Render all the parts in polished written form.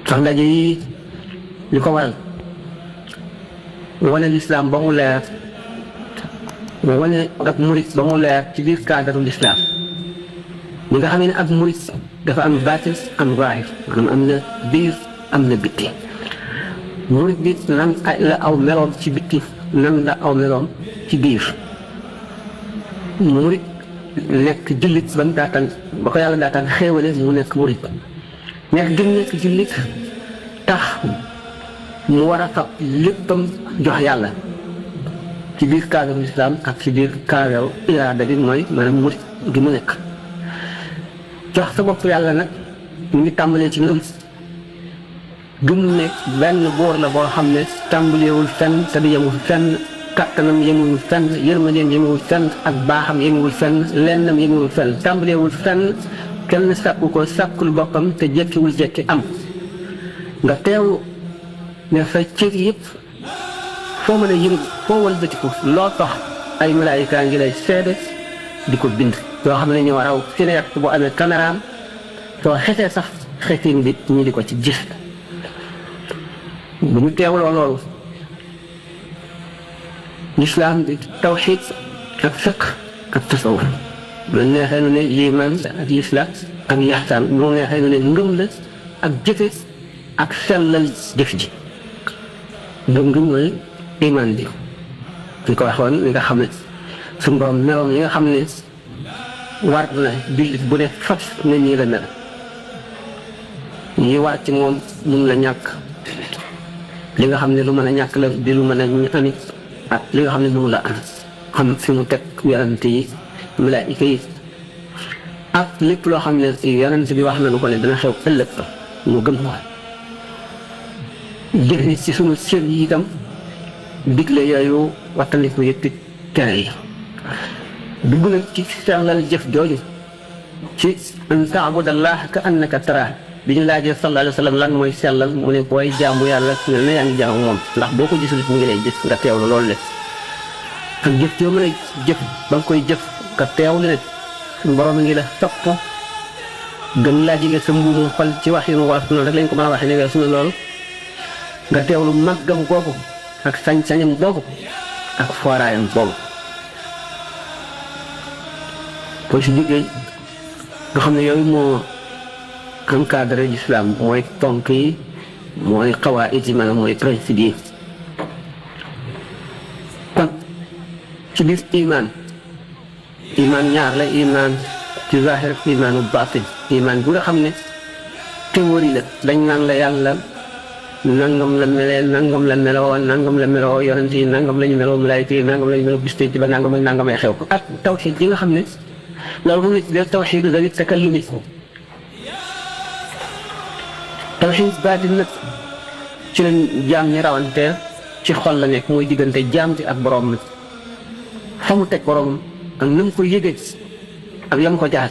tax ndaje yi li ko waral wane lislaam ba mu leer wane ak murit ba mu leer ci biir cadre lislaam ñi nga xam ne ak murit dafa am baatin am zaahir maanaam am na biir am na bitti murit bi nan la aw meloom ci bitti nan la aw meloom ci biir murit nekk jullit ba mu daataan ba ko yàlla daataan xéewale mu nekk murit nekk gën nekk jullit tax mu war a fab léppam jox yàlla ci biir cadre islam ak ci biir cadre iraada bi mooy maanaam murit gi mu nekk jox sa bopp yàlla nag mu ngi tàmbalee ci ngëm gëm ne benn boor la boo xam ne tàmbaleewul fenn te du yemul fenn kattanam yemewul fenn yërmandeem yemewul fenn ak baaxam yemewul fenn lennam yemewul fenn tàmbaleewul fenn kenn sàkku ko sàkkul boppam te jekkiwul jekki am nga teew ne sa cër yëpp foo mën a yëngu foo walbatiku loo tax ay malaayika ngi lay seede di ko bind yoo xam ne ñoo raw cinéaste bu amee caméraam soo xetee sax xetin bi ñu di ko ci gis bu ñu teewloo loolu lislaam bi tawxiid ak fiq ak tasawuf bu neexee nu ne liimaan ak lislaam ak yaxtaan bu neexee nu ne ngëm la ak jëfe ak sellal jëf ji ngëm mooy iman bi ñu ko waxoon li nga xam ne suñu borom meloom yi nga xam ne war na jullit bu ne fas ne nii la mel ñi war ci moom mun la ñàkk li nga xam ne lu mën a ñàkk la di lu mën a ñami ak li nga xam ne mënu la am xam fi mu teg yonent yi malaayika yi ak lépp loo xam ne yonent bi wax na lu ko ne dana xew ëllëg mu gëm ko jëf ci sunu cër yi itam digle yooyu wattandiku yëpp tere yi dugg nag ci sellal jëf jooju ci an taabudallaah ka annaka taraa bi ñu laajee sallallahu alayhi wa sallam lan mooy sellal mu ne booy jaamu yàlla ne na yaa ngi jaamu moom ndax boo ko gisul mu ngi lay gis nga teewlu loolu le ak jëf joo mën a jëf ba nga koy jëf nga teewlu ne suñu borom mi ngi la topp gën laa jege sa mbuumu xol ci wax yi mu wax noonu rek lañ ko mën a waxee ne suñu loolu nga teewlu màggam googu ak sañ-sañam googu ak fooraayam boobu boo si jógee nga xam ne yooyu moo encadré l'islam mooy tonk yi mooy xawaayid yi maanaam mooy principe yi kon ci biir iman ñaar la iman ci zahir ak imaanu baatin iman bu nga xam ne théorie la dañ naan la yàlla nangam la melee nangam la meloo nangam la meloo yonent yi nangam lañu meloo malaayika yi nangam lañu meloo bis ci ba nangam ak nangam ay xew ko ak tawxiid yi nga xam ne loolu moom la ci def tawxiidu dawi takallumi tawxiid baatin nag ci lañ jaam ñi rawante ci xol la nekk mooy diggante jaam ci ak borom mi fa mu teg borom ak na mu koy yëgee ak yam ko jaar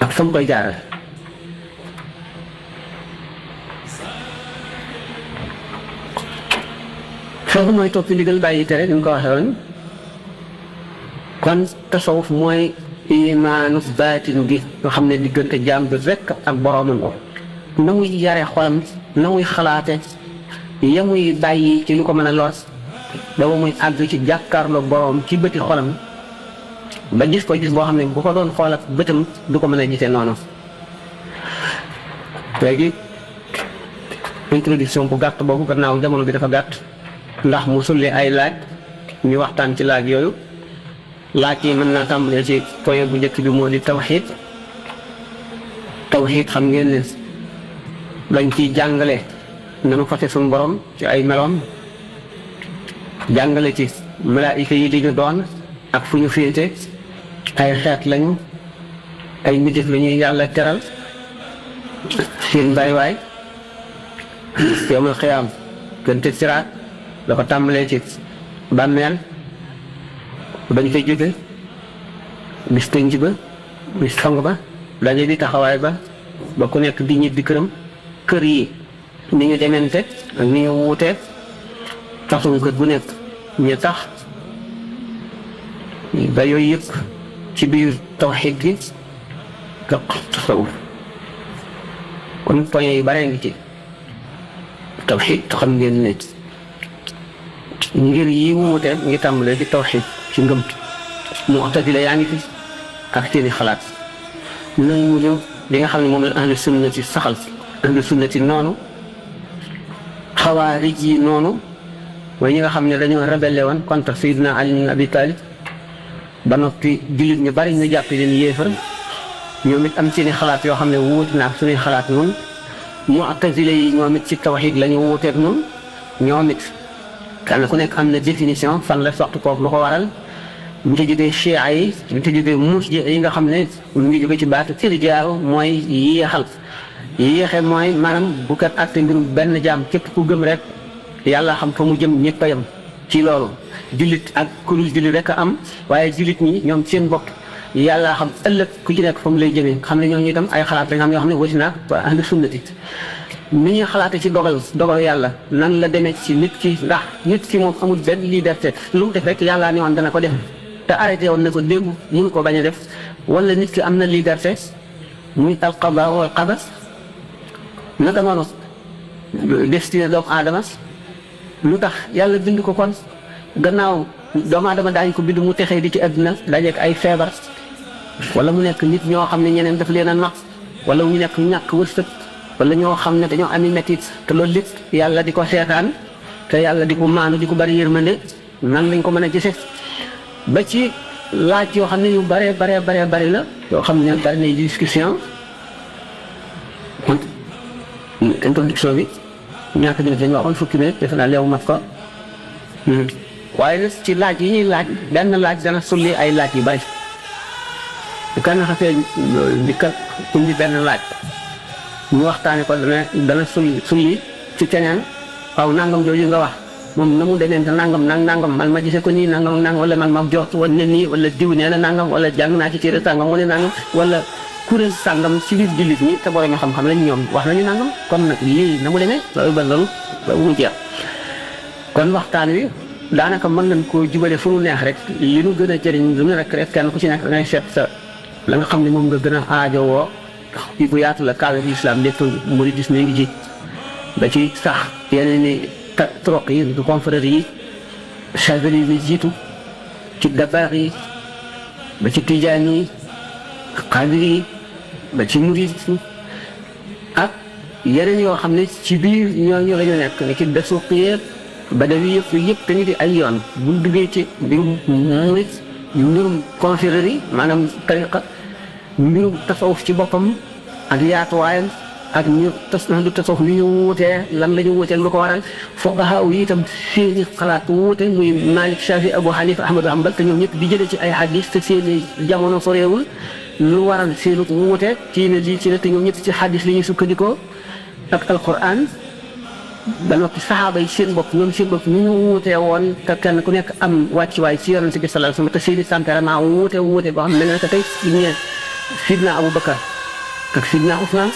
ak fa mu koy jaarale foofu mooy topp ndigal bàyyi tere ni mu ko waxee woon kon tasawuf mooy imaanu baatin gi nga xam ne diggante jaam bi rekk ak boromam na muy yare xolam na muy xalaate ya muy bàyyi ci lu ko mën a lor ba muy àgg ci jàkkaarloo borom ci bëti xolam ba gis ko gis boo xam ne bu ko doon xool ak bëtam du ko mën a gisee noonu. léegi introduction bu gàtt boobu gannaaw jamono bi dafa gàtt ndax mu sulli ay laaj ñu waxtaan ci laaj yooyu laaj yi mën naa tàmbalee ci point bu njëkk bi moo di tawxiid xam ngeen ne lañ ciy jàngale nanu fase suñu borom ci ay meloom jàngale ci malaayika yi di ñu doon ak fu ñu féete ay xeet lañu ay mbindeef la ñuy yàlla teral seen bàyyiwaay yawmal xiyaam gënte siraat la ko tàmbalee ci bàmmeel bañ fay jóge bis tënj ba bis fang ba daje di taxawaay ba ku nekk di ñibbi këram kër yi ni ñu demente ak ni ñu wuutee taxul kër bu nekk ñu tax ba yooyu yëpp ci biir tawxiid gi ak tasawuf kon poñe yu bare ngi ci tawxiid xam ngeen ne ngir yi wuute ngi tàmbalee ci tawxiid ci ngëm mu'tazila yaa ngi fi ak seeni xalaat nañ mu ñëw li nga xam ne moom la ahlu sunnati saxal ahlu sunnati noonu xawaarij yi noonu mooy ñi nga xam ne dañoo rebelle woon contre Sayyidina Ali ibn Abi Talib ba noppi jullit ñu bari ñu jàpp leen yéefar ñoom it am seeni xalaat yoo xam ne wuute na ak suñuy xalaat noonu mu'tazila yi ñoom it ci tawxiid la ñu wuuteeg noonu ñoom it kenn ku nekk am na définition fan la soxtu kooku lu ko waral ñu ci jógee chia yi ñu ci jógee murji yi nga xam ne ñu ngi jóge ci baatu irjaaw mooy yéexal yéexe mooy maanaam bu kat àtte mbirum benn jaam képp ku gëm rek yàlla xam fa mu jëm ñëpp a yem ci loolu jullit ak kurul jullit rek a am waaye jullit ñi ñoom seen bopp yàlla xam ëllëg ku ci nekk fa mu lay jëmee xam ne ñooñu itam ay xalaat lañ xam yoo xam ne wati naag waa ahlu sunnati ni ñuy xalaate ci dogal yàlla nan la demee ci nit ki ndax nit ki moom amul benn liberté lu mu def rek yàlla ni woon dana ko def te arrêté woon na ko dégg mënu ko bañ a def wala nit ki am na liberté muy al qada wal qadar naka noonu destiné doomu aadama lu tax yàlla bind ko kon gannaaw doomu aadama daañu ko bind mu texee di ci àdduna dajeek ay feebar wala mu nekk nit ñoo xam ne ñeneen daf leen a nax wala mu nekk ñàkk wërsëg wala ñoo xam ne dañoo ami métit te loolu lépp yàlla di ko seetaan te yàlla di ko maanu di ko bari yërmande nan lañ ko mën a gisee ba ci laaj yoo xam ne yu bari la yoo xam ne bari nay discussion introduction bi ñaata minute lañ waxoon fukki minute defe naa leewu mat ko waaye nag ci laaj yi ñuy laaj benn laaj dana sulli ay laaj yu bari bu kenn xasee di ka indi benn laaj ñu waxtaane ko dana sulli ci keneen waaw nangam jooju nga wax moom na mu demee te nangam man ma gisee ko nii nangam wala man ma jox wala nii wala diw nee na nangam wala jàng naa ci téere sàngam wala nangam wala kuréel sàngam ci biir jullit ñi te borom xam-xam lañ ñoom wax nañu nangam kon nag lii na mu demee loolu ba mu jeex kon waxtaan wi daanaka mën nañ koo jubale fu mu neex rek li nu gën a jëriñ lu ne rek kenn ku ci nekk dangay seet sa la nga xam ne moom nga gën a aajowoo fii bu yaatu la kawe bi islam lépp mouridisme ngi ji ba ci sax yeneen ni troq yi du confrères yi chazeli yi jiitu ci dabaar yi ba ci tijaan yi xaadir yi ba ci mouridisme ak yeneen yoo xam ne ci biir ñooñu la ñu nekk ne ci dasuuq yëpp badawi yëpp te ñu di ay yoon bu duggee ci mbirum murid mbirum confrérie yi maanaam tariqa mbirum tasawuf ci boppam ak yaatuwaayam ak ñu du tasawuf li ñu wuutee lan la ñu wuutee lu ko waral fuqaha yi itam seeni xalaat wuute muy Malik Shafi Abu Hanifa Ahmadu Hanbal te ñoom ñëpp di jëlee ci ay hadis te seeni jamono soreewul lu waral seenu wuute kii ne lii ci ne te ñoom ñëpp ci hadis li ñuy sukkandikoo ak alquran ba noppi saxaaba yi seen bopp ñoom seen bopp ñu ñu wuutee woon te kenn ku nekk am wàccuwaay ci yonent bi sallallahu alayhi wasallam te seeni tempérament wuute boo xam ne te tey ñu ne Sidna Abu Bakar ak Sidna Ousmane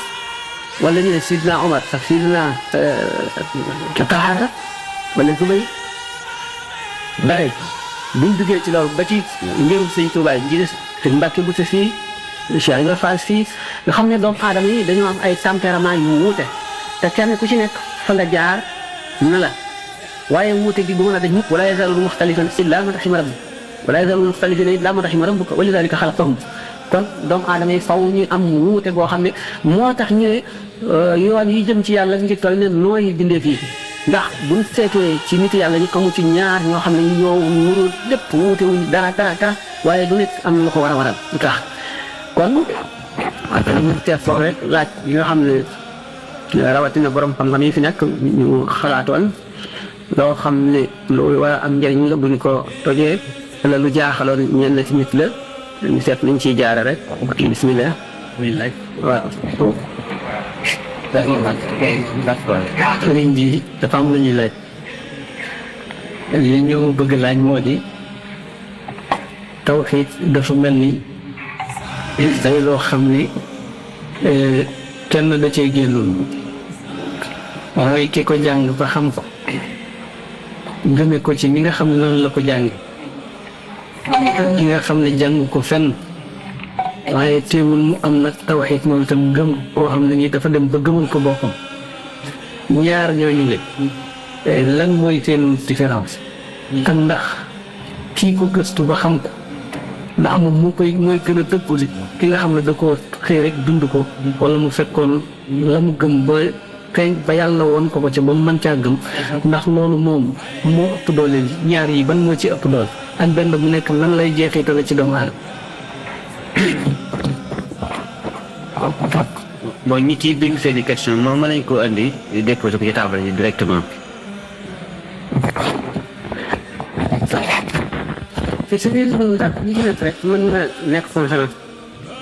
wala ñu ne Sidna Omar ak Sidna Talha wala Zubayr bare buñ duggee ci loolu ba ci mbirum Sëñ Tuubaa ji des Sëñ Mbàkke bu sa fii Cheikh Ibrahima Fall fii nga xam ne doomu aadama yi dañoo am ay tempérament yu wuute te kenn ku ci nekk fa nga jaar na la waaye wuute gi bu mën a daj mukk wala yazaaluuna muxtalifan illaa man rahima rabbuk wala yazaaluuna muxtalifina illaa man rahima rabbuk wa lidaalika xalaqahum kon doomu aadama yi faw ñu am wuute goo xam ne moo tax ñu ne yoon yi jëm ci yàlla ngi toll ne nooy bindee fii ndax buñ seetee ci nit yàlla ñu xamu ci ñaar ñoo xam ne ñoo nuru lépp wuute wuñ dara waaye du nekk am na ko war a waral lu tax kon ñu teet foofu rek laaj yi nga xam ne rawatina borom xam-xam yi fi nekk ñu xalaatoon loo xam ne lu war a am njëriñ la buñ ko tojee wala lu jaaxaloon ñenn ci nit la ñu seet nañ ciy jaare rek bismillah waaw sëriñ bi dafa am lu ñuy laaj li ñu bëgg laaj moo di tawxiid dafa mel ni day loo xam ni kenn da cee génnul waaye ki ko jàng ba xam ko gëme ko ci ni nga xam ne noonu la ko jàng ki nga xam ne jàng ko fenn waaye teewul mu am nag tawxiid moom itam gëm koo xam ne nii dafa dem ba gëmul ko boppam ñaar ñooñu le lan mooy seen différence ak ndax kii ko gëstu ba xam ko ndax moom moo koy mooy gën a dëppuli ki nga xam ne da koo xëy rek dund ko wala mu fekkoon la mu gëm ba feeñ ba yàlla woon ko ca ba mu mën caa gëm ndax loolu moom moo ëpp doole ñaar yi ban moo ci ëpp doole ak benn bu nekk lan lay jeexitale ci doomu aadama. bon nit yi bind seen i question moom mën nañ koo indi déposé ko ci table yi directement. te su dee ndax li ci nekk rek mën na nekk conférence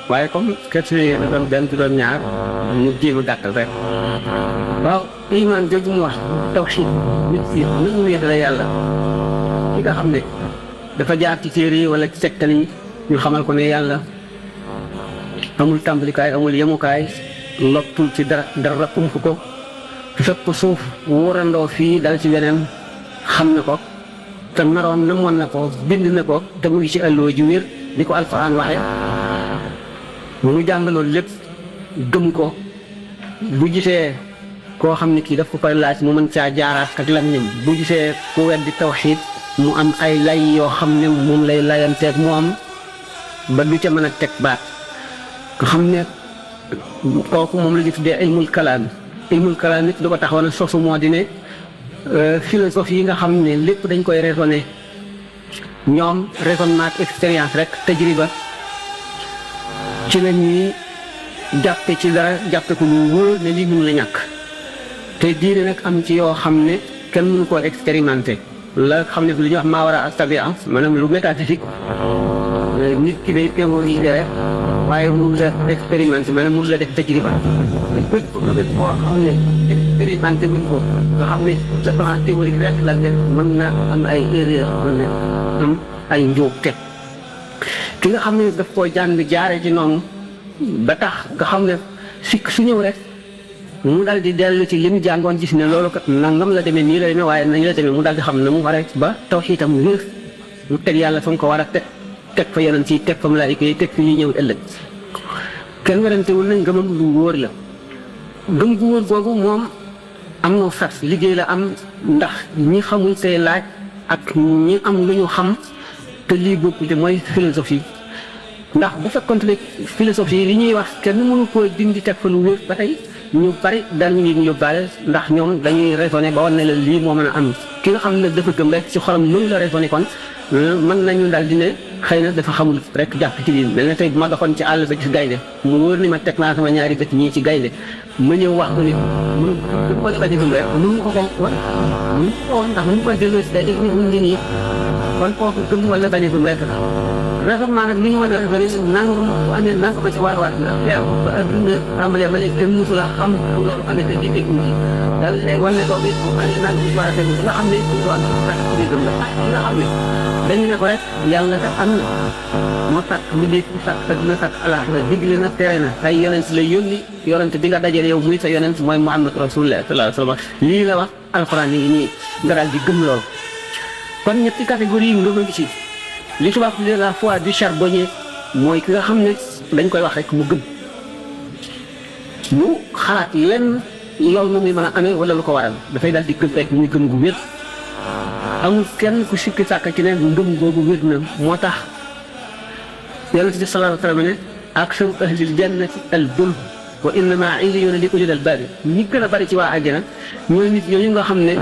waaye comme question yi doon benn du doon ñaar ñu jéem a gàttal rek waaw iman jooju mu wax tawxiid nit si nit mu wéetale yàlla ki nga xam ne dafa jaar ci téere yi wala ci tegtal yi ñu xamal ko ne yàlla amul tàmbalikaay amul yemukaay lottul ci dara ump ko fépp suuf wóorandoo fii dal ci weneen xam na ko te naroon na mën na ko bind na ko te mu ngi ci àlloo ji wér di ko alxuraan waxee mu jàng loolu lépp gëm ko bu gisee koo xam ne kii daf ko koy laaj mu mën caa jaaraat ak lam ñëm bu gisee ku weddi tawxiid mu am ay lay yoo xam ne moom lay layanteeg mu am ba du ca mën a teg baat nga xam ne kooku moom la ñu tuddee ilmul kalaam nit du ko taxawoon a sosu moo di ne philosophie yi nga xam ne lépp dañ koy raisonné ñoom raisonnement ak expérience rek tajriba ci la ñuy jàppe ci dara jàppe ko lu wóor ne lii mënu la ñàkk te diine nag am ci yoo xam ne kenn mënu koo expérimenté la xam ne lu ñuy wax maa war a tabia maanaam lu métaphysique nit ki day théorie rek waaye mënu la expérimenté maanaam mënu la def tajriba boo xam ne expérimenté buñ ko nga xam ne sa plan théorique rek la def mën na am ay erreur mën na am ay njuumte ki nga xam ne daf koo jàng jaare ci noonu ba tax nga xam ne sikk su ñëw rek mu dal di dellu ci li mu jàngoon gis ne loolu kat nangam la demee nii la demee waaye nañu la demee mu dal di xam ne mu waree ba tawxiidam wér mu teg yàlla fa mu ko war a teg fa yonent yi teg fa malaayika yi teg fi ñuy ñëw ëllëg kenn werantewul nañ gëmam lu wóor la gëm gu wóor googu moom am na sas liggéey la am ndax ñi xamul say laaj ak ñi am lu ñu xam te lii bokkul mooy philosophie ndax bu fekkoon ne philosophie li ñuy wax kenn mënu koo dindi teg fa lu wér ba tey ñu bari dañu ñu yóbbaale ndax ñoom dañuy raisonné ba war ne la lii moo mën a am ki nga xam ne dafa gëm rek ci xolam loolu la raisonné kon mën nañu daal di ne xëy na dafa xamul rek jàpp ci lii mel na tey bu ma doxoon ci àll ba gis gaynde mu wóor ni ma teg naa sama ñaari bët ñii ci gaynde ma ñëw wax ko ni mënu ko bañ a gëm rek mënu ko ko ndax mënu ko delloo si day ñu ngi nii kon kooku gëm wala bañ a gëm rek raisonnement nag li ñu mën a raisonné nangam bu amee nangam ba ci waar na teew ba adduna tàmbalee ba léegi kenn musu la xam loolu amee te di dégg nii daal léegi wane ko bi naan bi war a tegu nga xam ne du am rek ci gëm la nga xam ne dañu ne ko rek yàlla kat am na moo tax mu dee sàkk dina sàkk alaaxira digle na tere na ay yonent la yónni yonent bi nga dajale yow muy sa yonent mooy Muhammad Rasulullah sallallahu alayhi wa sallam lii la wax alxuraan yi nii nga daal di gëm loolu kon ñetti catégorie yi nga ko gis li tubaab tuddee la foi du charbonnier mooy ki nga xam ne dañ koy wax rek mu gëm mu xalaat lenn loolu moom muy mën a amee wala lu ko waral dafay daal di gëm rek muy gëm gu wér amul kenn ku sikki sàkk ci ne ngëm googu wér na moo tax yonent bi sallallahu alayhi wa sallam ne aksaru ahlil jannati al dul wa innama illiyuuna li ulil albaab ñi gën a bari ci waa àjjana ñooy nit ñooñu nga xam ne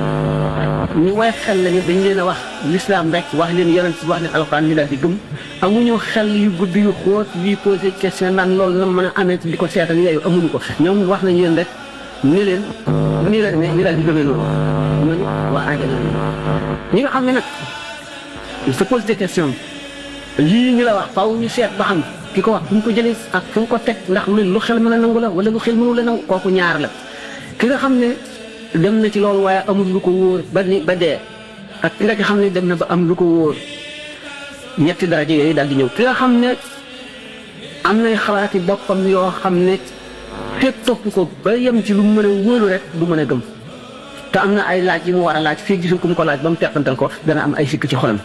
ñu way xel lañu dañ leen a wax l'islam rek wax leen yonent wax leen alxuraan ñu daal di gëm amuñu xel yu gudd yu xóot yuy posé question naan loolu la mën a amee di ko seetal yooyu amuñu ko ñoom wax nañ leen rek ni leen nii la demee ñu daal di gëmee noonu ñooñu waa àjjana ñi nga xam ne nag il se pose des questions lii ñu la wax faaw ñu seet ba xam ki ko wax fu mu ko jëlee ak fu mu ko teg ndax lu xel mën a nangu la wala lu xel mënu la nangu kooku ñaar la ki nga xam ne dem na ci loolu waaye amul lu ko wóor ba dee ak ki nga xam ne dem na ba am lu ko wóor ñetti daraja yooyu daal di ñëw ki nga xam ne am nay xalaati boppam yoo xam ne fekk topp ko ba yem ci lu mu mën a wóolu rek du mën a gëm te am na ay laaj yi mu war a laaj fii gisul ku mu ko laaj ba mu teqantal ko dana am ay sikk ci xolam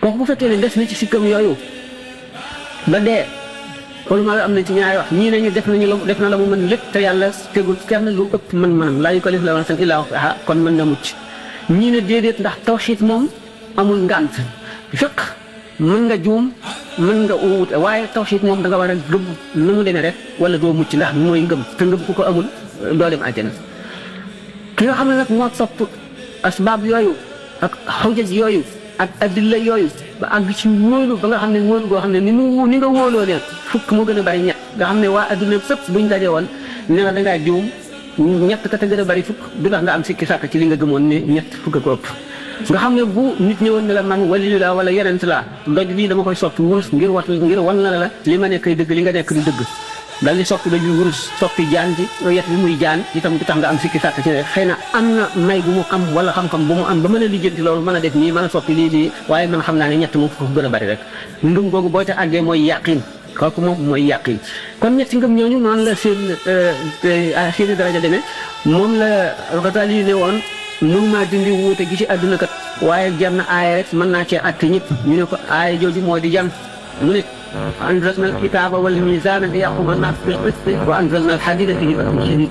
kooku bu fekkee ne des na ci sikkam yooyu ba dee kon ma am na ci ñaari wax ñii nañu def na la mu mën lépp te yàlla tegul kenn lu ëpp mën laa yukallifu llaahu nafsan illaa wus'ahaa kon mën na mucc ñii ne déedéet ndax tawxiid moom amul ngànt fiq mën nga juum mën nga uut waaye tawxiid moom da nga war a gëm nu mu demee rek wala doo mucc ndax mooy ngëm te ngëm ku ko amul doo dem àjjana ki nga xam ne nag moo topp asbaab yooyu ak xujaj yooyu ak adilla yooyu ba àgg ci wóolu ba nga xam ne wóolu goo xam ne ni nga wóoloo leen fukk moo gën a bari ñett nga xam ne waa adduna sëpp buñ daje woon ne la dangaa juum ñett ka te gën a bari fukk du tax nga am sikki sàkk ci li nga gëmoon ne ñett fukk ko ëpp nga xam ne bu nit ñëwoon ne la man waliyu la wala yeneen laa doj bii dama koy soppi wurus ngir wan la li ma nekk dëgg li nga nekk di dëgg dal di soppi doj bi wurus soppi jaan ji yet bi muy jaan itam du tax nga am sikki sàkk ci ne xëy na am na may bu mu am wala xam-xam bu mu am ba mën a lijjanti loolu mën a def nii mën a soppi lii waaye man xam naa ne ñett moom foofu gën a bari rek ndum googu boo ca àggee mooy yàqin kooku moom mooy yàqin kon ñetti ngëm ñooñu noonu la seeni daraja demee moom la Ghazali ne woon mun maa dindi wuute gi ci àdduna kat waaye jar na aaya rek mën naa cee àtte ñëpp ñu ne ko aaya jooju moo di jan mu ne anzalna al-kitaaba wal miizaana liyaquma an-naasu bil qisti wa anzalna al-hadiida fiihi ba'sun shadiid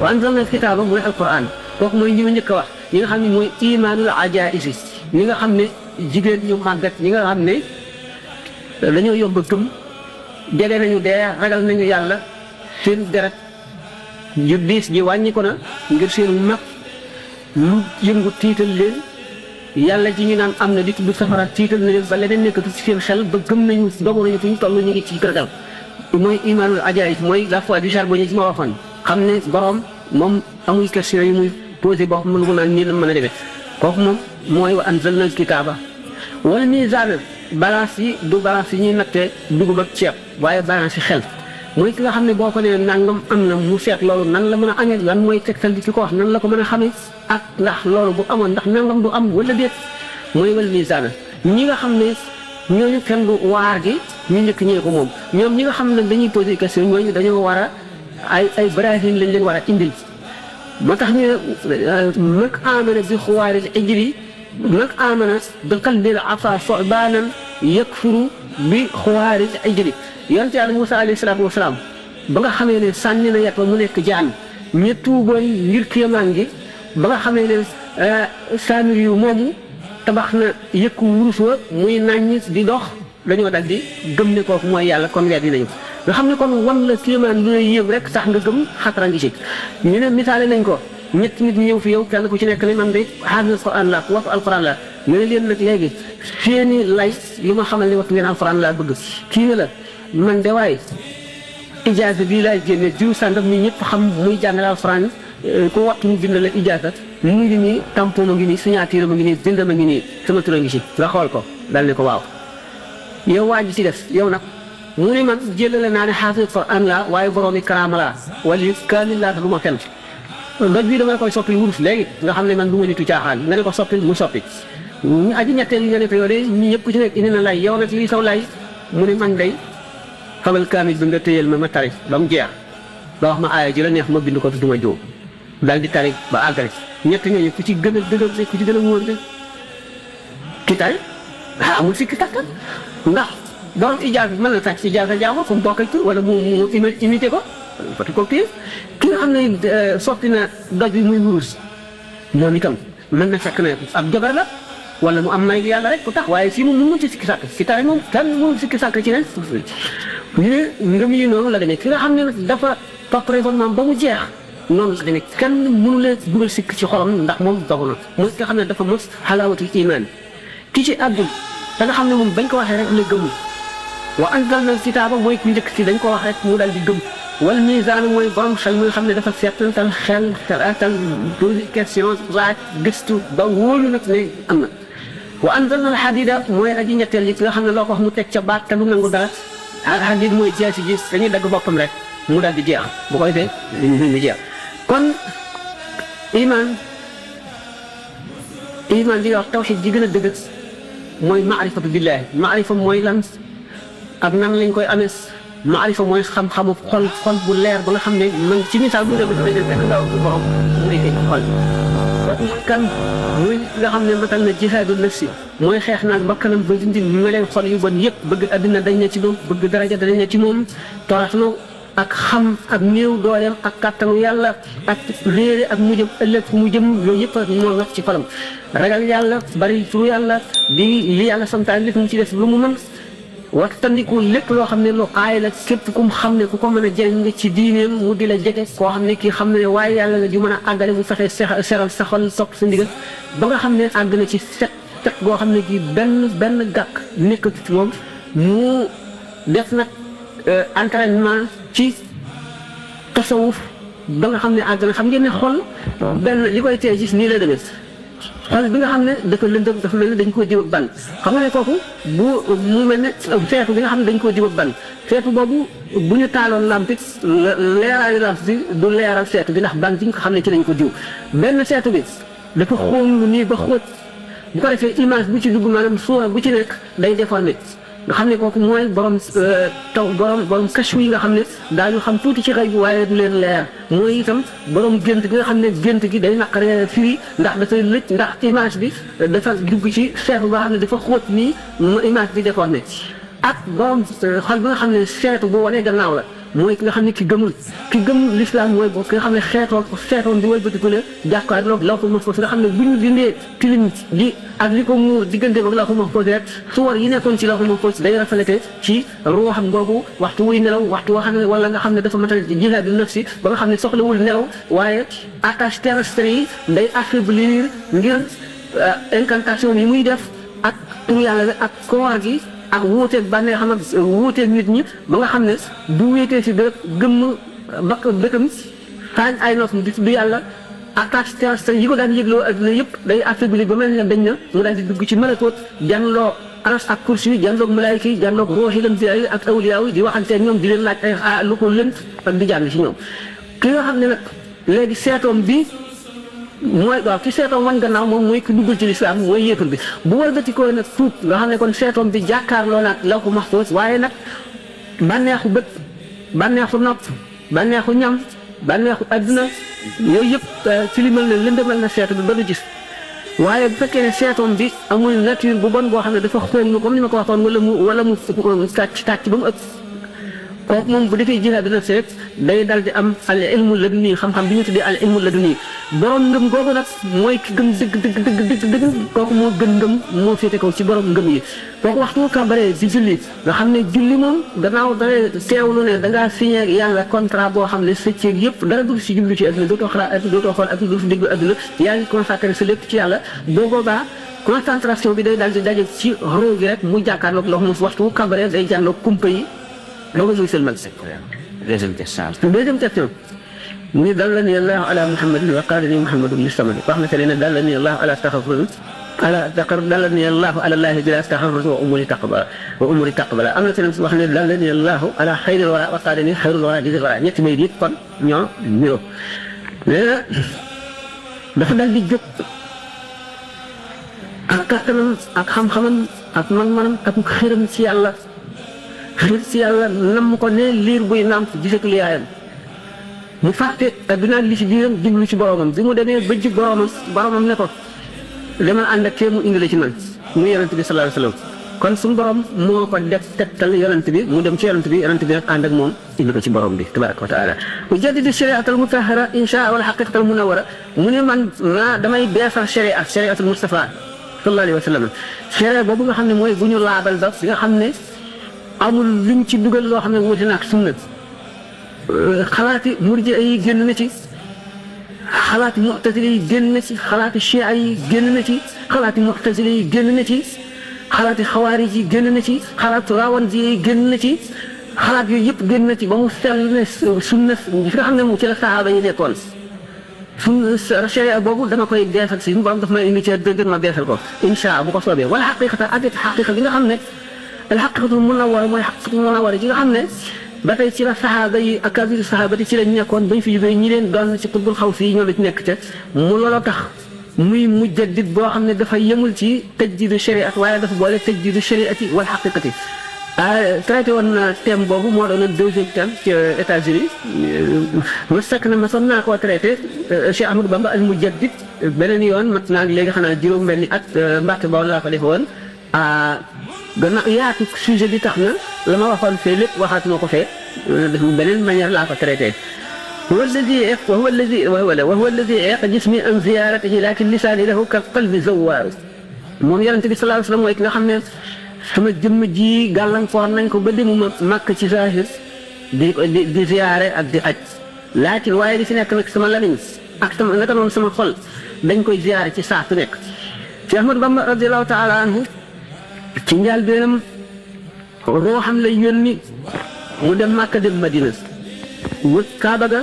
wa anzalna al-kitaaba mooy alquran kooku mooy ñi ma njëkk a wax ñi nga xam ne mooy imaanul ajaa'is ñi nga xam ne jigéen ñu màggat ñi nga xam ne dañoo yomb a gëm jege nañu dee ragal nañu yàlla seen deret yu diis ji wàññi ko na ngir seen mag lu yëngu tiital leen yàlla ji ñu naan am na di tudd safara tiital na leen ba leneen nekkatu ci seen xel ba gëm nañu dogu nañu fu ñu toll ñu ngi ci gërgal mooy imaanul ajaayib mooy la foi du charbonnier ci ma waxoon xam ne borom moom amul question yi muy posé boo xam ne naan nii la mën a demee kooku moom mooy wa anzalna al-kitaaba wal miizaan balance yi du balance yi ñuy nattee dugub ak ceeb waaye balance yi xel mooy ki nga xam ne boo ko nee nangam am na mu seet loolu nan la mën a amee lan mooy tegtal di ki ko wax nan la ko mën a xamee ak ndax loolu bu amoon ndax nangam du am wala déet mooy wal miisaan ñi nga xam ne ñooñu kenn du waar gi ñu njëkk ñee ko moom ñoom ñi nga xam ne dañuy posé question ñooñu dañoo war a ay brahim lañ leen war a indil moo tax ñu mag amana bi xuwaaril ijri mag amana bi qalbil afa sobaanan yakfuru bi xuwaaril ijri yonent Yàlla Muusaa alayhi salaatu wa salaam ba nga xamee ne sànni na yat ba mu nekk jaan ña tuuboon ngir kéemaan gi ba nga xamee ne saamir yu moomu tabax na yëkku wurus wa muy naññ di dox dañoo dal di gëm ne kooku mooy yàlla kon weddi nañu nga xam ne kon wan la kéemaan lu lay yéem rek sax nga gëm xatara ngi ci ñu ne misaale nañ ko ñetti nit ñëw fi yow kenn ku ci nekk ne man de xaafis alquran la waxtu alquran la ñu ne leen nag léegi seeni lay li ma xamal ne waxtu ngeen alquran laa bëgg kii ne la man de waaye ijaasa bii laay génne jiw sàndam mi ñëpp xam muy jàngale alquran ku waxtu mu bind la ijaasa mu ngi nii tampon ma ngi nii signature ma ngi nii bind ma ngi nii sama tur a ngi ci nga xool ko dal ne ko waaw yow waa ji ci des yow nag mu ne man jëlale naa ne xaafis alquran la waaye boroomi karaama laa wala yu kaamil laa lu ma fenn doj bii dama koy soppi wurus léegi nga xam ne man du ma nitu caaxaan nga ne ko soppi mu soppi ñu aji ñetteel yi nga ne ko yow de ñi ñëpp ku ci nekk indi na lay yow nag lii saw lay mu ne man day xamal kaamil bi nga téyel ma tari ba mu jeex ba wax ma aaya ji la neex ma bind ko te du ma jóo daal di tari ba àggale ñett ñooñu ku ci gën a dëgër ne ku ci gën a wóor de ki tari amul sikki takk ndax borom ijaasa mën na tax ijaasa jaamu comme bokkay tur wala mu imité ko photocopie ki nga xam ne sotti na doj bi muy wurus moom itam mën na fekk ne ab jabar la wala mu am may yàlla rek ku tax waaye fii moom mënu ci sikki sàkk si tari moom kenn mënu sikki sàkk ci ne ñu ne ngëm yi noonu la demee ki nga xam ne dafa topp raisonnement ba mu jeex noonu la demee kenn mënu leen dugal sikk ci xolam ndax moom dogu na mooy ki nga xam ne dafa mos xalaawatul iman ki ci àddul da nga xam ne moom bañ ko waxee rek la gëmul wa anzalna al-kitaaba mooy ku njëkk si dañ ko wax rek mu daal di gëm wal miisaan mooy borom xel mi nga xam ne dafa seetantal xel xalaatal posé question laaj gëstu ba wóolu nag ne am na wa anzalna al-hadiida mooy aji ñetteel yi nga xam ne loo ko wax mu teg ca baat te du nangu dara al-hadiid mooy jaasi gis dañuy dagg boppam rek mu daal di jeex bu ko defee di jeex kon iman di wax tawxiid ji gën a dëgg mooy maarifatu billaahi maarifa mooy lan ak nan lañ koy amee maarifa mooy xam-xamu xol bu leer ba nga xam ne man ci misaal bu dee ba ci fekk ndaw borom mu ngi xol kooku mooy kan muy nga xam ne matal na jihaadu nafsi mooy xeex naag bakkanam ba dindi meleen xol yu bon yëpp bëgg addina dañ na ci moom bëgg daraja dañ na ci moom toroxlu ak xam ak néew dooleem ak kàttanu yàlla ak réere ak mujjëm ëllëg fu mu jëm yooyu yëpp moo wax ci xolam ragal yàlla bari turu yàlla di li yàlla santaan lépp mu ci def lu mu mën waxtandiku lépp loo xam ne lu aay la képp ku mu xam ne ku ko mën a jëriñ nga ci diineem mu di la jege koo xam ne kii xam ne waaye yàlla la ju mën a àggale mu fexe seral sa xol topp sa ndigal ba nga xam ne àgg na ci set goo xam ne kii benn gàkk nekk ci moom mu def nag entraînement ci tasawuf ba nga xam ne àgg na xam ngeen ne xol benn li koy tee gis nii la demee xol bi nga xam ne dafa lëndëm dafa mel ne dañ koo jiw ak ban xam nga ne kooku bu mu mel ne feetu bi nga xam ne dañ koo jiw ak ban feetu boobu bu ñu taaloon lamp it leeraayu lamp bi du leeral seetu bi ndax ban bi nga xam ne ci lañ ko jiw benn seetu bi dafa xóom lu nii ba xóot bu ko defee image bu ci dugg maanaam suura bu ci nekk day déformé nga xam ne kooku mooy borom borom kashfu yi nga xam ne daañu xam tuuti ci xëy bi waaye du leen leer mooy itam borom gént gi nga xam ne gént gi day naqaree firi ndax dafay lëcc ndax image bi dafa dugg ci seetu ba xam ne dafa xóot nii image bi déformé ak borom xol bi nga xam ne seetu bu wanee gannaaw la mooy ki nga xam ne ki gëm l'islam mooy boobu ki nga xam ne xeetoon di wëlbatiku ne jàkkaarloog law ko mahfuus nga xam ne bu ñu dindee tilim di ak li ko mu diggante ak law ko mahfuus rek suwar yi nekkoon ci law ko mahfuus day rafetee ci ruuxam googu waxtu wuy nelaw waxtu woo xam ne wala nga xam ne dafa matal jihaadu nafsi ba nga xam ne soxlawul nelaw waaye attache terrestre yi day affaiblir ngir incantation yi muy def ak turu yàlla ak koor gi ak wuuteeg bànnee xam ak wuuteeg nit ñi ba nga xam ne du wéetee si béréb gëmm bakk bëkkam taañ ay noppam di tudd yàlla attache terrestre yi ko daan yëgloo adduna yëpp day affaibli ba mel ne dañ na mu daal di dugg ci malakoot janloo aras ak kursi yi janloog malaayika yi janloog rooxi lam fi ak awliyaa yi di waxanteeg ñoom di leen laaj ay lu ko lënt ak di jàng ci ñoom ki nga xam ne nag léegi seetoom bi mooy waaw ci seetoom wan gannaaw moom mooy ki duggul ci lislaam mooy yéefar bi bu wëlbatikoo nag tuub nga xam ne kon seetoom bi jàkkaarloo naag law ko maxfuus waaye nag bànneexu bët bànneexu nopp bànneexu ñam bànneexu adduna yooyu yëpp tilimal na lëndëmal na seetu bi ba du gis waaye bu fekkee ne seetoom bi amul nature bu bon boo xam ne dafa xóom nu comme ni ma ko waxoon wala mu tàcc ba mu ëpp kooku moom bu defee jihaad nafsi rek day dal di am al ilmu laduni xam-xam bi ñu tuddee al ilmu laduni borom ngëm googu nag mooy ki gëm dëgg kooku moo gën ngëm moo féete kaw ci borom ngëm yi kooku waxtu kàmbaree di julli nga xam ne julli moom gannaaw dara teewlu ne da ngaa signé ak yàlla contrat boo xam ne sa ceeb yëpp dara dul si jublu ci adduna dootoo xalaat dootoo xool adduna doo fi déglu adduna yaa ngi consacré sa lépp ci yàlla boo boobaa concentration bi day dal di daje ci roo gi rek mu jàkkaarloog loo xam ne waxtu kàmbaree day jànloog kumpa yi loolu muy sëlmal. deuxième question mu ne dallani allahu ala muhammadin wa qaalani muhammadun listamani wax na te ne dallani allahu ala taxarruz dallani allahu ala llahi bila taxarruz wa umuri taqbala am na te ne wax ne dallani allahu ala xayril wara wa qaalani xayrul wara lil wara ñetti may yëpp kon ñoo niroo nee na dafa dal di jóg ak kattanam ak xam-xamam ak man-manam ak xëram ci yàlla xëy si yàlla nam ko ne liir buy nàmp gisatul yaayam mu fàtte adduna li ci biiram jublu ci boromam bi mu demee ba ji boromam ne ko demal ànd ak kee mu indi la ci man muy yonent bi sallallahu alayhi wa sallam kon suñu borom moo ko def tegtal yonent bi mu dem ci yonent bi nag ànd ak moom indi ko ci borom bi tabaraka wa taala ujaddidu shariatal mutahhara insha wal haqiqatal munawwara mu ne man damay beesal shariatul Mustafa sallallahu alayhi wa sallam sharia boobu nga xam ne mooy bu ñu laabal ba nga xam ne amul luñ ci dugal loo xam ne wuute na ak sunna xalaati murji'a yi génn na ci xalaati mu'tazila yi génn na ci xalaati chi'a yi génn na ci xalaati mu'tazila yi génn na ci xalaati xawaarij yi génn na ci xalaati rawanzi yi génn na ci xalaat yooyu yëpp génn na ci ba mu sell ne sunna fi nga xam ne mu ci la sahaaba yi nekkoon sunna sharia boobu dama koy beesal si borom daf may indi ci dëgg ma beesal ko insha bu ko soobee wala xaqiqata ak xaqiqa bi nga xam ne alxaqiqatul munawwara mooy xaqiqatul munawwara ci nga xam ne ba tey ci la saxaaba yi akaabiri saxaaba ci lañ nekkoon bañ fi jógee ñi leen doon ci xutbul xaw si ñoom it nekk ca mu looloo tax muy mujaddid boo xam ne dafa yemul ci tajdiidu shariat waaye dafa boole tajdiidu shariati wal xaqiqati traité woon na thème boobu moo doon deuxième thème ci États-Unis ma fekk na ma sonn naa koo traité Cheikh Ahmadou Bamba al Mujaddid beneen yoon mat naa léegi xanaa juróom-benni at Mbàkke Bawol laa ko defe woon gannaaw yaatu sujet bi tax na la ma waxoon fee lépp waxaatuma ko fee beneen manière laa ko traité وهو الذي يعيق جسمي عن زيارته لكن لساني له كالقلب زوار moom Yonent bi sallallahu alayhi wa sallam mooy ki nga xam ne sama jëmm ji gàllankoor nañ ko ba demuma màkk ci saahir di ziyaare ak di aj laakin waaye di fi nekk nag sama lamiñ ak sama naka noonu sama xol dañ koy ziyaare ci saa su nekk Cheikh Ahmadou Bamba radiyallahu taala anhu ci njaal beenam ruuxam lay yónni mu dem Màkka dem Madina wut Kaaba ga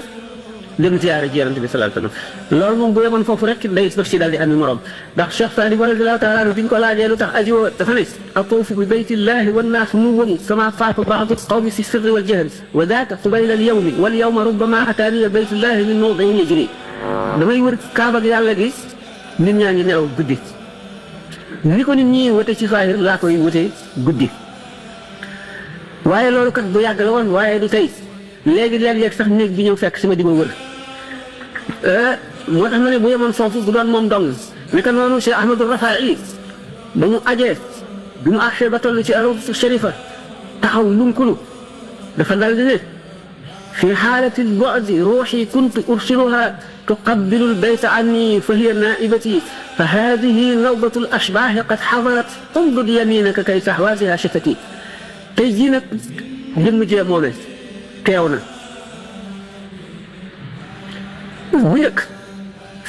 dem ziyaare ji Yonent bi sallallahu alayhi wa sallam loolu moom bu yemoon foofu rek day def ci daal di ami morom ndax Cheikh Saadi radiyallahu taala anhu biñ ko laajee lu tax ajiwoo dafa ne atuufu bi baytillahi wannaas nuwwun kama faafa ba'du qawmi fi sirri wal jahri wa daaka qubayla al-yawmi wal yawma rubbama ataani baytullahi min mawdi'in yajri damay wër Kaaba gi yàlla gi nit ñaa ngi nelaw guddi ni ko nit ñi wute ci saahir laa koy wute guddi waaye loolu kat bu yàgg la woon waaye du tey léegi-léeg sax néeg bi ñëw fekk si ma di ma wër moo tax ma ne bu yemoon foofu bu doon moom dong naka noonu Cheikh Ahmadou Rafahi ba mu ajee bi mu àgsee ba toll ci Arafatu Sharifa taxaw lunkulu dafa dal di ne fi xaalati al-bu'di ruuxi kuntu ursiluha tuqabbilu al-bayta anni fa hiya naa'ibati fa haadihi nawbatu al-ashbaahi qad xadarat umdud yamiinaka kay tahwaasiha shafati tey jii nag jëmm jee moome teew na bu njëkk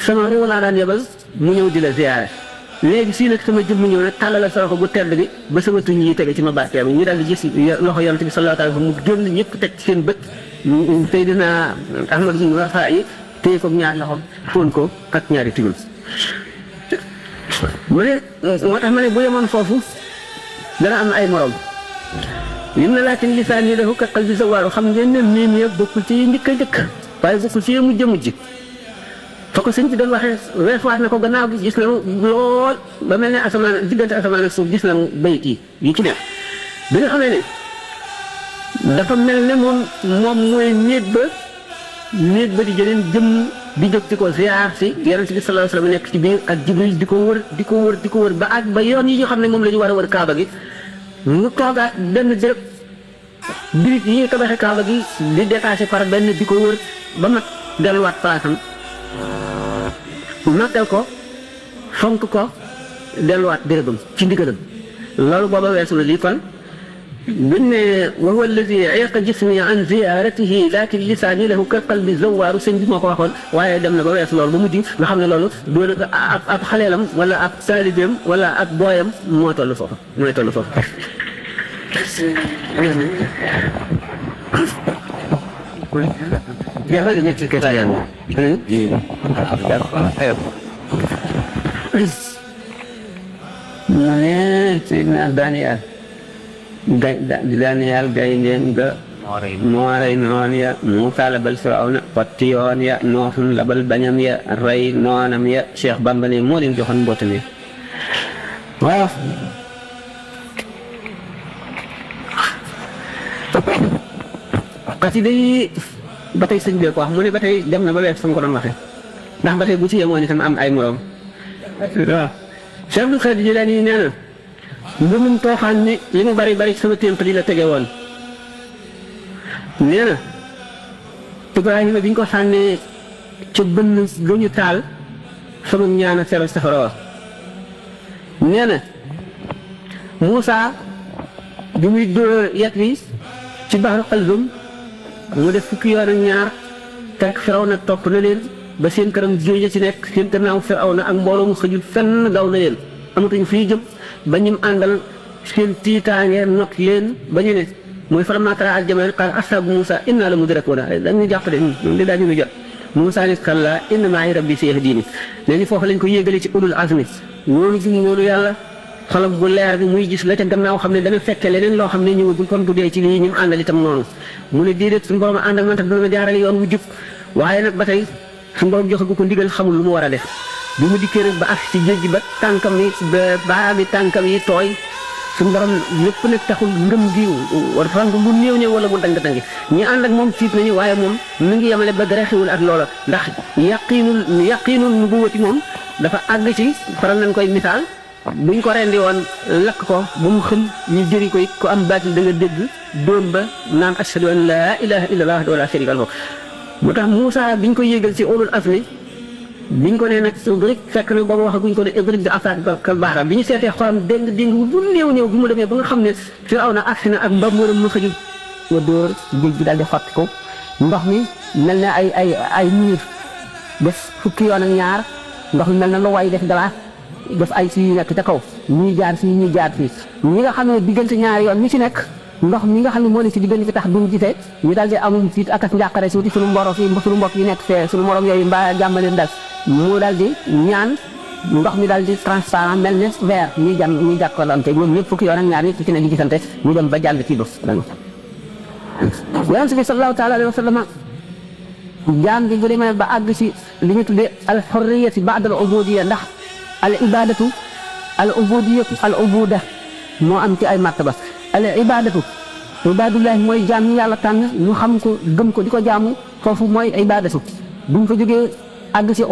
sama réew laa daan yebal mu ñëw di la ziyaare léegi fii nag sama jëmm ñëw nag tàllal sa loxo bu tedd bi ba sama tuñ yi tege ci ma bàkkeem ñu daal di gis loxo Yonent bi sallallahu alayhi wa sallam mu génn ñëpp teg ci seen bët Seydina Ahmadou Rafahi téye ko ñaari loxo fóon ko ak ñaari tigul mu ne moo tax ma ne bu yemoon foofu dana am ay morom lim na laakin lisaan yi lahu ka qalbi zawaaru xam ngeen ne miim ya bokkul ci njëkk a njëkk waaye bokkul ci mujj fa ko sëñ ci doon waxee weesuwaat na ko gannaaw gi gis na lool ba mel ne asamaan diggante asamaan ak suuf gis na bayit yi ci nekk bi nga xamee ne dafa mel ne moom mooy néeg ba di jëleen jëm di jóg di ko ziar si Yonent bi sallallahu alayhi wa sallam nekk ci biir ak Jibril di ko wër ba ak ba yoon yi ñu xam ne moom la ñu war a wër Kaaba gi ñu toogaat benn béréb birig yi ñuy tabaxee Kaaba gi di détaché par benn di ko wër ba mat delluwaat palaasam nattal ko fonk ko delluwaat bérébam ci ndigalam loolu booba weesu la lii kon buñ ne wa huwa alladi ya'iqa jismi an ziyaratihi lakin lisaani lahu ka qalbi zawaaru sëñ bi moo ko waxoon waaye dem na ba weesu loolu ba mujj nga xam ne loolu doon ab xaleelam wala ab taalibeem wala ab booyam mooy toll foofu Daniel gaynde nga moo rey noon ya Muusaa labal Firawna xotti yoon ya Nooxun labal bañam ya rey noonam ya Cheikh Bamba ne moo leen joxoon mbootam ya waaw xasida yi ba tey sëñ bi ko wax mu ne ba tey dem na ba wees fa nga ko doon waxee ndax ba tey bu ci yemoon itam am ay morom waaw Cheikh Abdul Xaadir Jilaani nee na ngëmum tooxaan ni li mu bari sama témp di la tege woon nee na Ibrahima bi ñu ko sànnee ca bënn lu ñu taal sama ñaan a seral safara wa nee na Muusaa bi muy dóor yet wi ci Bahru Xalzum mu def fukki yoon ak ñaar fekk Firawna topp na leen ba seen kanam géej ci nekk seen gannaaw Firawna ak mbooloo mu xëjul fenn daw na leen amatuñu fii jëm ba ñim àndal seen tiitaange not leen ba ñu ne mooy falammaa taraa al-jam'aani qaala ashaabu Muusaa innaa lamudrakuun dañuy jàpp de ñun de daañu ñu jot Muusaa ne kallaa inna ma'iya rabbii sayahdiin léegi foofu lañ ko yéegale ci ulul azmi ñoonu gi ñoonu yàlla xolam bu leer bi muy gis la ca gannaaw xam ne dana fekke leneen loo xam ne ñëwagul kon du dee ci lii ñim àndal itam noonu mu ne déedéet suñu borom ànd ak man tam dana jaarale yoon wu jub waaye nag ba tey suñu borom joxagu ko ndigal xamul lu mu war a def bi mu dikkee nag ba ak ci géej gi ba tànkam yi ba baami tànkam yi tooy suñu borom lépp nag taxul ngëm gi war rang lu néew wala mu dang dangi ñi ànd ak moom tiit nañu waaye moom mi ngi yemale ba dara xewul ak loola ndax yaqiinul nubuwati moom dafa àgg ci faral nañ koy misaal buñ ko rendi woon lakk ko ba mu xëm ñu jëri ko it ku am baatil da nga dégg doom ba naan ashhadu an laa ilaha illallah wahdahu laa sharika lahu moo tax Moussa biñ ko yéegal ci ulul azmi biñ ko nee nag rek fekk na booba wax guñ ko ne idrib bi asaaka kal bahra bi ñu seetee xolam déng bu néew bi mu demee ba nga xam ne Firawna agsi na ak mbamooram mu xëju wa dóor géej bi daal di xotti ko ndox mi mel ne ay niir def fukki yoon ak ñaar ndox mi mel na lu way def galaas def ay si nekk ca kaw ñuy jaar fii ñuy jaar fii ñi nga xam ne diggante ñaari yoon ñi ci nekk ndox mi nga xam ne moo ne ci diggante fi tax duñ gisee ñu daal di amum fiit ak njàqare suuti suñu mbokk yi nekk fee suñu morom yooyu mbaa jàmbaleen dal mu daal di ñaan ndox mi daal di transparent mel ne verre ñuy jàkkalante ñoom ñëpp fukki yoon ak ñaar ñëpp ci ne di gisante ñu dem ba jàll ci dof yonent bi sallallahu taala alayhi wa sallam jaam bi bu demee ba àgg ci li ñu tuddee al hurriyati ba'da al ubudiyya ndax al ibadatu al ubudiyatu al ubuda moo am ci ay martaba al ibadatu ibadullahi mooy jaam ñi yàlla tànn ñu xam ko gëm ko di ko jaamu foofu mooy ibadatu buñ fa jógee àgg ci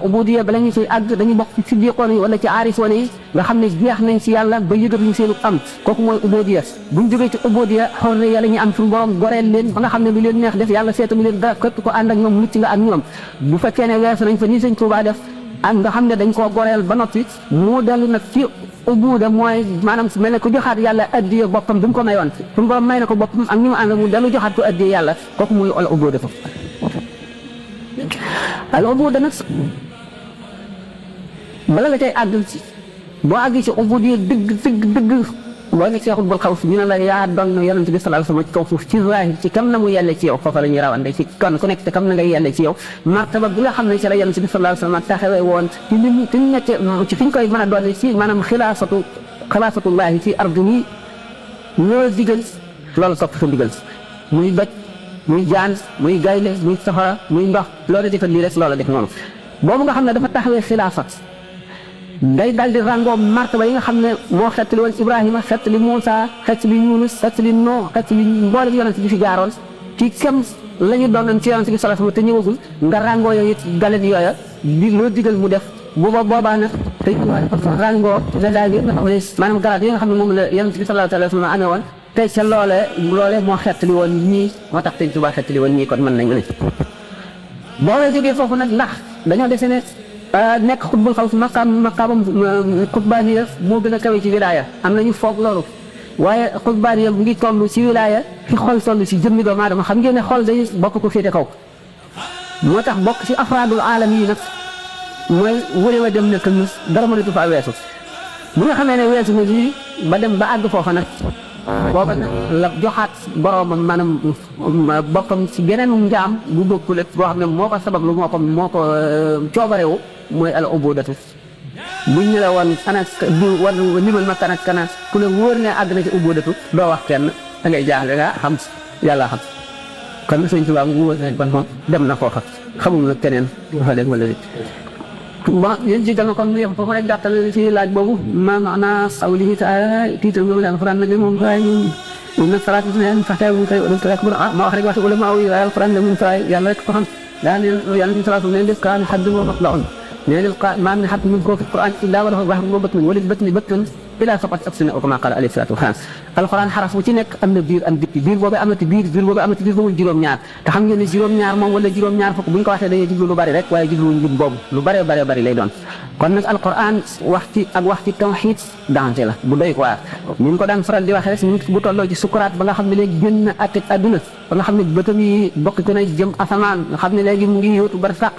ubudiyya bala ñu ci àgg dañuy bokk ci siddiqoon yi wala ci aarifoon yi nga xam ne jeex nañ ci yàlla ba yëgat ñu seenu am kooku mooy ubudiyya buñ jógee ci ubudiyya hurriya la ñuy am suñu borom goreel leen ba nga xam ne lu leen neex def yàlla seetamu leen dara képp ko ànd ak ñoom mucc nga ak ñoom bu fekkee ne weesu nañ fa nii Sëñ Tuubaa def ak nga xam ne dañ koo goreel ba noppi mu dellu nag ci ubuda mooy maanaam mel ne ku joxaat yàlla addiya boppam bi mu ko mayoon suñu borom may na ko boppam ak ñu mu ànd mu dellu joxaat ko addiya yàlla kooku muy al ubuda fa al ubuda nag bala nga cay àgg ci boo àgg ci ubuda dëgg boo nekk seexul bul xaw si ñu ne la yaa doon yonent bi sallallahu alayhi wasallam ci kaw suuf ci zahir ci kam na mu yelle ci yow foofa la ñuy rawande ci kon ku nekk te kam na ngay yelle ci yow martaba bi nga xam ne ci la yonent bi sallallahu alayhi wasallam taxawee woon ci li ñu nekk ci fi ñu koy mën a doon ci maanaam xilaafatullahi ci ardi ni ñoo digal loolu topp sa digal muy doj muy jaan muy gayle muy safara muy ndox loolu defal lii rek loolu def noonu boobu nga xam ne dafa taxawee xilaafa day dal di rangoo martaba yi nga xam ne moo xettali woon Ibrahima xettali Moussa xettali Yunus xettali Nuux xettali mboolem yonent bi fi jaaroon ci kem la ñu doonoon ci yonent bi sallallahu alayhi wasallam te ñëwagul nga rangoo yooyu it galet yooya di loo digal mu def boobaa nag tey rangoo daal di maanaam garaat yi nga xam ne moom la yonent bi sallallahu alayhi wasallam amee woon tey ca loolee moo xettali woon ñii moo tax Sëñ Tuubaa xettali woon ñii kon mën nañ ne boo la jógee foofu nag ndax dañoo dese ne nekk xutbul xaw si maqaamam xutbaaniya moo gën a kawe ci wilaaya am nañu foog loolu waaye xutbaaniya mu ngi toll ci wilaaya fi xol toll ci jëmmi doomu aadama xam ngeen ne xol day bokk ko féete kaw moo tax bokk ci afraadul aalam yi nag mooy wëre wa dem nekk nus dara mënatu fa weesu bu nga xamee ne weesu na lii ba dem ba àgg foofa nag booba nag la joxaat boroomam maanaam boppam ci beneen njaam bu bokkul boo xam ne moo ko sabab lu moo ko coobarewu mooy al ubudatu buñ ne la woon kanak du war limal ma kanak ku ne wóor ne àgg na ci ubudatu doo wax kenn da ngay jaaxle nga xam yàlla xam kon Sëñ Tuubaa mu wóor ne ban moom dem na foofa xamul nag keneen waxa leen wala nit bon yéen ci dama kon yem foofu rek gàttal ci laaj boobu maanaam qawlihi taala tiital boobu daal alquran nag moom fay moom nag salaatu ne faxte bu koy wala rek ma wax rek waxtu ulama yi alquran nag moom fay yàlla rek ko xam daa ne yàlla ci salaatu ne def kaan xadd moo wax la on ne del ma min xadd min ko fi alquran illa wala wax mo batni wala batni batun ila faqat aksina o kama qala alayhi salatu wa salam alquran xaraf bu ci nekk am na biir am dippi biir boobu am na biir boobu am na biir boobu juróom-ñaar te xam ngeen ne juróom-ñaar moom wala juróom-ñaar fukk bu ñu ko waxee dañuy jublu lu bari rek waaye jublu njub boobu lu bari lay doon kon nag alquran wax ci tawhid danger la bu doy waar ni ñu ko daan faral di waxee rek nit bu tolloo ci sukuraat ba nga xam ne léegi génn na àtte àdduna ba nga xam ne bëtam yi bokk ko na jëm asamaan nga xam ne léegi mu ngi yóotu barsàq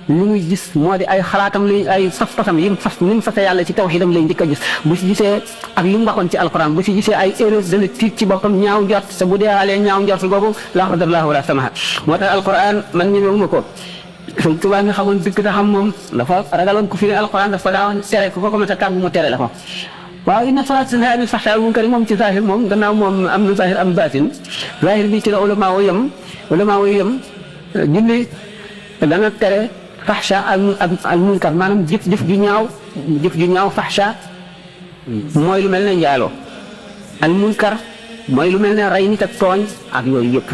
li muy gis moo di ay xalaatam li ay saf-safam yi ni mu fase yàlla ci tawhidam lay njëkk a gis bu si gisee ak li mu waxoon ci alquran bu si gisee ay erreur dana tiit ci boppam ñaaw njort te bu deealee ñaaw njort boobu la qadarallahu wala samaha moo tax alquran man ñemewuma ko Sëñ Tuubaa nga xamoon dëgg te xam moom dafa ragaloon ku fi ne alquran dafa daawoon tere ku ko mën a tàggu mu tere la ko waaw inna salaata tanhaa anil fahshaa'i wal munkari moom ci zahir moom gannaaw moom am na zahir am baatin zahir bi ci la ulama yu yem julli dana tere fahsha ak munkar maanaam jëf ju ñaaw fahsha mooy lu mel ne njaaloo al munkar mooy lu mel ne rey nit ak tooñ ak yooyu yëpp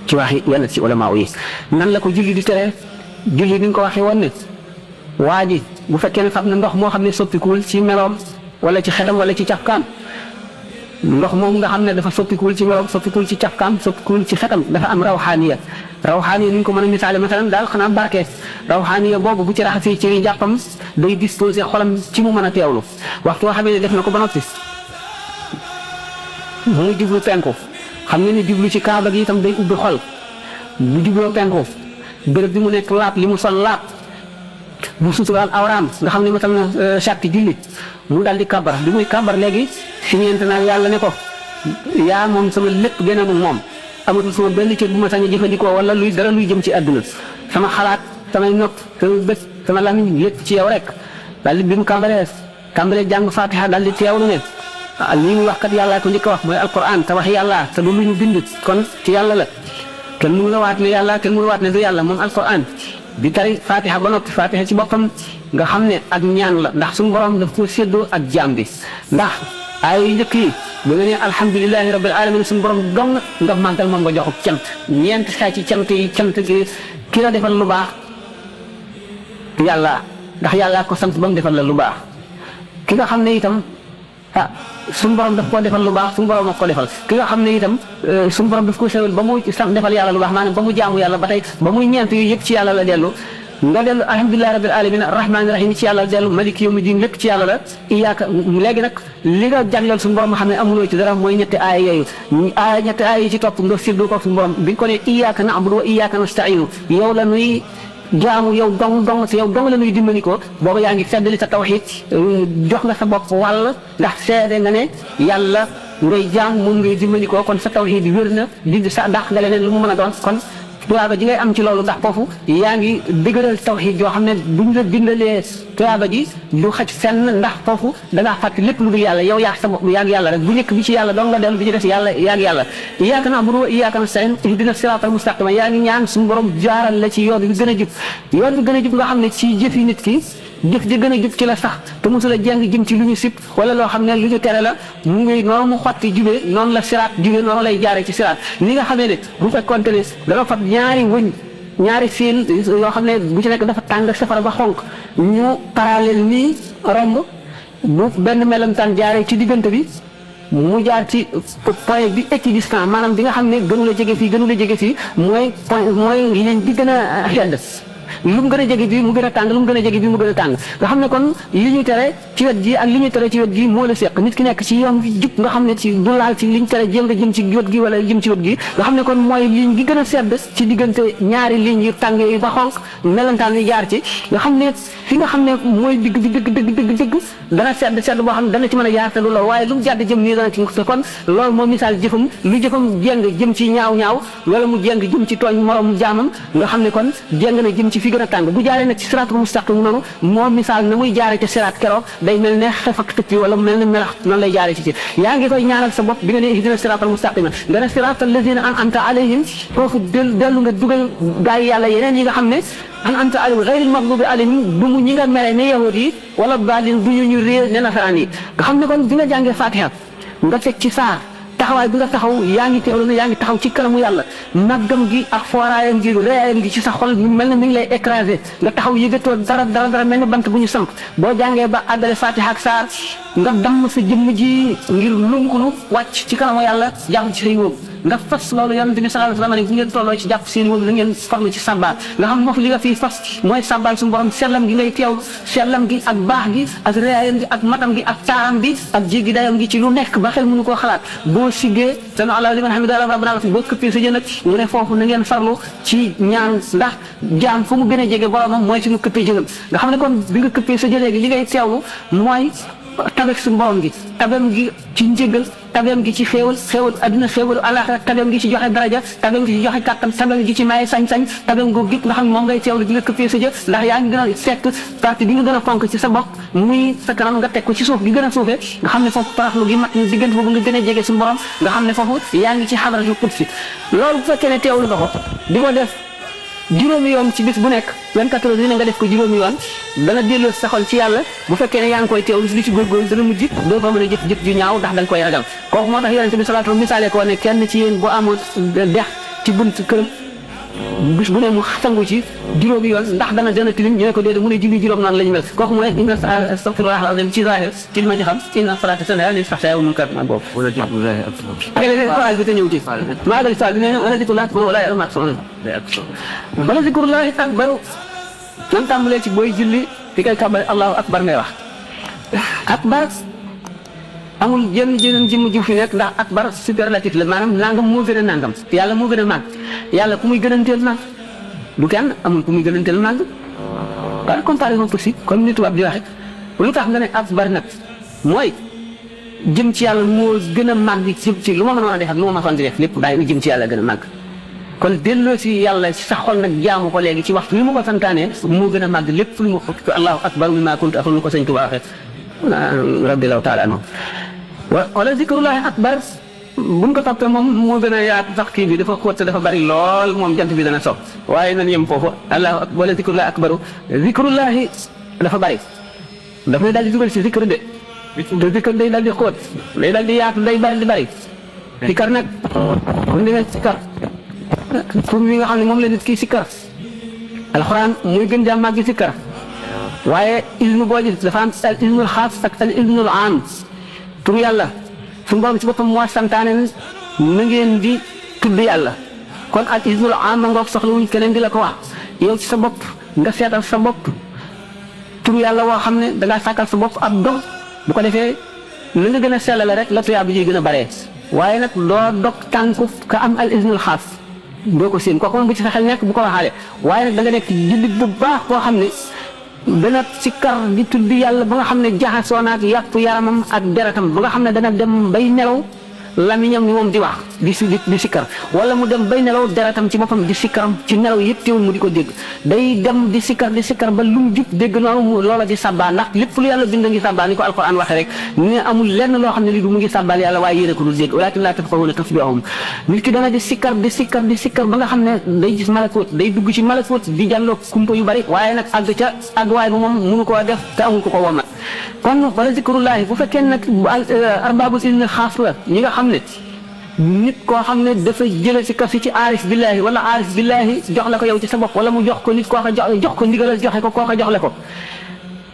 ci waxi yenn ci ulama yi. nan la ko julli di tere julli ni nga ko waxee woon ne waa ji bu fekkee ne fab na ndox moo xam ne soppikuwul ci meloom wala ci xelam wala ci cafkaam ndox moom nga xam ne dafa soppikuwul ci meloom soppikuwul ci cafkaam soppikuwul ci xetam dafa am rawxaaniya ni ñu ko mën a misaale masalan daal xanaa barke rawxaaniya boobu bu ci raxasee ci jàppam day disposé xolam ci mu mën a teewlu waxtu woo xamee ne def na ko ba noppi mu jublu penku xam nga ni jublu ci kaaba gi itam day ubbi xol bu jubloo penku béréb bi mu nekk laab li mu sol laab mu suturaal awraam nga xam ne matal na charte julli mu daal di kabar bi muy kabar léegi si ñeent naa yàlla ne ko yaa moom sama lépp gën a moom amatul sama benn cër bu ma sañ a jëfandikoo wala luy dara luy jëm ci àdduna sama xalaat samay nopp sama bët sama lamiñ lépp ci yow rek daal di bi mu kàmbalee jàng fatiha daal di teewlu ne lii muy wax kat yàllaa ko njëkk a wax mooy alquran te wax yàlla te du lu ñu bind kon ci yàlla la kenn mënu la waat ne yàlla kenn mënu waat ne du yàlla moom alquran di tari fatiha ba noppi fatiha ci boppam nga xam ne ak ñaan la ndax suñu borom daf ko séddoo ak jaam bi ndax ay yu njëkk yi ba nga ne alhamdulilahi rabbil alamin suñu borom dong nga màggal moom nga joxub cant ñeent saa ci cant yi cant gi ki la defal lu baax yàlla ndax yàllaa ko sant ba mu defal la lu baax ki nga xam ne itam suñu borom daf koo defal lu baax suñu borom ak ko defal ki nga xam ne itam suñu borom daf ko sewal ba muy sant defal yàlla lu baax maanaam ba mu jaamu yàlla ba tey ba muy ñeent yu yëpp ci yàlla la dellu nga dellu alhamdulillahi rabbil alamin arrahmani rahim ci yàlla la dellu maliki yawmi din lépp ci yàlla la iyaaka léegi nag li nga jagleel suñu borom xam ne amuloo ci dara mooy ñetti aaya yooyu ñetti aaya yi ci topp nga firdu ko suñu borom bi nga ko ne iyaaka na'budu wa iyaaka nasta'inu yow la nuy jaamu yow dong si yow dong la nuy dimbali ko booba yaa ngi feddali sa tawxiid jox nga sa bopp wàll ndax seede nga ne yàlla ngay jaam moom ngay dimbali ko kon sa tawxiid wér na di sa ndax nga leneen lu mu mën a doon kon tuyaaba ji ngay am ci loolu ndax foofu yaa ngi dëgëral tawxiid yoo xam ne buñ la bindalee tuyaaba ji du xaj fenn ndax foofu dangaa fàtte lépp lu dul yàlla yow yaa sa bopp yaa ngi yàlla rek bu njëkk bi ci yàlla dong nga dellu bi ci des yàlla yaa ngi yàlla iyyaaka na'budu wa iyyaaka nasta'iin ihdina siraatal mustaqiim yaa ngi ñaan suñu borom jaaral la ci yoon bi gën a jub yoon bi gën a jub nga xam ne ci jëfi nit ki jëf ji gën a jub ci la sax te mosula jeng jëm ci lu ñu sib wala loo xam ne lu ñu tere la mu ngi noonu mu xotti jubee noonu la siraat jubee noonu lay jaaree ci siraat ni nga xamee ne bu fekkoonte ne dama fab ñaari fiil yoo xam ne bu ci nekk dafa tàng safara ba xonk ñu parallèle nii romb bu benn melantaan jaaree ci diggante bi mu jaar ci point bi équidistant maanaam bi nga xam ne gënu la jege fii mooy point mooy ligne bi gën a xedd lu mu gën a jege bii mu gën a tàng lu mu gën a jege bii mu gën a tàng nga xam ne kon li ñuy tere ci wet gi ak li ñuy tere ci wet gi moo la seq nit ki nekk ci yoon bi jub nga xam ne ci du laal ci liñ tere jëm ci wet gi wala jëm ci wet gi nga xam ne kon mooy ligne gi gën a sedd ci diggante ñaari ligne yu tàng yi ba xonk melentaan yi jaar ci nga xam ne fi nga xam ne mooy digg bi dëgg dana sedd boo xam ne dana ci mën a jaar te du lool waaye lu mu jàdd jëm nii dana ci kon loolu moom misaal jëfam lu jëfam jéng jëm ci ñaaw wala mu jéng jëm ci tooñ morom jaamam nga xam ne kon jéng na jëm ci fi gën a tàng bu jaaree nag ci siraatul mustaqim noonu moom misaal na muy jaaree ci siraat keroog day mel ne xef ak tëpp wala mel ne melax noonu lay jaaree ci yaa ngi koy ñaanal sa bopp bi nga ne ihdina siraatal mustaqima nga ne siraatal lazina an'amta alayhim foofu dellu nga dugal gaay yàlla yeneen yi nga xam ne an'amta alayhim ghayril maghdubi alayhim du mu ñi nga mere ne yahud yi wala baalin du ñu réer ne nasaraan yi nga xam ne kon bi nga jàngee fatiha nga teg ci saar taxawaay bi nga taxaw yaa ngi teewlu ne yaa ngi taxaw ci kanamu yàlla màggam gi ak fooraayam gi réyaayam gi ci sa xol mel na mi ngi lay écrasé nga taxaw yëgatoo dara mel na bant bu ñu samp boo jàngee ba àggale fatiha ak saar nga damm sa jëmm ji ngir lunkulu wàcc ci kanamu yàlla jàpp ci say wóob nga fas loolu yonent bi sallallahu alayhi wa sallam ne bu ngeen tolloo ci jàpp seen wóob la ngeen farlu ci sàbbaal nga xam foofu li nga fii fas mooy sàbbaal suñu borom sellam gi ngay teew sellam gi ak baax gi ak réyaayam gi ak matam gi ak taaram bi ak jéggi dayam gi ci lu nekk ba xel mënu koo xalaat boo siggee te no àla liman hamida rabbana boo këppee sa jën nag mu ne foofu na ngeen farlu ci ñaan ndax jaam fu mu gën a jege boromam mooy suñu këppee jënam nga xam ne kon bi nga këppee sa jëlee gi li ngay teewlu mooy tabek suñu borom gi tabem gi ci njëgal tabem gi ci xéewal adduna xéewalu àllaxira tabem gi ci joxe daraja tabem gi ci joxe kàttan tabem gi ci maye sañ-sañ tabem googu nga xam ne moom ngay teewlu di nga këppee sa jë ndax yaa ngi gën a fekk partie bi nga gën a fonk ci sa bopp muy sa kanam nga teg ko ci suuf gi gën a suufee nga xam ne foofu paraxlu gi mat ni diggante boobu nga gën a jege suñu borom nga xam ne foofu yaa ngi ci xadratul qudsi loolu bu fekkee ne teewlu nga ko di ko def juróomi yoon ci bis bu nekk 24 heures dina nga def ko juróomi yoon dana delloo sa xol ci yàlla bu fekkee ne yaa ngi koy teewlu li ci góorgóorlu dana mujj doo fa mën a jëf ju ñaaw ndax da nga koy ragal kooku moo tax yonente bi salaatu misaale ko ne kenn ci yéen boo amoon dex ci bunt këram bis bu ne mu sangu ci juróomi yoon ndax dana tilim ñu ne ko déedéet mu ne julli juróom noonu la ñu mel kooku mu ne inna astaghfirullah al-azim ci zahir ci li ma ci xam inna salata tanha anil fahsha'i wal munkar ma boobu wala jikrullahi bi te ñëw ci maa gal sal bi ne wala zikrullah wala ya'lamu wala zikrullahi akbar nan tàmbalee ci booy julli fi kay kàbbal allahu akbar ngay wax akbar amul jenn jëmm ji fi nekk ndax akbar superlatif la maanaam nangam moo gën a nangam yàlla moo gën a màgg yàlla ku muy gënanteel màgg du kenn amul ku muy gënanteel màgg par comparaison possible comme ni tubaab di waxe lu tax nga ne akbar nag mooy jëm ci yàlla moo gën a màgg jëm ci lu ma mën a def ak lu ma mësoon di def lépp bàyyi nga jëm ci yàlla gën a màgg kon delloo si yàlla ci sa xol nag jaamu ko léegi ci waxtu wi mu ko santaane moo gën a màgg lépp lu mu ko allahu akbar mimma kuntu aqulu ko sëñ Tuubaa waxee radiyallahu taala anhu wala zikrullahi akbar buñ ko toppee moom moo gën a yaatu sax kii bi dafa xóot te dafa bari lool moom jant bi dana sopp waaye nan yem foofu allahu akbar wala zikrullahi akbaru zikrullahi dafa bari daf lay daal di dugal si zikr de te zikr day daal di xóot day daal di yaatu day bari di bari sikar nag bu demee sikar pour mi nga xam ne moom la nit kii sikar alxuraan muy gën jaa màgg sikar waaye isnu boo gis dafa am al isnul xaas ak al isnul aam tur yàlla suñu borom ci boppam moo santaane na ngeen di tudd yàlla kon al isnul aam ngoog soxla wuñ keneen di la ko wax yow ci sa bopp nga seetal sa bopp tur yàlla woo xam ne dangaa sàkkal sa bopp ab dog bu ko defee la nga gën a sellale rek la tuyaa bi ji gën a baree waaye nag doo dog tànku ka am al isnul xaas doo ko séen kooku moom bu ci sa xel nekk bu ko waxaale waaye nag da nga nekk jullit bu baax boo xam ne dana sikkar di tudd yàlla ba nga xam ne jaxasoo naag yàpp yaramam ak deretam ba nga xam ne dana dem bay nelaw lamiñam ni moom di wax di sikkar wala mu dem bay nelaw deretam ci boppam di sikkaram ci nelaw yëpp teewul mu di ko dégg day dem di sikkar ba lu mu jub dégg noonu loola di sàbbaa ndax lépp lu yàlla bind ngi sàbbaa ni ko alquran waxee rek ne amul lenn loo xam ne li du mu ngi sàbbaal yàlla waaye yéene ko dul dégg walakin laa tafqahuuna tasbiihahum nit ki dana di sikkar ba nga xam ne day gis malakoot day dugg ci malakoot di jàlloo kumpa yu bari waaye nag àgg waay bu moom mënu koo def te amul ko ko womat kon wala zikrullahi bu fekkee nag arbaabu isni xaas la ñi nga xam ne nit koo xam ne dafa jële si kar si ci aarif billahi wala aarif billahi jox la ko yow ci sa bopp wala mu jox ko nit koo ko jox ko ndigalal joxe ko koo ko jox la ko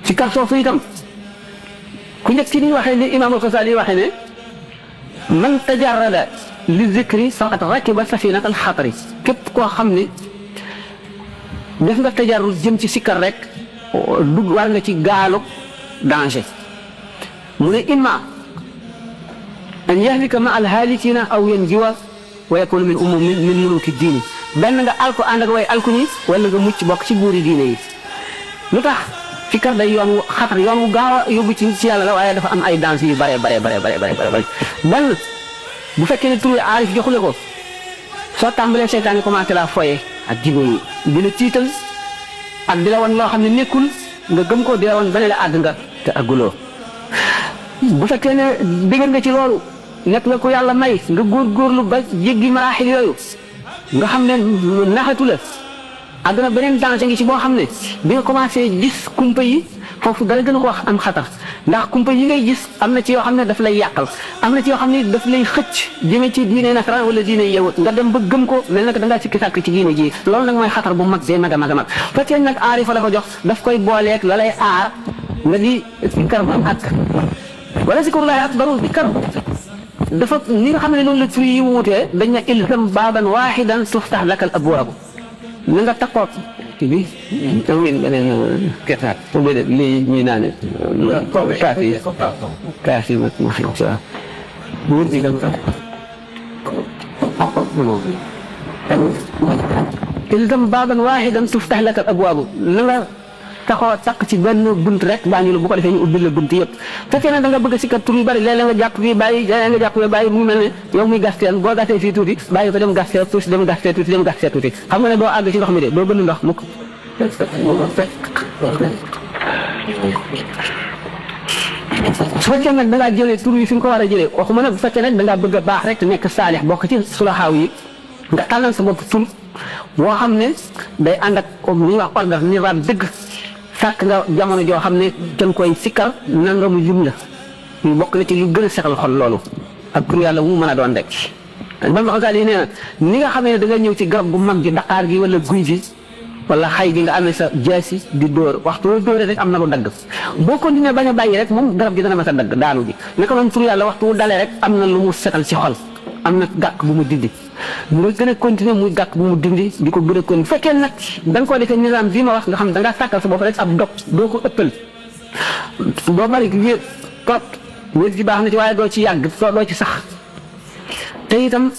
si kar soosu itam ku njëkk ci ni waxee ni imaam al-Ghazali waxee ne man tajarrada li zikri faqad rakiba safinata al-xatri képp koo xam ne def nga tajarrud jëm ci sikkar rek dugg war nga ci gaalu danger mu ne imma an yahlika ma alhalikina aw yanjuwa wa yakunu min muluki diini benn nga alko ànd ak way alku ñi wala nga mucc bokk ci buuri diine yi lu tax sikkar day yoon wu xatar yoon wu gaaw a yóbbu ci yàlla la waaye dafa am ay danger yu bare benn bu fekkee ne turu aarif joxule ko soo tàmbalee seytaane commencé laa foye ak jigéen ñi di la tiital ak di la wan loo xam ne nekkul nga gëm ko di la wan beneen àgg nga te àgguloo bu fekkee ne dégg nga ci loolu nekk nga ko yàlla may nga góorgóorlu ba jéggi maraaxil yooyu nga xam ne naxatu la àgg na beneen danger ngi ci boo xam ne bi nga commencé gis kumpa yi foofu dara gën a ko wax am xatar ndax kumpa yi ngay gis am na ci yoo xam ne daf lay yàqal am na ci yoo xam ne daf lay xëcc jëme ci diine nasaraan wala diine yawut nga dem ba gëm ko mel nag da ngaa sikki sàkk ci diine ji loolu nag mooy xatar bu mag bee mag a mag a mag fekkee nag aarifa la ko jox daf koy booleeg la lay aar nga di sikkar am ak wala zikrullahi akbaru zikr dafa ni nga xam ne noonu la tur yi wuutee dañ ne ilzam baaban waahidan tuftax laka al abwaabu na nga takkoot bi amin beneen ketaat lii ñuy naane kaas yi mag ma xam sa buur bi nga ilzam baaban waahidan tuftax laka al abwaabu na nga taxoo takk ci benn bunt rek baa ñu la bu ko defee ñu ubbil la bunt yëpp fekkee ne da nga bëgg a sikkat tur yu bari léeg-léeg nga jàpp fii bàyyi léeg-léeg nga jàpp fii bàyyi mu mel ne yow muy gasteen boo gasee fii tuuti bàyyi ko dem gasee tuuti dem gasee tuuti dem gasee tuuti xam nga ne doo àgg ci ndox mi de doo bënn ndox mukk su fekkee nag da ngaa jëlee tur yi fi nga ko war a jëlee waxuma nag bu fekkee nag da ngaa bëgg a baax rek te nekk saalix bokk ci sulaxaaw yi nga tànnal sa bopp tur boo xam ne day ànd ak comme ni ñuy wax ordre nirvaan dëgg sàkk nga jamono joo xam ne dañ koy sikkar nangamu lim la ñu bokk na ci lu gën a sexal xol loolu ak tur yàlla mu mën a doon rek. ba ma xasaal yi nee na ni nga xamee ne da nga ñëw ci garab gu mag gi daqaar gi wala guy gi wala xay gi nga amee sa jaasi di dóor waxtu woo dóoree rek am na lu dagg boo continué bañ a bàyyi rek moom garab gi dana ma sa dagg daanu gi naka noonu tur yàlla waxtu wu dalee rek am na lu mu setal ci xol am na gàkk bu mu dindi nga gën a continué muy gàkk bu mu dindi di ko gën a continué fekkee nag da nga koo defee nizaam bii ma wax nga xam da ngaa sàkkal sa bopp rek ab dog doo ko ëppal doo bari wéet trop wéet gi baax na ci waaye doo ci yàgg doo ci sax te itam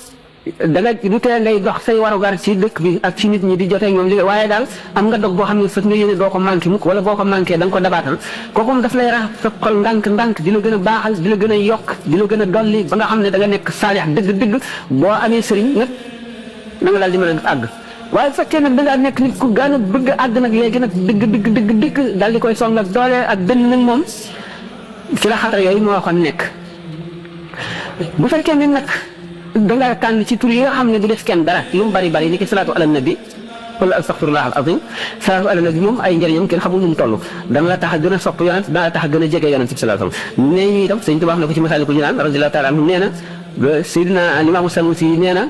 da nga du tee ngay dox say warugar ci dëkk bi ak ci nit ñi di jotee ñoom liggéey waaye daal am nga dog boo xam ne fas nga yéene doo ko manqué mukk wala boo ko manqué da nga ko dabaatal kooku daf lay rax sa xol ndànk-ndànk di la gën a baaxal di la gën a yokk di la gën a dolli ba nga xam ne da nga nekk saalix dëgg-dëgg boo amee sëriñ nag da nga daal di mën a àgg waaye fekkee nag da ngaa nekk nit ku gën a bëgg àgg nag léegi nag dëgg daal di koy song ak doole ak benn nag moom ci la xatar yooyu moo waxoon nekk bu fekkee ne nag da ngaa tànn ci tur yi nga xam ne du def kenn dara lu mu bari ni ki salaatu ala nabi wala astaghfirullah al azim salaatu ala nabi moom ay njëriñam kenn xamul nu mu toll dana la tax a gën a sopp yonent dana la tax a gën a jege yonent bi sallallahu alayhi wasallam nee ñu itam sëñ Tuubaa wax na ko ci Masaalikul Jinaan radiyallahu taala anhu nee na Seydina Limaamu Sanusi nee na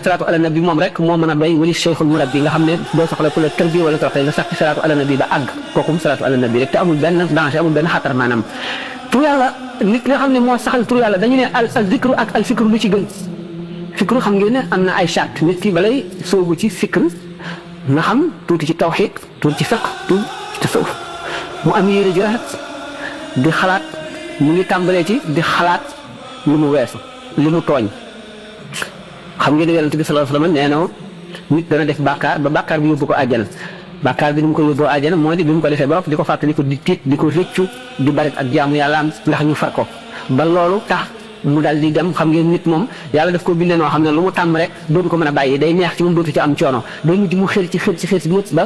salaatu ala nabi moom rek moo mën a doy wali cheikhul murabbi nga xam ne doo soxla ku la tërbi wala toroxte nga sax ci salaatu ala nabi ba àgg kookum salaatu ala nabi rek te amul benn danger amul benn xatar maanaam tur yàlla nit nga xam ne moo saxal tur yàlla dañu ne al zikru ak al fikru lu ci gën fikru xam ngeen ne am na ay charte nit ki balay soobu ci fikr nga xam tuuti ci tawxiid tuuti ci fiqh tuuti ci tasawuf mu am yéene ju rafet di xalaat mu ngi tàmbalee ci di xalaat li mu weesu li mu tooñ xam ngeen ne yonent bi sallallahu alayhi wasallam nee na nit dana def bàkkaar ba bàkkaar bi yóbbu ko àjjana bàkkaar bi ni mu ko yóbboo àjjana mooy di bi mu ko defee ba di ko fàttali ko di tiit di ko rëccu di bari ak jaamu yàlla am ndax ñu far ko ba loolu tax mu daal di dem xam ngeen nit moom yàlla daf ko bindee noo xam ne lu mu tàmm rek dootu ko mën a bàyyi day neex ci moom dootu ci am coono day mujj mu xër ci mut ba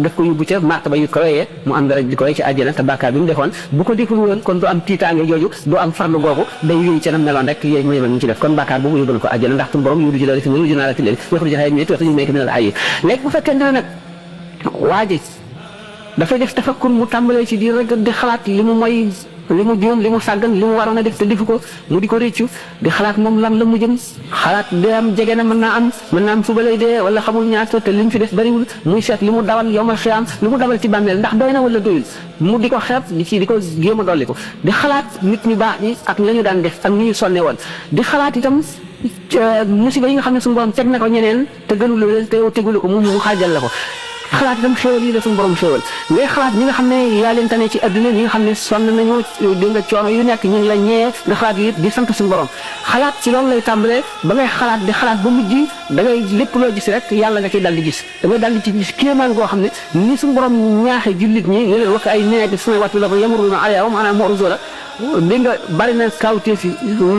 daf ko yóbbu ca martaba yu kawee mu am dara di koy ci àjjana te bàkkaar bi mu defoon bu ko deful woon kon du am tiitaange jooju du am farlu googu day wéy ca nam meloon rek yéen mooy ñu ci def kon bàkkaar boobu yóbbu na ko àjjana ndax suñu borom yóbbu ci la rek mu junaa la ci leen waxu ci xay mi waxu ñu may ko ne la ay léegi bu fekkee ne nag waa ji dafay def tafakkur mu tàmbalee ci di rek di xalaat li mu mooy li mu juum li mu sàggan li mu waroon a def te defu ko mu di ko réccu di xalaat moom lan la mu jëm xalaat di am jege na mën naa am suba lay dee wala xamul ñaata te li mu fi def bariwul muy seet li mu dawal yowmal xiyaam li mu dawal ci bàmmeel ndax doy na wala doyul mu di ko xeeb di ko jéem a dolli ko di xalaat nit ñu baax ñi ak la ñu daan def ak ni ñu sonne woon di xalaat itam musiba yi nga xam ne suñu borom teg na ko ñeneen te gënul leen te tegulu ko mu xaajal la ko xalaat itam xéwal yi la suñu borom xéwal ngay xalaat ñi nga xam ne yaa leen tane ci adduna ñi nga xam ne sonn nañu di nga coono yu nekk ñu ngi la ñee nga xalaat yi di sant suñu borom xalaat ci loolu lay tàmbalee ba ngay xalaat di xalaat ba mujj da ngay lépp loo gis rek yàlla nga ciy dal di gis da ngay dal di ci gis kéemaan goo xam ne ni suñu borom ñaaxe jullit ñi ñu leen wax ay neeti sumay wattu la ba yamuruna alayha maanaam moruso la dégg nga bari na kawteef yi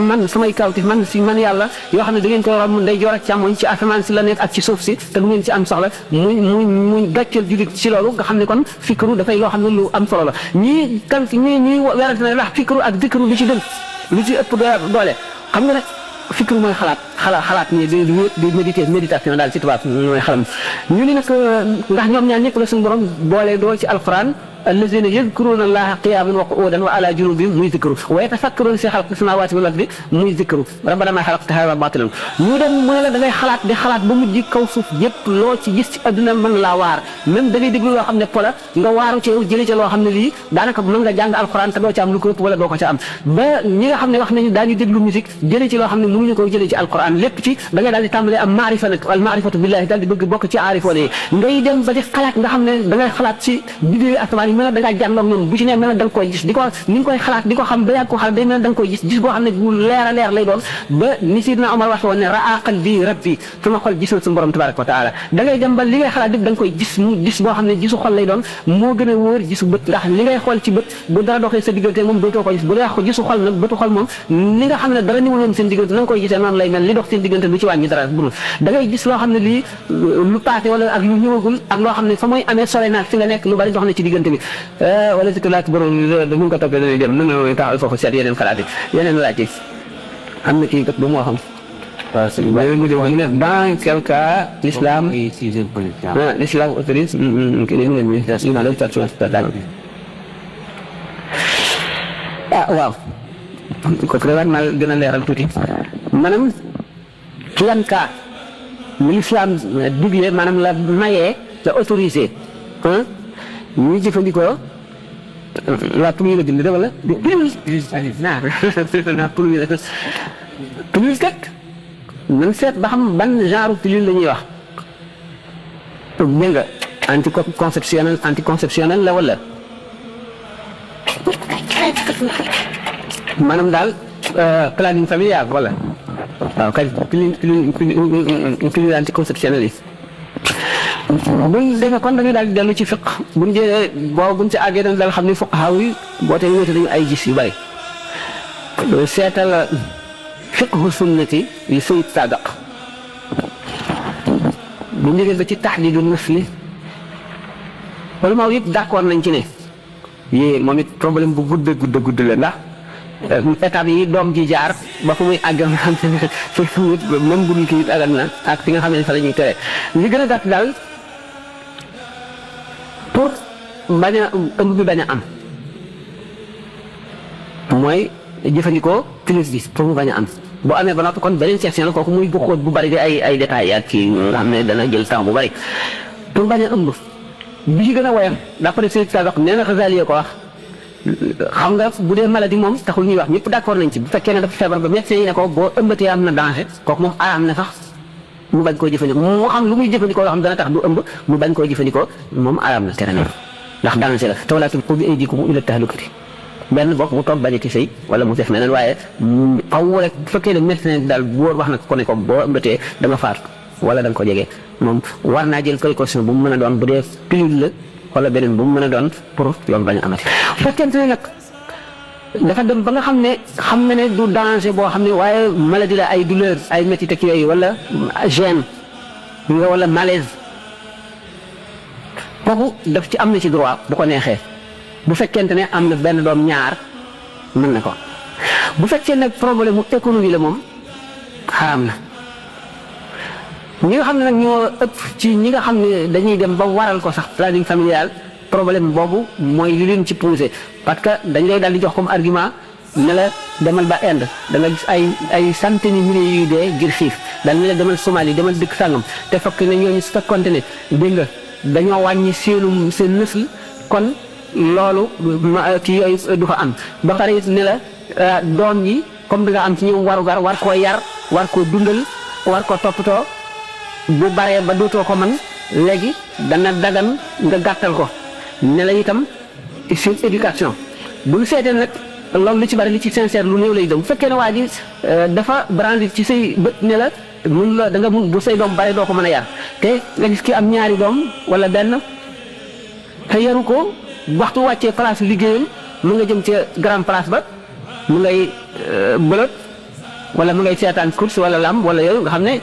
man samay kawteef man yàlla yoo xam ne da ngeen koy romb ndey joor ak càmmoñ ci asamaan si la nekk ak ci suuf si te du ngeen ci am soxla muy gàcceel jullit ci loolu nga xam ne kon fikru dafay loo xam ne lu am solo la ñii ñuy werante ne ndax fikru ak dikru lu ci gën lu ci ëpp doole xam nga nag fikru mooy xalaat ni di méditation daal ci tubaab mooy xalam ñu ni nag ndax ñoom ñaar ñëpp la suñu borom boole doo ci alquran الذين يذكرون الله قياما وقعودا وعلى جنوبهم muy ذكر ويتفكرون في خلق السماوات والارض muy ذكر ربنا ما خلقت هذا باطلا ñu dem mu ne la da ngay xalaat di xalaat ba mujj kaw suuf yëpp loo ci gis ci adduna mën laa waar même da ngay déglu loo xam ne pola nga waaru ci jëlee ca loo xam ne lii daanaka mën nga jàng alxuraan te doo ci am lu ko ëpp wala doo ko ca am ba ñi nga xam ne wax nañu daañu déglu musique jëlee ci loo xam ne mënuñu ko jëlee ci alxuraan lépp ci da ngay daal di tàmbalee am maarifa nag al maarifatu billahi daal di bëgg bokk ci aarifoon yi ngay dem ba di xalaat nga xam ne da ngay xalaat ci bidéo asamaan mel da ngaa jàndoog ñoom bu ci ne mel na da nga koy gis di ko ni nga koy xalaat di ko xam ba yàgg ko xalaat day mel na da nga koy gis boo xam ne bu leer a leer lay doon ba ni Sidna Omar wax woon ne raa qalbi rabbi sama xol gisul suñu borom tabaraka wa taala da ngay dem ba li ngay xalaat dëgg da nga koy gis mu gis boo xam ne gisu xol lay doon moo gën a wóor gisu bët ndax li ngay xool ci bët bu dara doxee sa diggante moom dootoo ko gis bu dee ko gisu xol nag bëtu xol moom li nga xam ne dara niwul woon seen diggante na nga koy gisee noonu lay mel li dox seen diggante du ci wàññi dara bu da ngay gis loo xam ne lii lu paase wala ak lu ñëwagul ak loo xam ne fa mooy amee sore naag fi nga nekk lu bari dox na ci diggante bi wala si laaj borom da mun ko toppee dañuy dem nan la taxaw foofu seet yeneen xalaat yi yeneen laaj yi am na kii kat bu moo xam parce que dans quel cas l'islam l'islam autorise waaw ko ko war na gën a leeral tuuti maanaam ci yan cas l'islam digle maanaam la mayee la autorisé ñu jëfandikoo la pluie la bind de wala pluie kat nan seet ba xam ban genre pluie la ñuy wax dégg nga anticonceptionnel la wala maanaam daal planning familial wala waaw kay pluie anticonceptionnel yi buñ defee kon dañuy daal di dellu ci fiq buñ jëlee buñ ci àggee dañ daal xam ne fuqahaa yi boo tey wéete dañu ay gis yu bari seetal fiqhu sunnati yi Sayyid Sabiq bu ñu jógee ba ci tahdiidu nasli ulama yëpp d'accord nañ ci ne yii moom it problème bu gudd la ndax étape yi doom ji jaar ba fu muy àgg nga xam ne même bu ñu kii àggal na ak fi nga xam ne fa la ñuy tere li gën a gàtt daal pour bañ a ëmb bi bañ a am mooy jëfandikoo pilule bi pour mu bañ a am boo amee ba noppi kon beneen section la kooku muy bu xóot bu bari di ay détails ak kii nga xam ne dana jël temps bu bari pour bañ a ëmb bi ci gën a woyof d'après Sayyid Sabiq nee na Ghazali ko wax xam nga bu dee maladie moom taxul ñuy wax ñëpp d'accord nañ ci bu fekkee ne dafa feebar ba médecin yi ne ko boo ëmbatee am na danger kooku moom araam na sax mu bañ koo jëfandikoo moo xam lu muy jëfandikoo loo xam dana tax du ëmb mu bañ koo jëfandikoo moom araam na tere na ndax danger la te wala tulqu bi aydiikum ila tahlukati benn bopp mu toog bañ ci sëy wala mu def neneen waaye xaw rek bu fekkee ne médecin daal bu wóor wax na ko ne ko boo ëmbatee dama faatu wala da nga ko jege moom war naa jël précaution bu mu mën a doon bu dee pilule la wala beneen bu mu mën a doon pour loolu bañ a amati. bu fekkente ne nag dafa dem ba nga xam na ne du danger boo xam ne waaye maladie la ay douleur ay métit ak yooyu wala gêne nga wala malaise kooku daf ci am na ci droit bu ko neexee bu fekkente ne am na benn doom ñaar mën na ko bu fekkee nag problème mu économie la moom xaram na ñi nga xam ne nag ñoo ëpp ci ñi nga xam ne dañuy dem ba waral ko sax planning familial problème boobu mooy li leen ci poussé parce que dañ lay daal di jox comme argument ne la demal ba Inde da nga gis ay centaines de milliers yu dee ngir xiif daal ne la demal Somalie demal dëkk sàngam te fekk ne ñooñu su fekkoonte ne dégg nga dañoo wàññi seen nësl kon loolu kii yooyu du ko am ba pare it ne la doom yi comme da nga am ci ñoom warugar war koo yar war koo dundal war koo toppatoo bu baree ba dootoo ko mën léegi dana dagan nga gàttal ko ne la itam sur éducation bu ñu seetee nag loolu lu ci bari li ci sincère lu néew lay doon bu fekkee ne waa ji dafa brandir ci say bët ne la mun la da nga mun bu say doom bare doo ko mën a yar te nga gis ki am ñaari doom wala benn te yaru ko waxtu wàccee place liggéeyam mu nga jëm ca grand place ba mu ngay bëlët wala mu ngay seetaan course wala lamb wala yooyu nga xam ne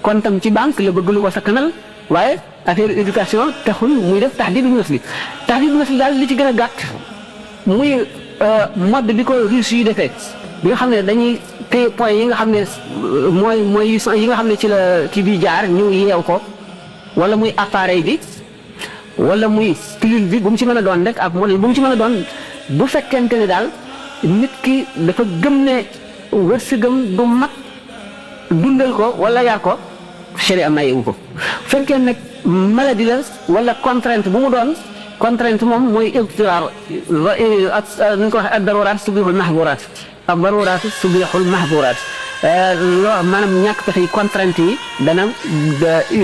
kon tam ci banque la bëgg lu ko sakkanal waaye affaire éducation taxul muy def tahdiidu nasli daal li ci gën a gàtt muy mode bi ko Russes yi defee bi nga xam ne dañuy téye point yi nga xam ne mooy yi nga xam ne ci la ci bi jaar ñu yeew ko wala muy appareil bi wala muy pilule bi bu mu ci mën a doon rek ak modèle bu mu ci mën a doon bu fekkente ne daal nit ki dafa gëm ne wërsëgam du mat dundal ko wala yar ko sharia mayewu ko fekkee nag maladie la wala contrainte bu mu doon contrainte moom mooy ibtiraar nu ñu ko waxee ad-daruraat tubihul mahzuraat ad-daruraat tubihul mahzuraat loo maanaam ñàkk pexe yi contrainte yi dana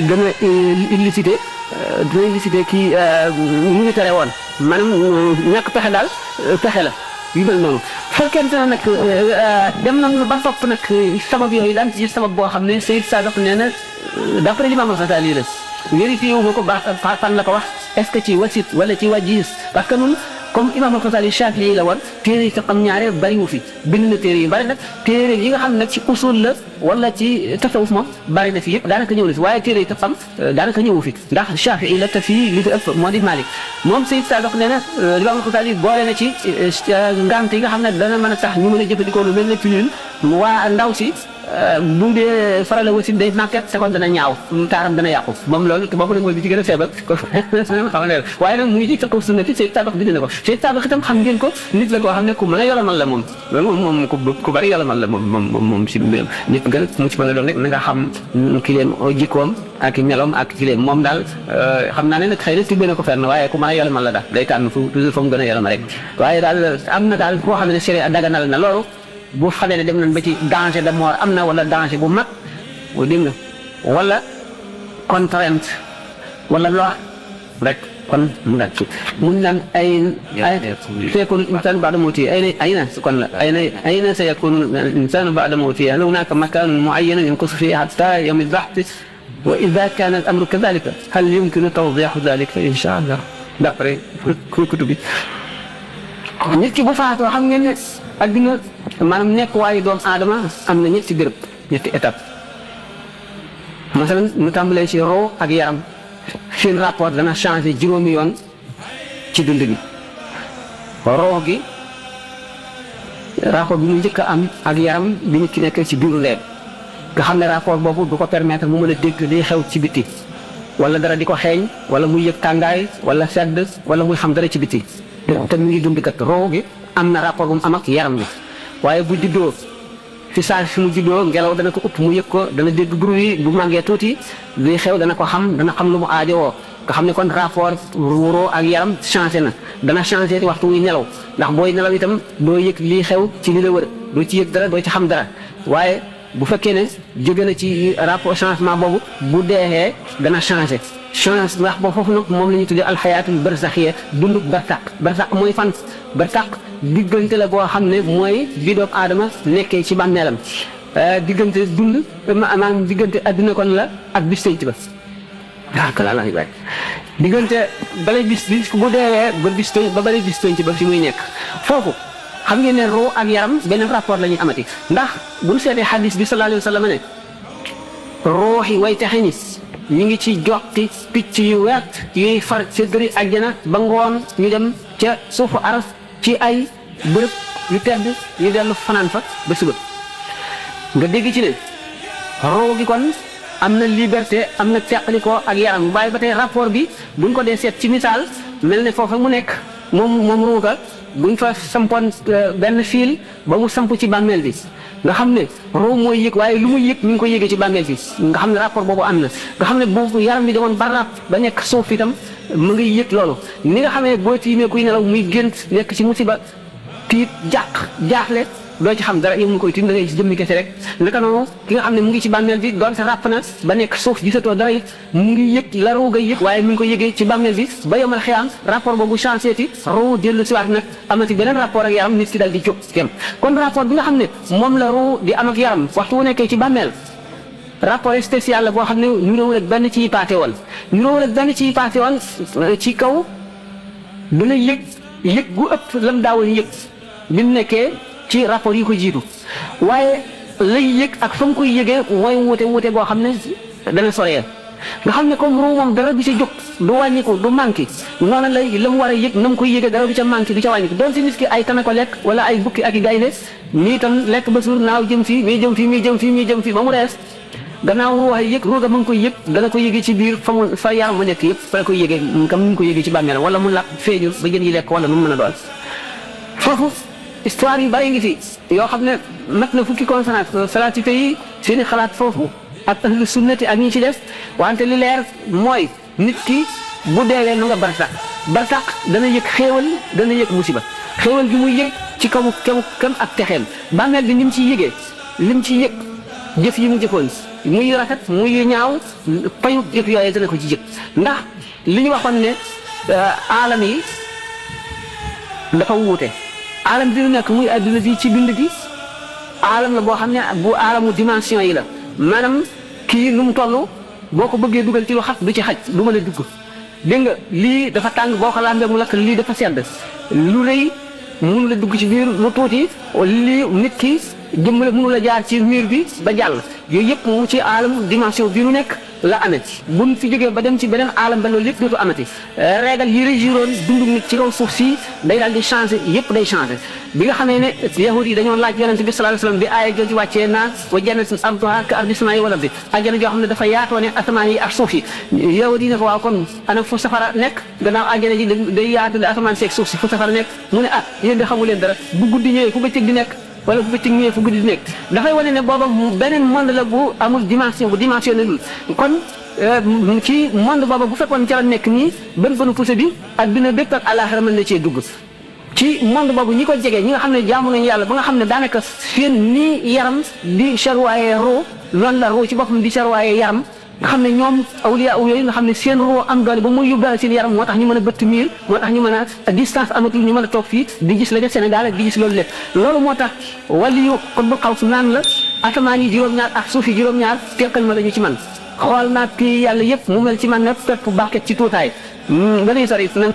gën a illicité kii yu ñu tere woon maanaam ñàkk pexe daal pexe la yu mel noonu fekkente ne nag dem nañu ba topp nag sabab yooyu daan ci sabab boo xam ne Sayyid Sabiq nee na d'après l'imam al-Ghazali la vérifié wu ma ko baax fan la ko wax est-ce que ci wasit wala ci wajis parce que ñun comme imam al-Ghazali Shafi'i la woon téere yi xam ñaare bariwu fi bind na téere yu bari nag téere yi nga xam ne nag ci usul la wala ci tasawuf moom bari na fi yëpp daanaka ñëw na fi waaye téere yi xam daanaka ñëwu fi ndax Shafi'i la te fii li fi ëpp moo di Malik moom Sayyid Sabiq nee na imam al-Ghazali boole na ci ngant yi nga xam ne dana mën a tax ñu mën a jëfandikoo lu mel ne pilule waa ndaw si bu dee faral aussi day màgget te kon dana ñaaw taaram dana yàqu moom loolu te boobu nag mooy bi ci gën a feebar ko xam ne waaye nag muy ci fiqhu sunnati Seydi Sabiq bind na ko Seydi Sabiq itam xam ngeen ko nit la koo xam ne ku mën a yolomal la moom loolu moom ku bari yolomal la moom si mbiram nit nga mu ci mën a doon rek na nga xam kileem jikkoom ak meloom ak kileem moom daal xam naa ne nag xëy na tibbee na ko fenn waaye ku mën a yolomal la daal day tànn fu toujours fa mu gën a yoloma rek waaye daal am na daal koo xam ne sharia daganal na loolu bu xamee ne dem nañ ba ci danger de mort am na wala danger bu mag dégg nga wala contrainte wala loi rek kon mu naan mun naan ay sayakunu insaanu ba'da mawtihi ayna kon la ayna sayakunu insaanu ba'da mawtihi hal hunaaka makaanun mu'ayyanun yanqusu fiihi hattaa yawmi al-bahthi wa idhaa kaana al-amru kadhaalika hal yumkinu tawdiihu dhaalika inshaa Allah d'après kutub bi nit ki bu faatoo xam ngeen ne adduna maanaam nekk waayu doomu aadama am na ñetti béréb ñetti étape masalan ñu tàmbalee ci roo ak yaram seen rapport dana changé juróomi yoon ci dund gi roo gi rapport bi mu njëkk a am ak yaram bi nit ki nekk ci biiru ndeyam nga xam ne rapport boobu du ko permettre mu mën a dégg liy xew ci biti wala dara di ko xeeñ wala muy yëg tàngaay wala sedd wala muy xam dara ci biti te mu ngi dund kat roo gi am na rapport bu mu am ak yaram bi waaye bu juddoo fi saa fi mu juddoo ngelaw dana ko upp mu yëg ko dana dégg bruit yi bu màggee tuuti luy xew dana ko xam dana xam lu mu aajowoo nga xam ne kon rapport roo ak yaram changé na dana changé waxtu wuy nelaw ndax booy nelaw itam doo yëg lii xew ci li la wër doo ci yëg dara doo ci xam dara waaye bu fekkee ne jóge na ci rapport changement boobu bu deexee dana changé change ndax boo foofu nag moom la ñuy tuddee alxayaatul barzaxiya dunduk barsaq mooy fan barsaq diggante la boo xam ne mooy bi doomu aadama nekkee ci bàmmeelam diggante dund maanaam diggante adduna kon la ak bis tënc ba waaw diggante bale bis bu deewee ba bis tënc ba bale bis tënc ba fi muy nekk foofu xam ngeen ne roo ak yaram beneen rapport la ñuy amati ndax bu ñu seetee xadis bi sallallahu alayhi wa sallam ne rooxi way taxe ni ñu ngi ci joxti picc yu wert yuy far ci dëri àjjana ba ngoon ñu dem ca suufu aras ci ay bërëb yu tedd ñu dellu fanaan fa ba suba nga dégg ci ne roo gi kon am na liberté am na teqalikoo ak yaram waaye ba tey rapport bi buñ ko dee seet ci misaal mel ne foofa mu nekk moom ruuga buñ fa sampoon benn fiil ba mu samp ci bàmmeel bi nga xam ne roo mooy yëg waaye lu muy yëg mi ngi ko yëgee ci bàmmeel bi nga xam ne rapport boobu am na nga xam ne boobu yaram bi demoon barab ba nekk suuf itam mu ngi yëg loolu ni nga xamee boo tiimee kuy nelaw muy gént nekk ci musiba tiit jaaxle doo ci xam dara yow mu koy tiim da ngay jëmmi kese rek naka noonu ki nga xam ne mu ngi ci bàmmeel bi doon sa ràpp na ba nekk suuf gisatoo dara it mu ngi yëg la roo ngay yëg waaye mi ngi ko yëgee ci bàmmeel bi ba yomal xiyaam rapport boobu changé ti roo dellu si waat nag amati beneen rapport ak yaram nit ki dal di jóg kem kon rapport bi nga xam ne moom la roo di am ak yaram waxtu wu nekkee ci bàmmeel rapport spécial la boo xam ne niroowul ak benn ci paase woon niroowul ak benn ci paase woon ci kaw dana yëg gu ëpp lam daawoon yëg bi mu nekkee ci rapport yi ko jiitu waaye lay yëg ak fa mu koy yëgee mooy wuute boo xam ne dana soree nga xam ne comme ruu moom dara du ci jóg du wàññiku du manqué noonu lay la mu war a yëg na mu koy yëgee dara du ca manqué du ca wàññiku doon si nit ki ay tame ko lekk wala ay bukki ak i gaynde mii tam lekk ba suur naaw jëm fii mii jëm fii ba mu rees gannaaw ruuxa yëg ruuga ma ngi koy yëg dana ko yëgee ci biir fa yaram mu nekk yëpp fa la koy yëgee comme ni mu ko yëgee ci bàmmeelam wala mu làq feeñu ba jën yi lekk wala nu mu mën a doon foofu histoire yu bari ngi fi yoo xam ne mat na fukki consonance salaatite yi seeni xalaat foofu ak ahlu sunnati ak ñi ci def wante li leer mooy nit ki bu deewee nu nga barsaq dana yëg xéewal dana yëg musiba xéewal gi muy yëg ci kamu kam ak texeem bàmmeel bi ni mu ciy yëgee lim ci yëg jëf yi mu jëfoon muy rafet muy ñaaw payu jëf yooyee dana ko ci yëg ndax li ñu waxoon ne aalam yi dafa wuute aalam bi nekk muy adduna bi ci bind gi aalam la boo xam ne bu aalamu dimension yi la maanaam kii nu mu toll boo ko bëggee dugal ci lu xat du ci xaj du mën a dugg dégg nga lii dafa tàng boo ko lambee mu lakk lii dafa sedd lu rëy mënu la dugg ci biir lu tuuti lii nit ki jëmmale mënu la jaar ci mur bi ba jàll yooyu yëpp mu ci aalam dimension bi nu nekk la amee buñ fi jógee ba dem ci beneen aalam ba loolu lépp dootu amati régal yi régiroon dundu nit ci kaw suuf si day daal di changé yëpp day changé bi nga xamee ne yahud yi dañoo laaj yonente bi sallallahu alayhi wasallam bi aaya jooju wàccee naa wa jannatin arduha ka ardi samaa'i wal ardi àjjana joo xam ne dafa yaatoo ne asamaan yi ak suuf yi yahud yi ne ko waaw kon ana fu safara nekk gannaaw àjjana ji day yaatu asamaan si ak suuf si fu safara nekk mu ne yéen de xamu leen dara bu guddi ñëwee fu bëccëg di nekk wala bu bëccëg ñëwee fu guddi di nekk dafay wane ne booba beneen monde la bu amul dimension bu dimensionnel kon ci monde booba bu fekkoon ca la nekk nii bënu poussé bi adduna bépp ak àllaaxira mën na cee dugg ci monde boobu ñi ko jege ñi nga xam ne jaamu nañu yàlla ba nga xam ne daanaka seen nii yaram di charwaye roo loolu la roo ci boppam di charwaye yaram nga xam ne ñoom awliya yooyu nga xam ne seen roo am doole ba muy yóbbaale seen yaram moo tax ñu mën a bëtt miir moo tax ñu mën a distance amatul ñu mën a toog fii di gis la def Sénégal ak di gis loolu lépp loolu moo tax wàllu yu xutbu xaws naan la asamaan yi juróom-ñaar ak suuf yi juróom-ñaar teqal ma lañu ci man xool naa kii yàlla yëpp mu mel ci man ne pepp bàqet ci tuutaay ba nuy sori nag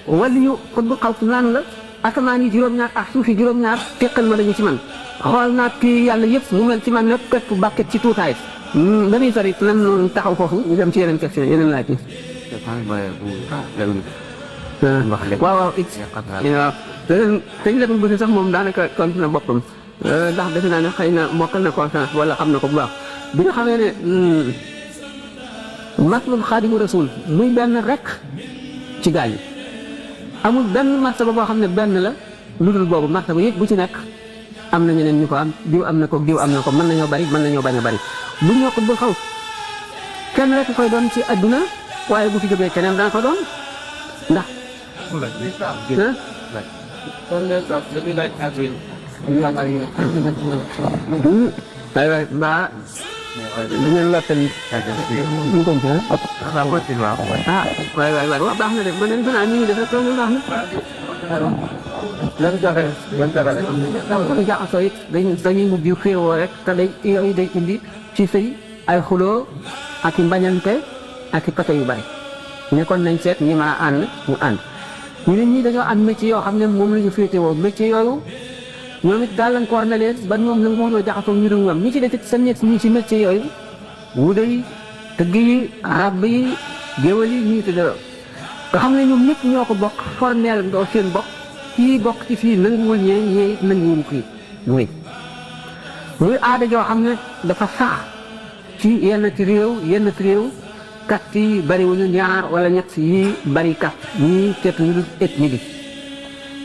wàllu yu xutbu xaws naan la asamaan yi juróom-ñaar ak suuf yi juróom-ñaar teqal ma lañu ci man xool naa kii yàlla yëpp mu mel ci man ne pepp bàqet ci tuutaay dañuy sori lan taxaw foofu ñu dem ci yeneen question yeneen laaj yi. waaw waaw it waaw te ñu la bëgg sax moom daanaka continué boppam ndax defe naa ne xëy na mokkal na conférence wala xam na ko bu baax bi nga xamee ne matlul xaadimu rasul muy benn rek ci gaañ amul benn martaba boo xam ne benn la lu dul boobu martaba yëpp bu ci nekk am na ñeneen ñu ko am diw am na ko diw am na ko mën nañoo bari mën nañoo bañ a bari bu ñu ko bu xaw kenn rek koy doon ci adduna waaye bu fi jógee keneen dana ko doon ndax. aywa mbaa dañu leen lottal ñu ko waay waaw baax na de ba leen gën ñu ngi def rek loolu baax na. lan joxe jaxasoo it dañuy mujj féewoo rek te day yooyu day indi ci sëy ay xuloo ak i mbañante ak i pate yu bari ñu kon nañ seet ñi mën a ànd ñu ànd ñu ne ñii dañoo am métier yoo xam ne moom la ñu féetewoo métier yooyu ñoom it gàllankoor na leen ba ñoom la nga mënoo jaxasoo ñu dul ñoom ñi ci def sa ñett ñi ci métier yooyu wuude yi tëgg yi rab yi géwél yi ñuy tëddoo nga xam ne ñoom ñëpp ñoo ko bokk formel ndoo seen bokk kii bokk ci fii nanguwul ñee nanguwul fii muy aada joo xam ne dafa sax ci yenn ci réew kat yi bariwuñu ñaar wala ñett yi bari kat ñii teetu ñu dul ethnie bi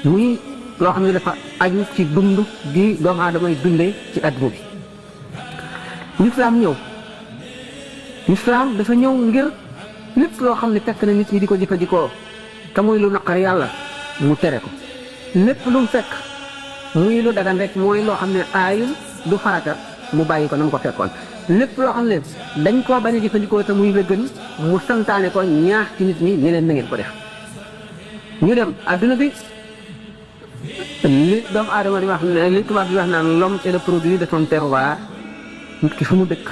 muy loo xam ne dafa aju ci dund di doomu aadama yi dundee ci adduna bi lislaam dafa ñëw ngir lépp loo xam ne fekk na nit ñi di ko jëfandikoo te muy lu naqar yàlla mu tere ko lépp lu mu fekk muy lu dagan rek mooy loo xam ne aayul du farata mu bàyyi ko na mu ko fekkoon lépp loo xam ne dañ koo bañ a jëfandikoo te muy gën mu santaane ko ñaax ci nit ñi ne leen na ngeen ko def ñu dem adduna bi li doomu aadama di wax li tubaab di wax naan l'homme est le produit de son terroir nit ki fu mu dëkk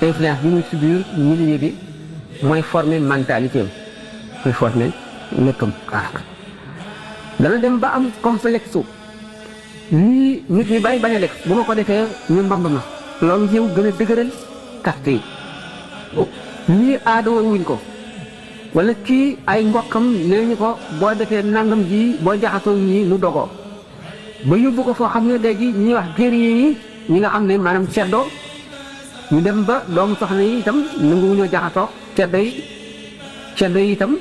influence bi muy subir milieu bi mooy former mentalité am mooy former léppam dana dem ba am complexe lii nit ñi bàyyi bañ a lekk bu ma ko defee ñu mbamb ma loolu ñëw gën a dëgëral kàtt yi lii aadama wuñ ko wala kii ay mbokkam nee ñu ko boo defee nangam ji boo jaxasoo ñi nu dogoo ba yóbbu ko foo xam ne léegi ñuy wax guerrier yi ñi nga xam ne maanaam ceddo ñu dem ba doomu soxna yi itam nanguwuñoo jaxasoo ceddo yi itam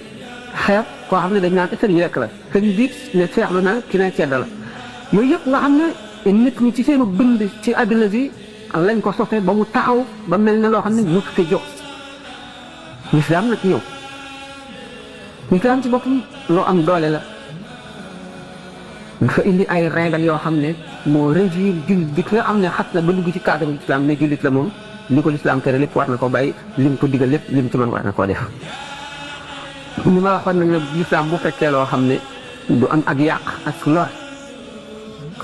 xeet koo xam ne dañ naan sëriñ rek la sëriñ bi ne seexlu na ki ne ceddo la yooyu yëpp nga xam ne nit ñi ci seenu bind ci àdduna bi lañ ko sosee ba mu taxaw ba mel ne loo xam ne mos ko jóg lislaam nag ñëw lislaam ci boppam loo am doole la dafa indi ay règle yoo xam ne moo régir jullit bi nga xam ne xas na ba dugg ci cadre lislaam ne jullit la moom li ko lislaam tere lépp war na ko bàyyi lim ko digal lépp lim ci mën war na koo def ni ma waxoon nag ne lislaam bu fekkee loo xam ne du am ak yàq ak lor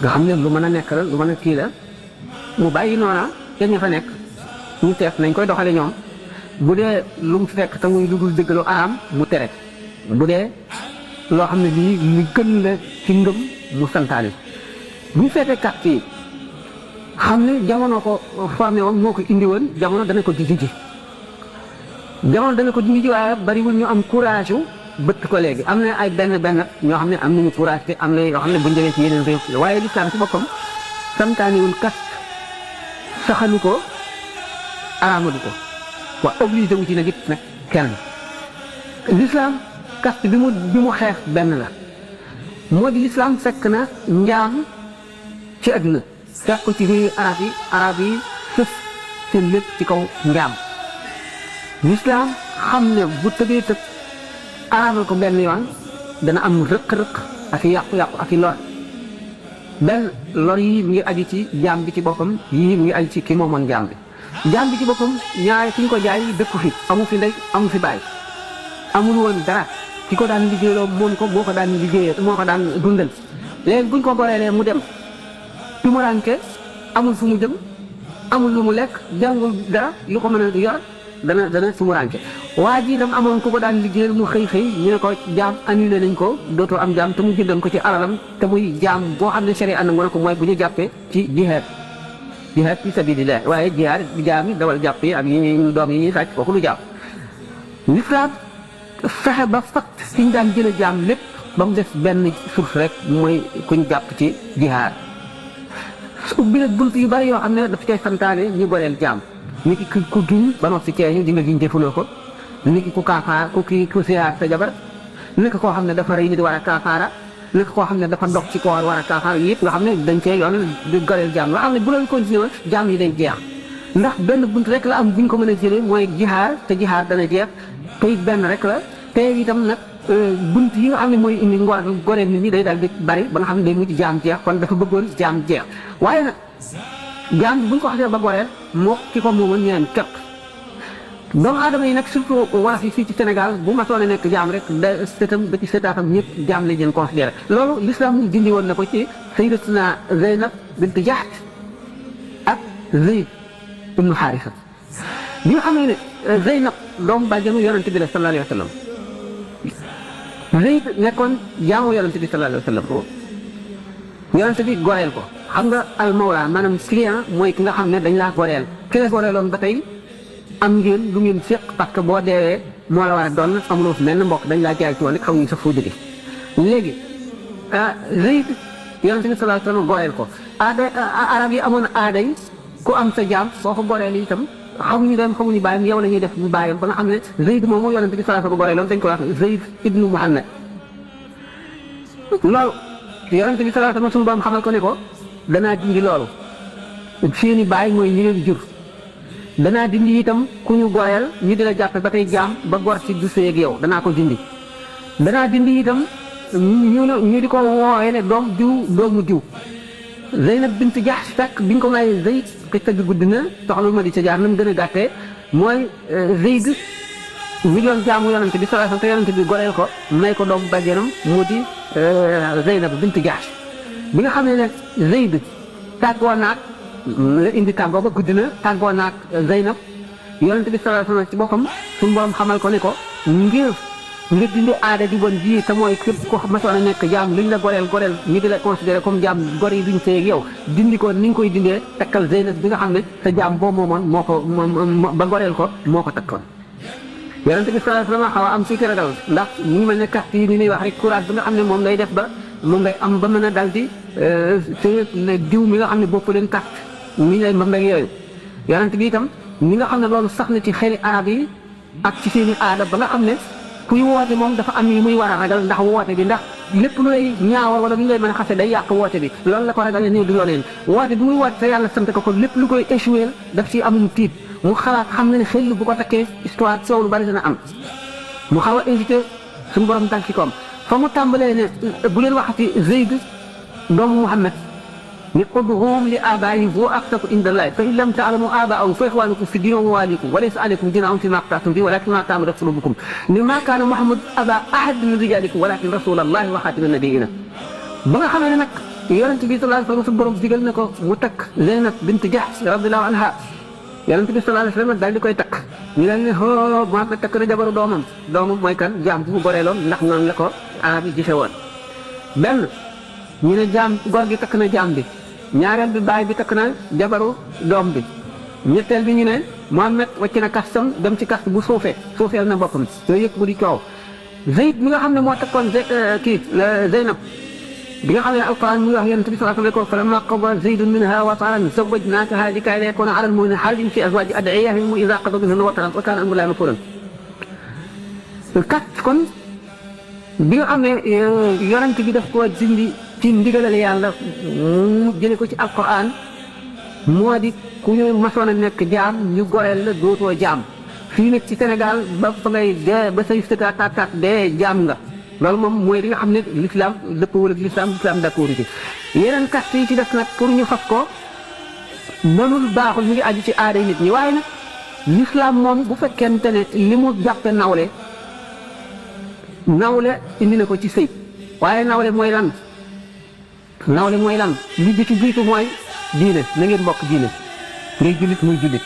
nga xam ne lu mën a nekk la lu mën a kii la mu bàyyi noona te ña fa nekk ñu teef nañ koy doxale ñoom bu dee lu mu fekk te muy lu dul dëgg lu araam mu tere bu dee loo xam ne lii lu gën la ci ngëm mu santaane bu ñu fekkee carte yi xam ne jamono ko formé woon moo ko indi woon jamono dana ko di jamono dana ko dindi waaye bariwul ñu am courage bëtt ko léegi am na ay benn ñoo xam ne am nañu courage te am na yoo xam ne buñ demee ci yeneen réew waaye lislaam ci boppam santaaniwul kas saxalu ko araamadu ko waa obligé wu ci nag it nag kenn lislaam kast bi mu xeex benn la moo di lislaam fekk na njaam ci àdduna fekk ko ci réewu arab yi sëf seen lépp ci kaw njaam lislaam xam ne bu tëgee tëg araamal ko benn yoon dana am rëq-rëq ak yàqu-yàqu ak lor benn lor yi mu ngi aju ci jaam bi ci boppam yii mu ngi aju ci ki moomoon jaam bi ci boppam ñaare fi ñu ko jaay dëkku fi amu fi ndey amu fi bàyyi amul woon dara ki ko daan liggéeyloo moom ko moo ko daan liggéeyee moo ko daan dundal léegi buñ ko goreelee mu dem tumuranke amul fu mu jëm amul lu mu lekk jàngul dara lu ko mën a yor dana tumuranke waa ji itam amoon ku ko daan liggéeyal mu xëy ñu ne ko jaam annulé nañ ko dootoo am jaam te mu jëndoon ko ci alalam te muy jaam boo xam ne sariya ànd nga ko mooy bu ñu jàppee ci jihaad fi sabilillah waaye jihaad jaam yi dawal jàpp yi ak yi doom yi ñuy sàcc kooku lu jaam lislaam fexe ba fat fi ñu daan jële jaam lépp ba mu def benn source rek mooy kuñ jàpp ci jihaad ubbi nag bunt yu bari yoo xam ne daf cay santaane ñu goreel jaam ni ki ku giñ ba nopp si ceeñu di nga giñ defuloo ko ni ki ku kaafaar ku siyaar sa jabar nekk koo xam ne dafa rëy nit war a kaafaara nekk koo xam ne dafa ndox ci koor war a kaafaara yëpp nga xam ne dañ cee yoon di goreel jaam nga xam ne bu loolu continué jaam yi dañ jeex ndax benn bunt rek la am buñ ko mën a jëlee mooy jihaad te jihaad dana jeex te it benn rek la te itam nag bunt yi nga xam ne mooy indi goreel nit ñi day daal di bari ba nga xam ne day mujj jaam jeex kon dafa bëggoon jaam jeex waaye nag jaam bi buñ ko xasee ba goreel moo ki ko moomoon ñaan képp doomu aadama yi nag surtout wolof yi fii ci Sénégal bu ma soone nekk jaam rek da sëtam ba ci sëtaatam ñëpp jaam lañ leen considéré loolu l'islam dindi woon na ko ci sayyidatuna Zeynab bint Jahsh ak Zayd ibnu Haarisa bi nga xam ne Zeynab doomu bàjjanu yonente bi la sallallahu alayhi wa sallam Zayd nekkoon jaamu yonente bi sallallahu alayhi wa sallam yonente bi goreel ko xam nga al mawla maanaam client mooy ki nga xam ne dañ laa goreel ki la goreeloon ba tey am ngeen lu ngeen séq parce que boo deewee moo la war a doon amuloo fi menn mbokk dañ laa jaay ci woon rek xamuñu sa foo jóge léegi Zayd yonente bi sallallahu alayhi wa sallam goreel ko arab yi amoon aaday ku am sa jaam soo ko goreel itam xamuñu dem xamuñu bàyyam yow la ñuy def ñu bàyyam ba nga xam ne Zayd moom moo yonente bi sallallahu alayhi wa sallam goreeloon dañ ko wax Zayd ibnu Muhammad loolu yonente bi sallallahu alayhi wa sallam suñu borom xamal ko ne ko danaa dindi loolu seeni baay mooy ñi leen jur danaa dindi itam ku ñu goreel ñu di la jàppe ba tey jaam ba gor ci du sëy ak yow danaa ko dindi danaa dindi itam ñu di ko wooye ne doom diw doomu diw Zeynab bint Jahsh fekk biñ ko may Zayd xista gi gudd na soxla ma di ca jaar na mu gën a gàttee mooy Zayd mi doon jaamu yonante bi sallallahu alayhi wa sallam te yonante bi goreel ko may ko doomu bàjjenam mu di Zeynab bint Jahsh bi nga xam ne nag Zayd tàggoo naag la indi tàggoo ba gudd na tàggoo naag Zeynab yonente bi sallallahu alayhi wa sallam ci boppam suñu borom xamal ko ne ko ngir dindi aada di bon ji te mooy képp ko masoon a nekk jaam luñ la goreel ñu di la considéré comme jaam gor yi duñ sëy ak yow dindi ko ni nga koy dindee takkal Zeynab bi nga xam ne sa jaam boo moomoon moo ko ba goreel ko moo ko takkoon yonente bi sallallahu alayhi wa sallam xaw a am suuti ragal ndax ñu ngi mel ne carte yi ni ñuy wax rek courage bi nga xam ne moom lay def ba moom ngay am ba mën a dal di te diw mi nga xam ne bopp leen carte mi lay mbam ak yooyu yonent bi itam mi nga xam ne loolu sax na ci xeli arab yi ak ci seeni aada ba nga xam ne kuy woote moom dafa am yi muy war a ragal ndax woote bi ndax lépp lu lay ñaawal wala lu lay mën a xase day yàq woote bi loolu la ko ragal néew du leen woote bi muy woote te yàlla sant ko lépp lu koy échoué daf ci amum tiit mu xalaat xam ne xel bu ko takkee histoire soow lu bari dina am mu xaw a invité suñu borom dal ci koom fa mu tàmbalee ne bu leen waxati Zayd doomu Muhammad ni ud'uuhum li aabaa'ihim huwa aqsatu inda Allahi fa in lam ta'lamu aabaa'ahum fa ixwaanukum fi diin wa mawaaliikum wa laysa alaykum junaahun fiimaa axta'tum bihi walaakin maa ta'ammadat quluubukum maa kaana Muhammad abaa ahadin min rijaalikum walaakin rasuulallaahi wa xaatama nabiyyiina ba nga xam ne nag yonent bi sallallahu alayhi wa sallam su borom digal na ko mu takk Zeynab bint Jahsh radiyallaahu anha yonent bi sallallahu alayhi wa sallam daal di koy takk ñu leen ne hoo Muhammad takk na jabaru doomam mooy kan jaam bu mu goreeloon ndax noonu la ko arab yi gise woon benn ñu ne jaam gor gi takk na jaam bi ñaareel bi baay bi takk na jabaru doom bi ñetteel bi ñu ne Muhammad wàcc na kastam dem ci kast bu suufeel na boppam yooyu yëpp bu di coow Zayd mi nga xam ne moo takkoon Zeynab bi nga xam ne alquran muy wax yonent bi sallallahu alayhi wa sallam falammaa qadaa Zaydun minhaa wataran zawwajnaakahaa likay laa yakuuna alal mu'miniina harajun fii azwaaji adiyaa'ihim izaa qadaw minhunna wataran wa kaana amrullaahi maf'uulan kat kon bi nga xam ne yonent bi daf koo dindi ci ndigalal yàlla mu jëlee ko ci alquran moo di ku ñu masoon a nekk jaam ñu goreel la dootoo jaam fii nag ci Sénégal ba fa ngay dee ba say sëkk taat dee jaam nga loolu moom mooy li nga xam ne l'islam dëppoo ak l'islam d'accord ci yeneen kast yi ci def nag pour ñu fas ko mënul baaxul mi ngi aju ci aada nit ñi waaye nag l'islam moom bu fekkente ne li mu jàppe nawle indi na ko ci sëy waaye nawle mooy lan li ci jiitu mooy diine na ngeen bokk diine ngay jullit muy jullit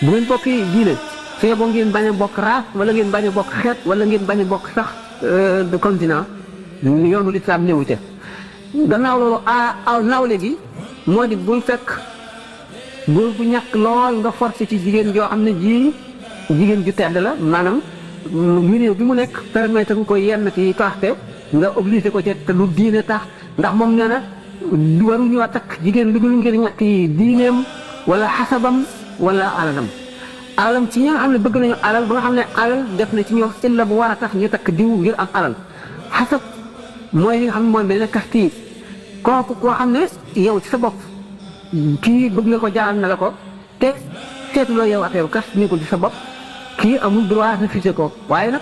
bu ngeen bokk diine fee boo ngeen bañ a bokk race wala ngeen bañ a bokk xeet wala ngeen bañ a bokk sax de continent yoonu lislaam néewu te gannaaw loolu nawle gi moo di bul fekk góor bu ñàkk lool nga forcé ci jigéen joo xam ne jigéen ju tedd la maanaam milieu bi mu nekk permettre ko yenn ci taxte nga obligé ko ci te lu diine tax ndax moom nee na waruñu takk jigéen lu dul ngir ñàkk yi diineem wala xasabam wala alalam ci ñi nga xam ne bëgg nañu alal ba nga xam ne alal def na ci ñoom illa bu war a tax ñu takk diw ngir am alal xasab mooy li nga xam ne mooy benn kasti yi kooku koo xam ne yow ci sa bopp kii bëgg nga ko jaaral na la ko te seetuloo yow affaire kas nekkul ci sa bopp kii amul droit refusé ko waaye nag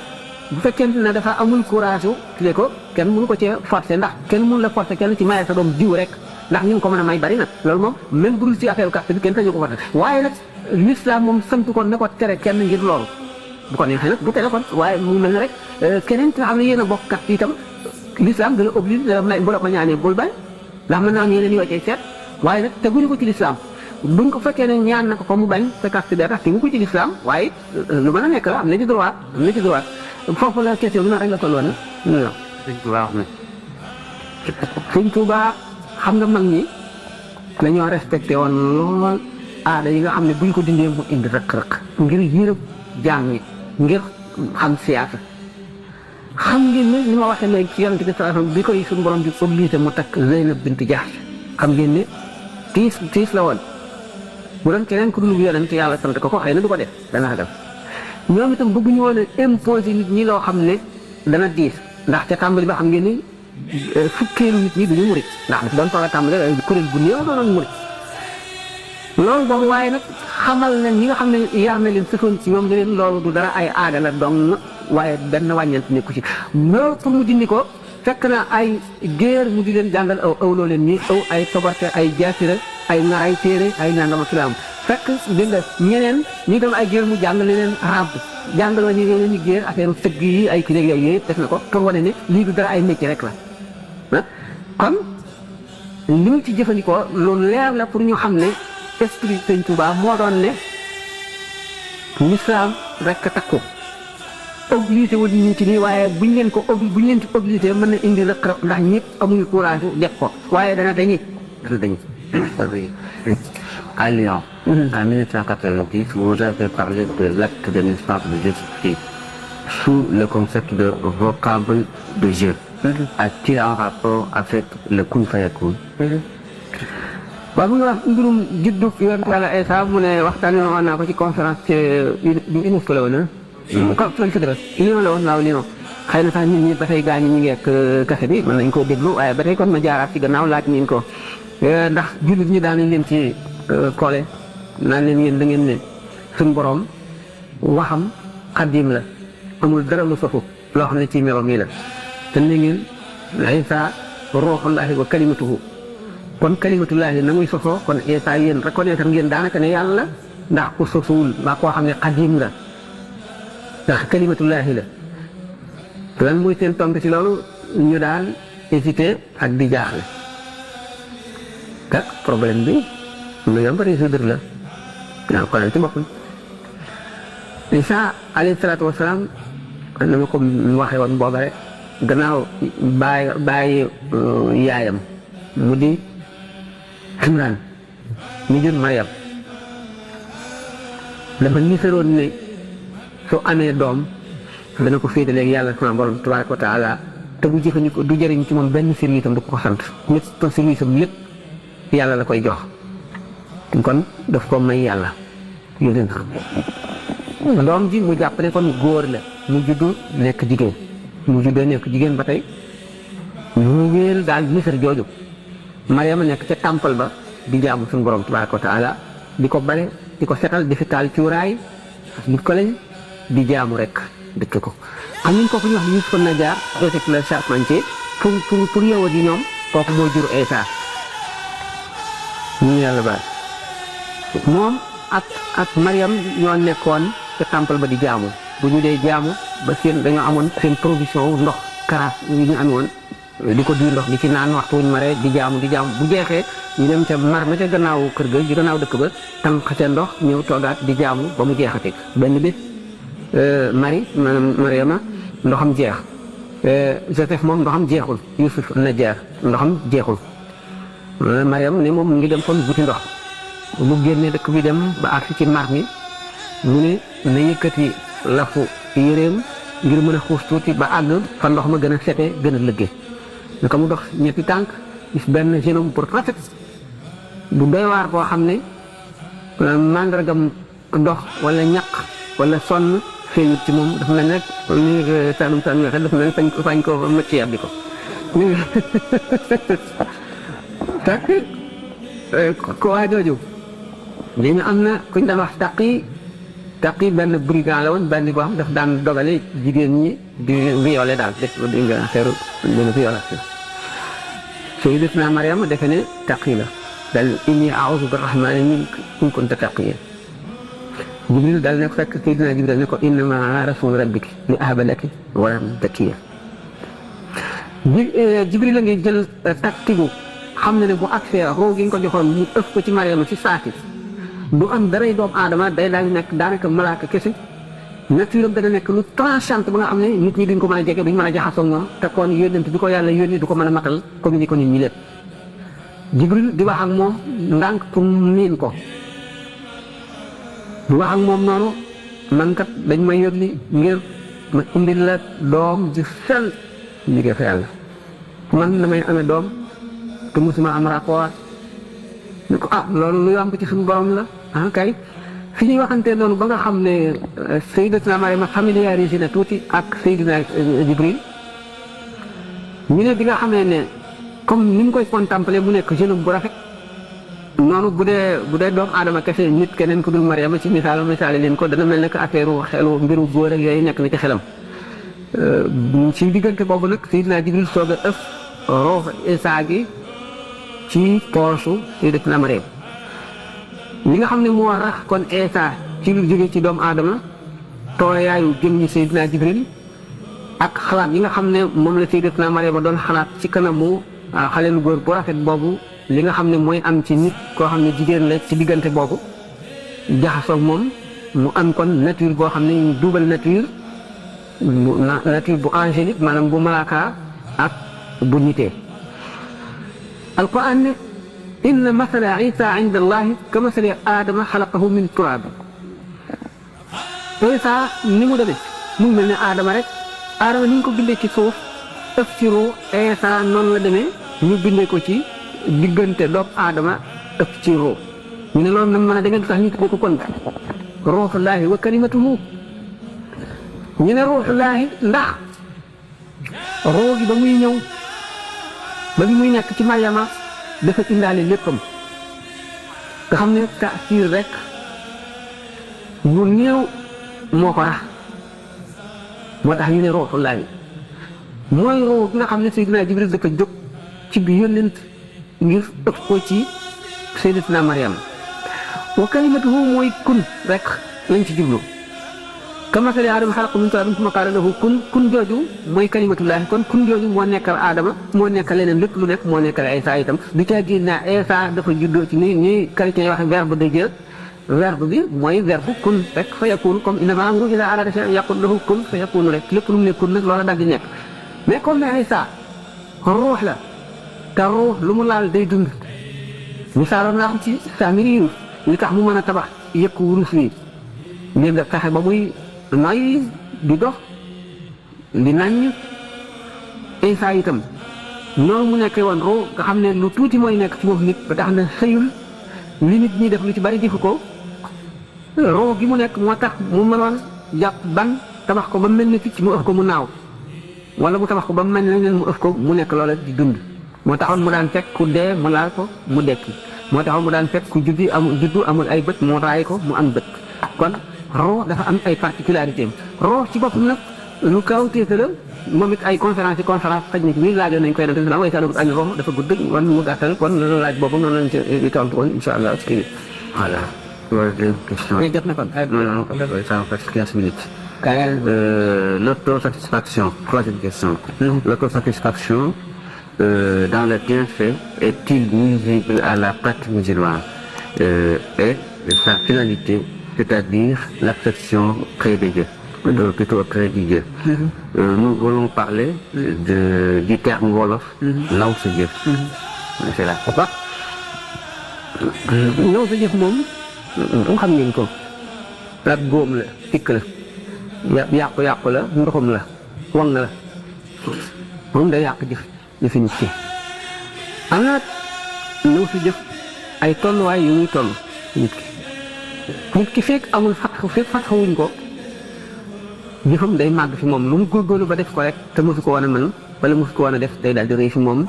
bu fekkente ne dafa amul courage yu ko kenn mënu ko cee forcé ndax kenn mënu la forcé kenn ci maye sa doom diw rek ndax ñu ngi ko mën a may bari nag loolu moom même bu dul ci affaire carte bi kenn sañu ko forcé waaye nag l'islam moom sant ko ne ko tere kenn ngir loolu bu ko neexee nag bu tere kon waaye mu mel ne rek keneen ki nga xam ne yéen a bokk carte itam l'islam dala obligé dala may bu la ko ñaanee bul bañ ndax mën naa ñeneen yoo cay seet waaye nag teguñu ko ci l'islam buñ ko fekkee ne ñaan na ko mu bañ sa carte bi tax tegu ko ci l'islam waaye lu mën a nekk la am na ci droit foofu la question bi nag rek la tolloon na Sëñ Tuubaa xam nga mag ñi dañoo respecté woon lool aada yi nga xam ne buñ ko dindee mu indi rëq-rëq ngir yërëb jaam ñi ngir xam siyaasa xam ngeen ne li ma waxee léegi ci yonent bi sallallahu alayhi wasallam bi koy suñu borom di obligé mu takk Zeynab bint Jahsh xam ngeen ne tiis la woon bu doon keneen ku dul yonent yàlla sant ko xëy na du ko def dana def ñoom itam bëgguñu woon a imposer nit ñi loo xam ne dana diis ndax ca tàmbali ba xam ngeen ni fukkeelu nit ñi duñu murit ndax dafa doon toog a tàmbali kuréel bu néew doonoon murit loolu boobu waaye nag xamal na ñi nga xam ne yar na leen sëfoon ci ñoom ne leen loolu du dara ay aada la dong waaye benn wàññeent nekku ci loolu pour mu dindi ko fekk na ay géer mu di leen jàngal awloo leen ñi ay sobarte ay jaasira ay ngaray téere ay nangama kilaam fekk dégg nga ñeneen ñi dem ay géer mu jàngale leen ràbb jàngaloo ñu leen ni géer affaire sëgg yi ay kiléeg yooyu yëpp def na ko pour wane ne lii du dara ay métier rek la kon li mu ci jëfandikoo loolu leer la pour ñu xam ne esprit Sëñ Tuubaa moo doon ne l'islam rek takku obligé wul ñu ci nii waaye buñ leen ci obligé mën na indi rëq-rëq ndax ñëpp amuñu courage def ko waaye dana dañuy À Lyon, en 1990, vous avez parlé de l'acte de naissance de Jésus-Christ sous le concept de vocable de Dieu. A-t-il un rapport avec le kun fayakun? waaw mu ngi wax mbirum juddu yonent Yàlla Iisaa mu ne waxtaanee woon naa ko ci conférence UNESCO la woon Lyon la woon waaw Lyon xëy na sax nit ñi ba tey gaañu ñu ngi ak kase bi mën nañ koo déglu waaye ba tey kon ma jaaraat ci gannaaw laaj ñu ko ndax jullit ñi daan nañ leen ci koole naan leen yéen da ngeen ne suñ borom waxam xaddiim la amul dara lu sofu loo xam ne ci melo mii la te ne ngeen Iisaa ruuhullaahi wa kalimatuhu kon kalimatullaahi na muy sosoo kon Iisaa yéen reconnaître ngeen daanaka ne yàlla ndax ku sosuwul mbaa koo xam ne xaddiim la ndax kalimatullaahi la lan muy seen tontu ci loolu ñu daal hésité ak di jaaxle te problème bi lu yomb résoudre la waaw kon ci boppam Iisaa alayhi salaatu wa salaam na ma ko waxee woon booba rek gannaaw bàyyi yaayam mu di Imraan mi jur Maryam dafa niseroon ne su amee doom dana ko féetaleeg yàlla sama borom tabaaraka wa taala te bu jëfandikoo du jëriñ ci moom benn service am du ko sant lépp service am lépp yàlla la koy jox kon daf ko may yàlla yónnee na doom ji mu jàpp ne kon góor la mu juddu nekk jigéen mu juddoo nekk jigéen ba tey mu wéel daal misar jooju Mariama nekk ca tàmpal ba di jaamu suñu borom tabaaraka wa taala di ko bale di ko setal di fi taal cuuraay nit ko lañ di jaamu rek dëkk ko am nañ kooku ñu wax Yuusuf an-Najjaar Joseph le charpentier pour yow di ñoom kooku moo jur Isa ñu yàlla baal moom ak Mariam ñoo nekkoon ca temple ba di jaamu bu ñu dee jaamu ba seen dañoo amoon seen provision ndox karaas yi ñu amoon di ko duy ndox di ci naan waxtu wuñ maree di jaamu bu jeexee ñu dem ca mar ma ca gannaaw kër ga gannaaw dëkk ba tànq ca ndox ñëw toogaat di jaamu ba mu jeexati benn bés maanaam Mariama ndoxam jeex Joseph moom ndoxam jeexul Yuusuf an-Najjaar ndoxam jeexul Mariam ne moom mu ngi dem kon wuti ndox mu génne dëkk bi dem ba agsi ci mar mi mu ne na yëkkati lafu yéreem ngir mën a xuus tuuti ba àgg fa ndox ma gën a sete gën a lëggee naka mu dox ñetti tànk gis benn jeune homme pour rafet bu doy waar boo xam ne màndargam ndox wala ñaq wala sonn feeñut ci moom dafa mel ne ni tànnum waxee dafa mel ne fañ ko mëcc yàbbi ko takk ko waa jooju léegi am na kuñ daan wax taqi benn brigand la woon benn boo xam daf daan dogale jigéen ñi di violé daal def di nga affaire benn violation Sayyidatuna Mariama defe ne taqi la dal inni a'uuzu bir-rahmaani minka in kunta taqiyyan Jibril dal ne ko fekk Sayyidina Jibril ne ko innamaa rasuulu rabbiki li ahaba laki ghulaaman zakiyyan Jibril la ngay jël tactique xam na ne bu accès roo gi nga ko joxoon mu ëpp ko ci Mariama ci saati du am daray doomu aadama day daal nekk daanaka malaaka kese nature dana nekk lu tranchante ba nga xam ne nit ñi duñ ko mën a jege duñ mën a jaxasoo moom te kon yónnent bi ko yàlla yónni du ko mën a matal comme ni ko nit ñi lépp Jibril di wax ak moom ndànk pour miin ko di wax ak moom noonu man kat dañ may yónni ngir ma indil la doom ji sell liggéey fa yàlla man damay amee doom te musuma am rapport ne ko loolu lu yomb ci suñu borom la kay fi ñuy waxantee noonu ba nga xam ne Sayyidatuna Mariama familiarisé na tuuti ak Sayyidina Jibril ñu ne bi nga xamee ne comme ni mu koy contempler mu nekk jeune bu rafet noonu bu dee doomu aadama kese nit keneen ku dul Mariama ci misaale leen ko dana mel ne que affaire xelu mbiru góor ak yooyu nekk na ci xelam ci diggante boobu nag Sayyidina Jibril soog a ëf roof Isaa gi ci poosu Sayyidatuna Mariam li nga xam ne moo rax kon Isaa ci lu jóge ci doomu aadama tooyaayu jëm ñi Sayyidina Jibril ak xalaat yi nga xam ne moom la Sayyidatuna Mariam doon xalaat ci kanamu xale lu góor bu rafet boobu li nga xam ne mooy am ci nit koo xam ne jigéen la ci diggante boobu jaxasoo moom mu am kon nature boo xam ne double nature bu angélique maanaam bu malaaka ak bu nitee alquran ne inna masala isa inda allahi ka masali aadama xalaqahu min turab isa ni mu demee mu mel ne aadama rek aadama ni ñu ko bindee ci suuf ëf ci ruu isa noonu la demee ñu bindee ko ci diggante doomu aadama ëf ci ruu ñu ne loolu nag mën a da ngeen tax ñu tuddee ko kon ruuxullaahi wa kalimatuhu ñu ne ruuxullaahi ndax ruu gi ba muy ñëw ba bi muy nekk ci Mariama dafa indaale léppam nga xam ne taasiir rek bu néew moo ko rax moo tax ñu ne ruuxullaahi mooy ruu gi nga xam ne Sayyidina Jibril dafa jóg ci bi yónnent ngir ëpp ko ci Sayyidatuna Mariam wa kalimatuhu mooy kun rek lañ ci jublu kamasali aadama xalaqahu min turaabin summa qaala lahu kun jooju mooy kalimatullaahi kon kun jooju moo nekkal aadama moo nekkal leneen lépp lu nekk moo nekkal Isaa itam du caa génn Isaa dafa juddoo ci ni chrétien yi waxe verbe de Dieu verbe bi mooy verbe kun rek fa yakunu comme innamaa amruhu izaa araada shay'an yaqulu lahu kun fa yakunu rek lépp lu mu ne kun nag loola daal di nekk mais comme ne Isaa ruux la te ruux lu mu laal day dund misaaloon naa xam ci Saamiri li tax mu mën a tabax yëkk wurus wi ngir nga fexe ba muy noyyi di dox di naññ Isa itam noonu mu nekkee woon roo nga xam ne lu tuuti mooy nekk ci moom nit ba tax na xëyul li nit ñi def lu ci bari defu ko roo gi mu nekk moo tax mu mënoon jàpp ban tabax ko ba mel ni picc mu ëf ko mu naaw wala mu tabax ko ba mel ne mu ëf ko mu nekk loola di dund moo taxoon mu daan fekk ku dee mu laal ko mu dekki moo taxoon mu daan fekk ku juddu amul ay bët mu raay ko mu am bët kon roo dafa am ay particularité roo ci boppam nag lu kaw téete la moom it ay conférence xëj na ci biir laajoon nañ koy def way salu añ roo dafa gudd wan mu gàttal kon loolu laaj boobu noonu lañ ci tontu woon incha allah ci Voilà. Question. jot na kon Non, ça en fait 15 minutes. L'autosatisfaction, troisième question. L'autosatisfaction dans le bienfait est-il nuisible à la pratique musulmane et sa finalité, c'est-à-dire l'affection près de Dieu, plutôt près de Dieu. Nous voulons parler du terme wolof, law sa jëf. C'est là. ñëw sa jëf moom xam ngeen ko ab góom la tikk la yàqu la ndoxum la wang la moom day yàq jëfi nit ki am na ñëw sa jëf ay tolluwaay yu muy toll nit ki fekk amul fatxawuñ ko jëfam day màgg fi moom lu mu góorgóorlu ba def ko rek te mosu ko woon a mën wala mosu ko woon a def day daal di rëy fi moom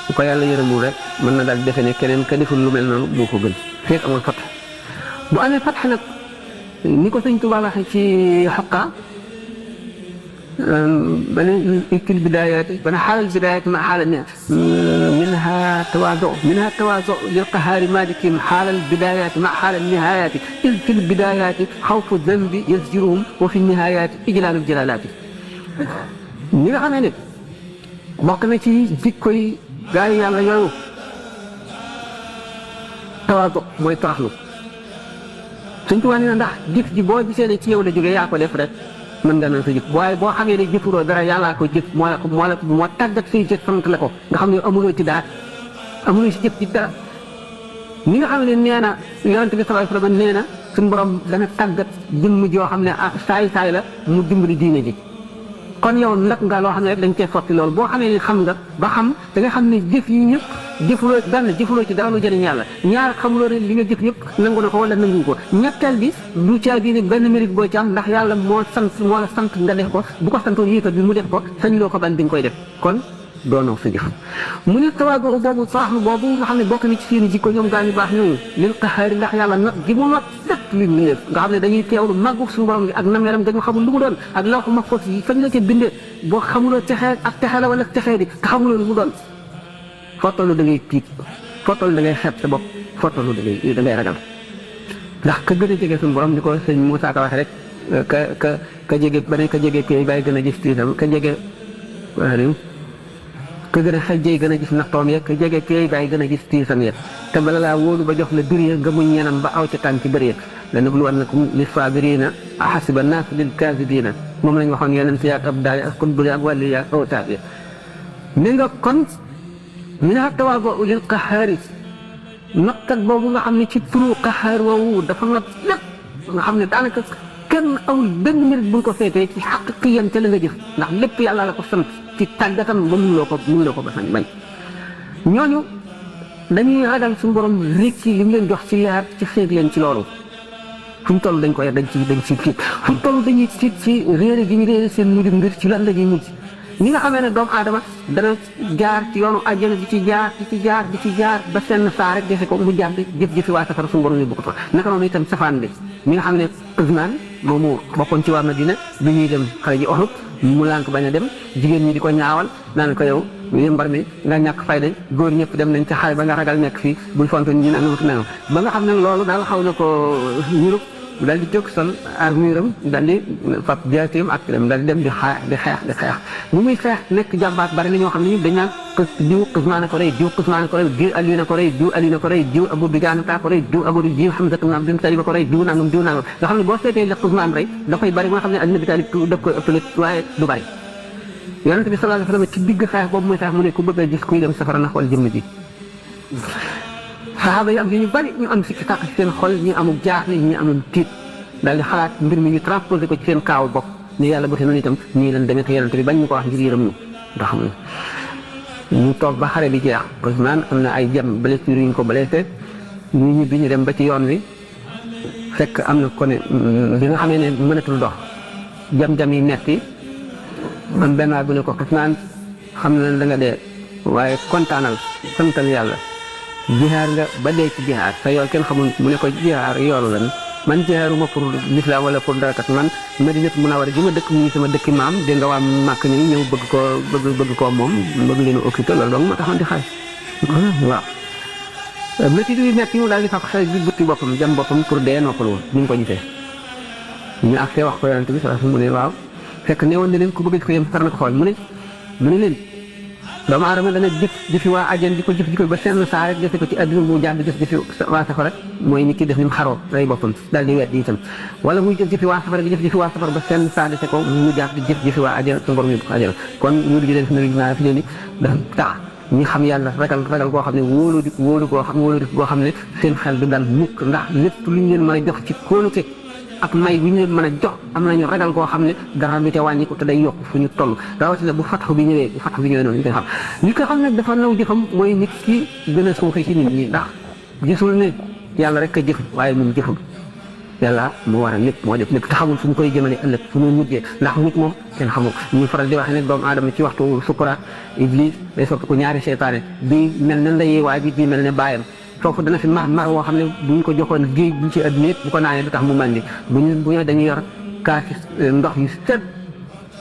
bu ko yàlla yërëmul rek mën na daal defe ne keneen ka deful lu mel noonu moo ko gën fekk amul fatx bu amee fatx nag ni ko sëñ Tuubaa waxee ci xoqa bane ikil bidayaati bana xaalal bidayaati ma xaalal ne minha tawaado lil qahaari maliki xaalal bidayaati ma xaalal nihayaati il fil bidayaati xawfu dambi yasjiruhum wa fi nihayaati ijlaalul jalaalaati ñi nga xamee ne bokk na ci jikko yi gaa yi yàlla yooyu tawaado mooy toroxlu Sëñ Tuubaa nee na ndax jëf ji boo gisee ne ci yow la jógee yaa ko def rek mën nga naan sa jëf waaye boo xamee ne jëfuroo dara yàllaa ko jëf moo tàggat say jëf sant la ko nga xam ne amuloo ci dara amuloo si jëf ci dara ni nga xam ne nee na Yonent bi sallallahu alayhi wa sallam nee na suñu borom dana tàggat jëmm joo xam ne saay la mu dimbali diine ji kon yow nag nga loo xam ne rek dañ cee sotti loolu boo xamee ne xam nga ba xam da nga xam ne jëf yi ñëpp jëfuloo ci dara lu jëriñ yàlla ñaar xamuloo ne li nga jëf yëpp nangu na ko wala nangu ko ñetteel bi du caa gi ne benn mérite boo ci am ndax yàlla moo la sant nga def ko bu ko santoon yéekat bi mu def ko sañ loo ko ban bi nga koy def kon doonoo sa jëf mu ne tawaadu boobu saaxlu boobu nga xam ne bokk na ci seen jikko ñoom gaa ñu baax ñooñu lil qahaari ndax yàlla nag gi mu nag lépp li mu def nga xam ne dañuy teewlu màggu suñu borom gi ak nameeram dañu xamul lu mu doon ak loo ko ma ko yi fañ la ca bindee boo xamuloo texee ak texe la wala texee di te xamuloo lu mu doon fottalu da ngay tiit fottalu da ngay xeeb sa bopp fottalu da ngay ragal ndax ka gën a jege suñu borom ni ko sëñ Moussa Ka waxee rek ka jege ba ne ka jege kii bàyyi gën a gis tiitam ka jege ka gën a xëjjee gën a gis naxtoom ya ka jege kii bàyyi gën a gis tiisam ya te bala laa wóolu ba jox la duriya nga muñ ñenam ba aw ca tànk ci bëri lanabluwannakum lis-saabiriina ahasiba an-naas lil kaasibiina moom lañ waxoon yeneen si ak ab daal ak kon bëri ak wàllu ya ak awtaat ya ni nga kon minha tawaadu lil qahaari nottat boobu nga xam ne ci turu qahaar woowu dafa not lépp nga xam ne daanaka kenn amul benn mérite bu ñu ko féetee ci xaqiqiyan ca la nga jëf ndax lépp yàlla la ko sant ci tàggatam ba mënuloo ko ba sañ bañ ñooñu dañuy ragal suñu borom rek ci li mu leen jox ci leer ci xeet leen ci loolu fu mu toll dañ ci tiit fu mu toll dañuy tiit ci réere gi ñu réere seen mujj mbir ci lan la ñuy mujj ni nga xamee ne doomu aadama dana jaar ci yoonu àjjana di ci jaar ba seen saa rek defe ko mu jaar di jëf waa safara suñu borom yóbbu ko fa naka noonu itam safaan bi mi nga xam ne Usmaan moomu bokkoon ci waa Madina bi ñuy dem xale ji Uhud mu lànk bañ a dem jigéen ñi di ko ñaawal naan ko yow yëmbar mi nga ñàkk fayda góor ñëpp dem nañ ci xale ba nga ragal nekk fii buñ fonto ñi nangam ba nga xam ne loolu daal xaw na ko ñurub daal di jóg sol armuram daal di fab jaateem ak daal di dem di xeex bu muy xeex nekk jàmbaat bari na ñoo xam ne ñu dañ naan diw Usmaan ko rey diw Aliyu ko rey diw Aliyu ko rey diw Abu Dujaan ko rey diw Abu diw Hamza ibn Abdul Talib ko rey diw nangam nga xam ne boo seetee la Usmaan rey dafay bari nga xam ne Ali bi Talib daf koy ëppale waaye du bari Yonent bi sallallahu alayhi wa sallam ci digg xeex boobu muy xeex mu ne ku bëgg a gis kuy dem safara na xool jëmm ji saxaaba yi am ñu bari ñu am sikki sàkk ci seen xol ñi amul jaaxle ñi amul tiit daal di xalaat mbir mi ñu transposé ko ci seen kaaw bopp ni yàlla bu te noonu itam nii leen demee te yonent bi bañ ñu ko wax ngir yërëm ñu ndax ñu toog ba xare bi jeex Ousmane am na ay jam blessure yu ñu ko blessé ñu ñibbi ñu dem ba ci yoon wi fekk am na ko ne bi nga xamee ne mënatul dox jam-jam yi metti am benn waay bu ne ko Ousmane xam na da nga dee waaye kontaanal santal yàlla jihaar nga ba dee ci jihaar sa yool kenn xamul mu ne ko jihaar yoolu lan man jihaaruma pour l'islam wala pour dara kat man Madinatu Munawwara gi ma dëkk muy sama dëkki maam dégg nga waa màkk ni ñëw bëgg koo moom bëgg leen occupé loolu donc ma taxoon di xaaj waaw métti yu nekk yi mu daal di fa xel bi butti boppam jam boppam pour dee noppalu woon ñu ngi ko gisee ñu accès wax ko yonent bi sallallahu alayhi wasallam mu ne waaw fekk ne woon ne leen ku bëgg ko yem far na ko xool mu ne leen doomu aadama dana jëfi waa àjjana di ko jëf ba seen saa rek defe ko ci àdduna bu jàll jëfi waa safara mooy nit ki def ni mu xaroo rey boppam daal di wet di itam wala muy jëfi waa safara di jëfi waa safara ba seen saa defe ko mu jàpp di jëfi waa àjjana suñu borom yóbbu ko àjjana kon ñu di leen fi ne fi ni dafa tax ñi xam yàlla ragal koo xam ne wóolu koo xam ne seen xel du dal mukk ndax lépp lu ñu leen mën a jox ci kóolute ak may bi ñu leen mën a jox am nañu ragal koo xam ne dara du ca wàññi ko te day yokk fu ñu toll rawatina bu fatxu bi ñëwee noonu ñu koy xam li ko xam ne dafa naw jëfam mooy nit ki gën a suufe ci nit ñi ndax gisul ne yàlla rek a jëf waaye moom jëfam yàlla moo war a lépp moo def lépp te xamul fu mu koy jëmale ëllëg fu mu mujjee ndax nit moom kenn xamul ñu faral di wax ne doomu aadama ci waxtu sukuraat iblis day soppi ko ñaari seytaane bii mel ne ndeyee waaye bii mel ne baayam foofu dana fi mar woo xam ne buñ ko joxoon géej bu ci àdduna yëpp bu ko naanee du tax mu màndi bu ñu dañuy yor kaasi ndox yu set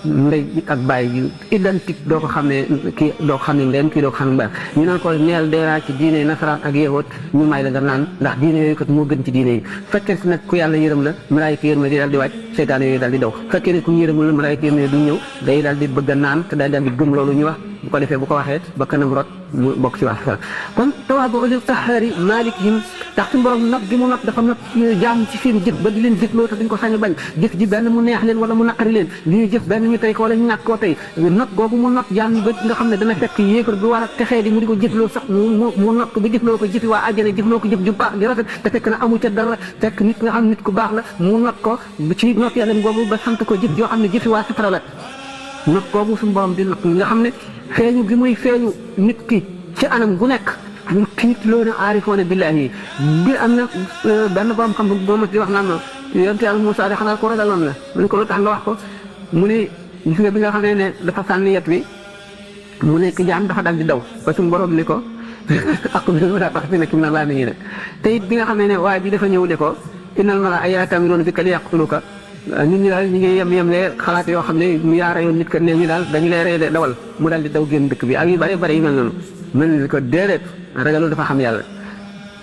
ndey ak bàyyi yu identique doo ko xam ne kii doo ko xam ne ndeen kii doo ko xam ne mbaa ñu naan ko neel deeraa ci diine nasaraan ak yahud ñu may la nga naan ndax diine yooyu kat moo gën ci diine yi fekkee si nag ku yàlla yërëm la malaayika yërëm di daal di wàcc seytaane yooyu daal di daw fekkee ne ku ñu yërëmul la malaayika yërëm du ñëw day daal di bëgg a naan te daal di gëm loolu ñu wax bu ko defee bu ko waxee ba kanam rot mu bokk ci wax kon tawaadu li taxaari maalikihim ndax suñu borom nag gi mu nag dafa nag jaam ci seen jëf ba di leen jëfloo te duñ ko sañ a bañ jëf ji benn mu neex leen wala mu naqari leen li ñuy jëf benn ñu tey ko wala ñu ñàkk koo tey nag googu mu nag jaam ba nga xam ne dana fekk yéefar bi war a texee di mu di ko jëfloo sax mu nag ko ba jëfloo ko jëfi waa àjjana jëfloo ko jëf ju baax di rafet te fekk na amu ca dara fekk nit nga xam ne nit ku baax la mu nag ko ci nag yàlla googu ba sant ko jëf joo xam ne jëfi waa safara la nag googu suñu borom di nag nga xam ne feeñu gi muy feeñu nit ki ci anam gu nekk ñu tiit loolu aarifoona billaahi bi am na benn borom xam boo ma di wax naan ma yonent Yàlla Muusaa de xanaa ko ragaloon la mu ne ko lu tax nga wax ko mu ne gis nga bi nga xam ne dafa sànni yet wi mu nekk jaam dafa dal di daw ba suñu borom ni ko ak bi daa tax fi nekk mi na laa nii rek te it bi nga xam ne waaye bi dafa ñëw ne ko innal malaa'ikata ya'tamiruuna bika liyaqtuluuka nit ñi daal ñu ngi yem le xalaat yoo xam ne mu yaara yoon nit ka ne ñu daal dañu lay rey de dawal mu daal di daw génn dëkk bi ak yu bari yu mel noonu mel ni ko déedéet ragalul dafa xam yàlla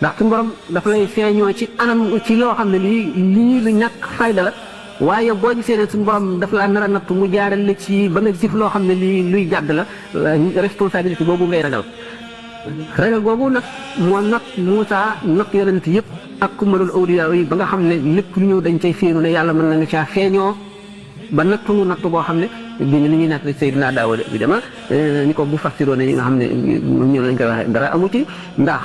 ndax suñu borom dafa lay feeñoo ci anam ci loo xam ne lii lu ñàkk fayda la waaye boo gisee ne suñu borom dafa la nar a natt mu jaaral la ci ba nga jëf loo xam ne lii luy jàdd la responsabilité boobu ngay ragal boobu nag moo nag Muusaa nag yonent yëpp ak kumalul awliyaa yi ba nga xam ne lépp lu ñëw dañ cay féenu ne yàlla mën nañu caa feeñoo ba nattu boo xam ne biñu li ñuy natt Seydina Daawuda bi dama ni ko bu fassiroo ne yi nga xam ne ñëw lañ koy waxee dara amu ci ndax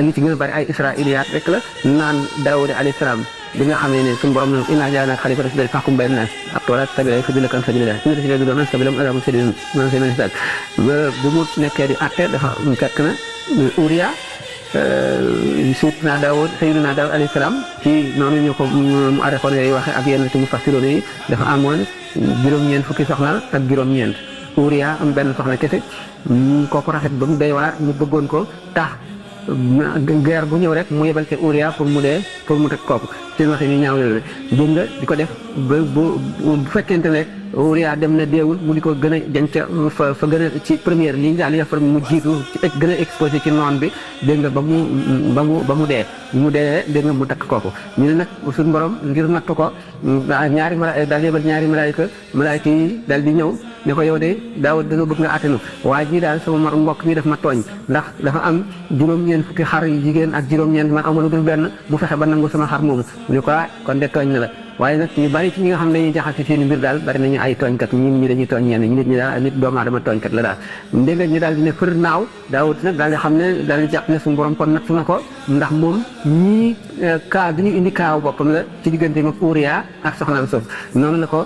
li ci gën a bari ay israiliyaat rek la naan Daawuda alayhi salaam bi nga xam ne suñu borom ne innaa ja'alnaaka xaliifatan fil ardi fahkum bayna naas ak tawraat tabi'a sabiilaka an sabiilillaahi inna llaziina yubghiduuna sabiilahum azaabun shadiidun bu mu nekkee di àtte dafa fekk na Uriya Seydina Daawud alayhi salaam ci noonu ñu ko mu arrêté yooyu waxee ak yenn ci mufassiroon yi dafa amoon juróom-ñeent fukki soxna ak juróom-ñeent Uriya am benn soxna kese kooku rafet ba mu doy waar ñu bëggoon ko tax guerre bu ñëw rek mu yebal ci Uriya pour mu teg kooku seen waxe ñu ñaaw loolu dégg nga di ko def ba bu fekkente ne Uriya dem na deewul mu di ko gën a denc fa gën a ci première ligne daal di mu jiitu gën a exposé ci noon bi dégg nga ba mu dee dégg nga mu takk kooku ñu ne nag suñu borom ngir natt ko ñaari daal yebal ñaari malaayika yi daal di ñëw ne ko yow de Daawud dañoo bëgg nga àttanu waa ji daal sama mbokk mi def ma tooñ ndax dafa am juróom-ñeent fukki xar yu jigéen ak juróom-ñeent man amul lu dul benn mu fexe ba nangu sama xar moomu mu ne ko kon de tooñ na la waaye nag ñu bari ci ñi nga xam ne dañuy jaxase seen mbir daal bari nañu ay tooñkat ñi dañuy tooñ ñenn ñi nit ñi daal nit doomu aadama tooñkat la daal ndéga ñu daal di ne fër naaw Daawud nag daal di xam ne daal di jàpp ne suñu borom kon natt na ko ndax moom ñii kaa bi ñu indi kaaw boppam la ci diggante mag Uriya ak soxnaam soof noonu la ko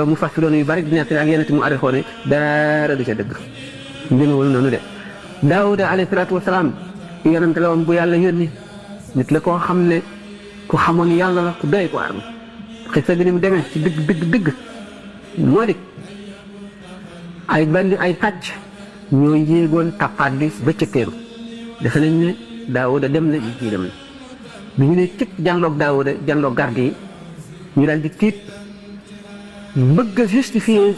mu fas doon yu bari di nekk ak yeneen mu arrêté ne dara du ca dëgg ndémewul noonu de Daawuda alayhi salaatu wasalaam yonente la woon bu yàlla yónni nit la koo xam ne ku xamoon yàlla la ku doy ko arma xisa bi ni mu demee ci dëgg moo di ay bandi ay tàcc ñoo yéegoon tappaat bi ba cëkkeeru defe nañ ne Daawuda dem na ñii dem na bi ñu ne cëkk janloog Daawuda janloog garde yi ñu daal di tiit bëgg a justifier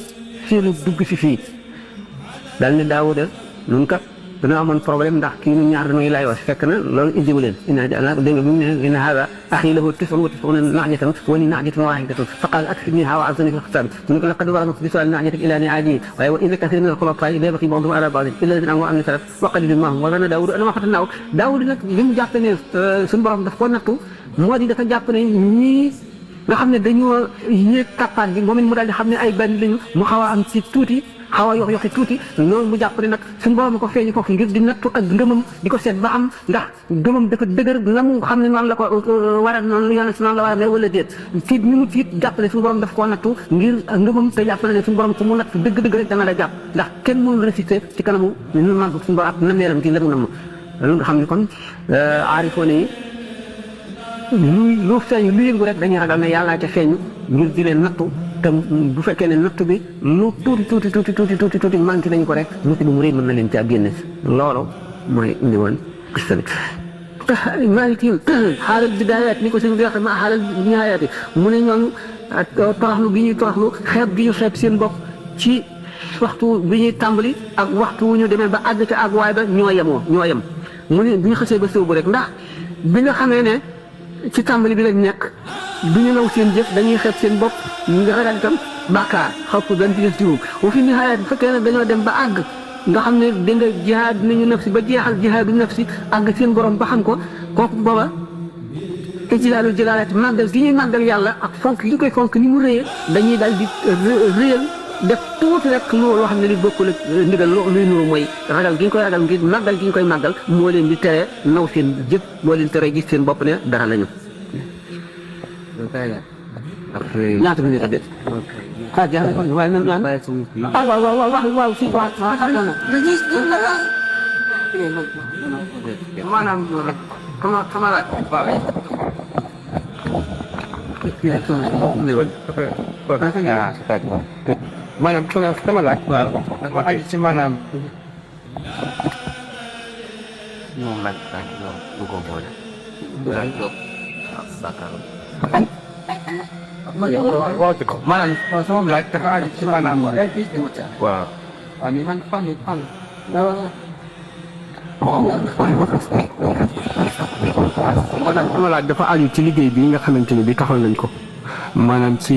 seenu dugg si fii daal ne Daawuda nun kat dañoo amoon problème ndax kii ñun ñaar dañuy laay wax fekk na loolu indiwu leen dégg nga bi mu ne inna haada axii lahu tis'un wa tis'uuna na'jatan wa li na'jatin waahidatun fa qaala akfilniihaa wa a'zinnii fil khisaam mu ne ko laqad zalamaka bi su'aali na'jatika ilaa ni'aalihi waaye wa inna kathiiran mina al-khulafaa'i la yabghii ba'duhum 'alaa ba'din illaa allaziina aamanuu wa 'amiluu s-saalihaati wa qaliilun maa hum wa zanna Daawuudu annamaa fatanaahu Daawuud nag li mu jàpp ne suñu borom daf ko nattu moo di dafa jàpp ne ñii nga xam ne dañoo yéeg tappaat bi moom it mu daal di xam ne ay bandi lañu mu xaw a am ci tuuti xaw a yoxi tuuti noonu mu jàpp ne nag suñu borom ko feeñu foofu ngir di nattu ak ngëmam di ko seet ba xam ndax ngëmam dafa dëgër la mu xam ne noonu la ko war a noonu yàlla si noonu la war a ne wala déet fiit ni mu fiit jàpp ne suñu borom daf koo nattu ngir ngëmam te jàpp ne suñu borom ku mu nattu dëgg-dëgg rek dana la jàpp ndax kenn mënul résister ci kanamu ñu man suñu borom ak nameeram gi la mu namm loolu nga xam ne kon aarifoone yi lu feeñ lu yëngu rek dañuy ragal ne yàllaa ca feeñu ngir di leen nattu te bu fekkee ne natt bi lu tuuti manqué nañu ko rek natt bi mu rëy mën na leen caa génne loolu mooy indi woon gis nga Maaliki xaalal bidaayaat ni ko sëñ bi wax ma xaalal nihaayaat mu ne ñoom toroxlu bi ñuy toroxlu xeeb bi ñu xeeb seen bopp ci waxtu bi ñuy tàmbali ak waxtu wu ñu demee ba àgg ca àgg waay ba ñoo yem mu ne bu ñu xasee ba sóobu rek ndax bi nga xamee ne ci tàmbali bi lañ nekk du ñu naw seen jëf dañuy xeeb seen bopp nga ragal itam bàkkaar xaw ko gën di def jiwu bu fi nihaayat bu fekkee ne dañoo dem ba àgg nga xam ne da nga jihaad nañu nafsi ba jeexal jihaadu nafsi àgg seen borom ba xam ko kooku booba ijlaalul jalaalaat màggal gi ñuy màggal yàlla ak fonk li koy fonk ni mu rëyee dañuy daal di réyal def tuuti rek loo xam ne li bokkul ak ndigal luy nuru mooy ragal gi ñu koy ragal ngir màggal gi ñu koy màggal moo leen di tere naw seen jëf moo leen tere gis seen bopp ne dara lañu. ñaata minute a des. ah jaa waaye nan naan waaw si waaw maanaam sama laaj maanaam sama laaj waaw dafa aju ci maanaam moom laaj bu ko boole waaw ci ko maanaam sama laaj dafa aju ci maanaam waaw man fan maanaam sama laaj dafa aju ci liggéey bi nga xamante ni bi taxal nañ ko maanaam ci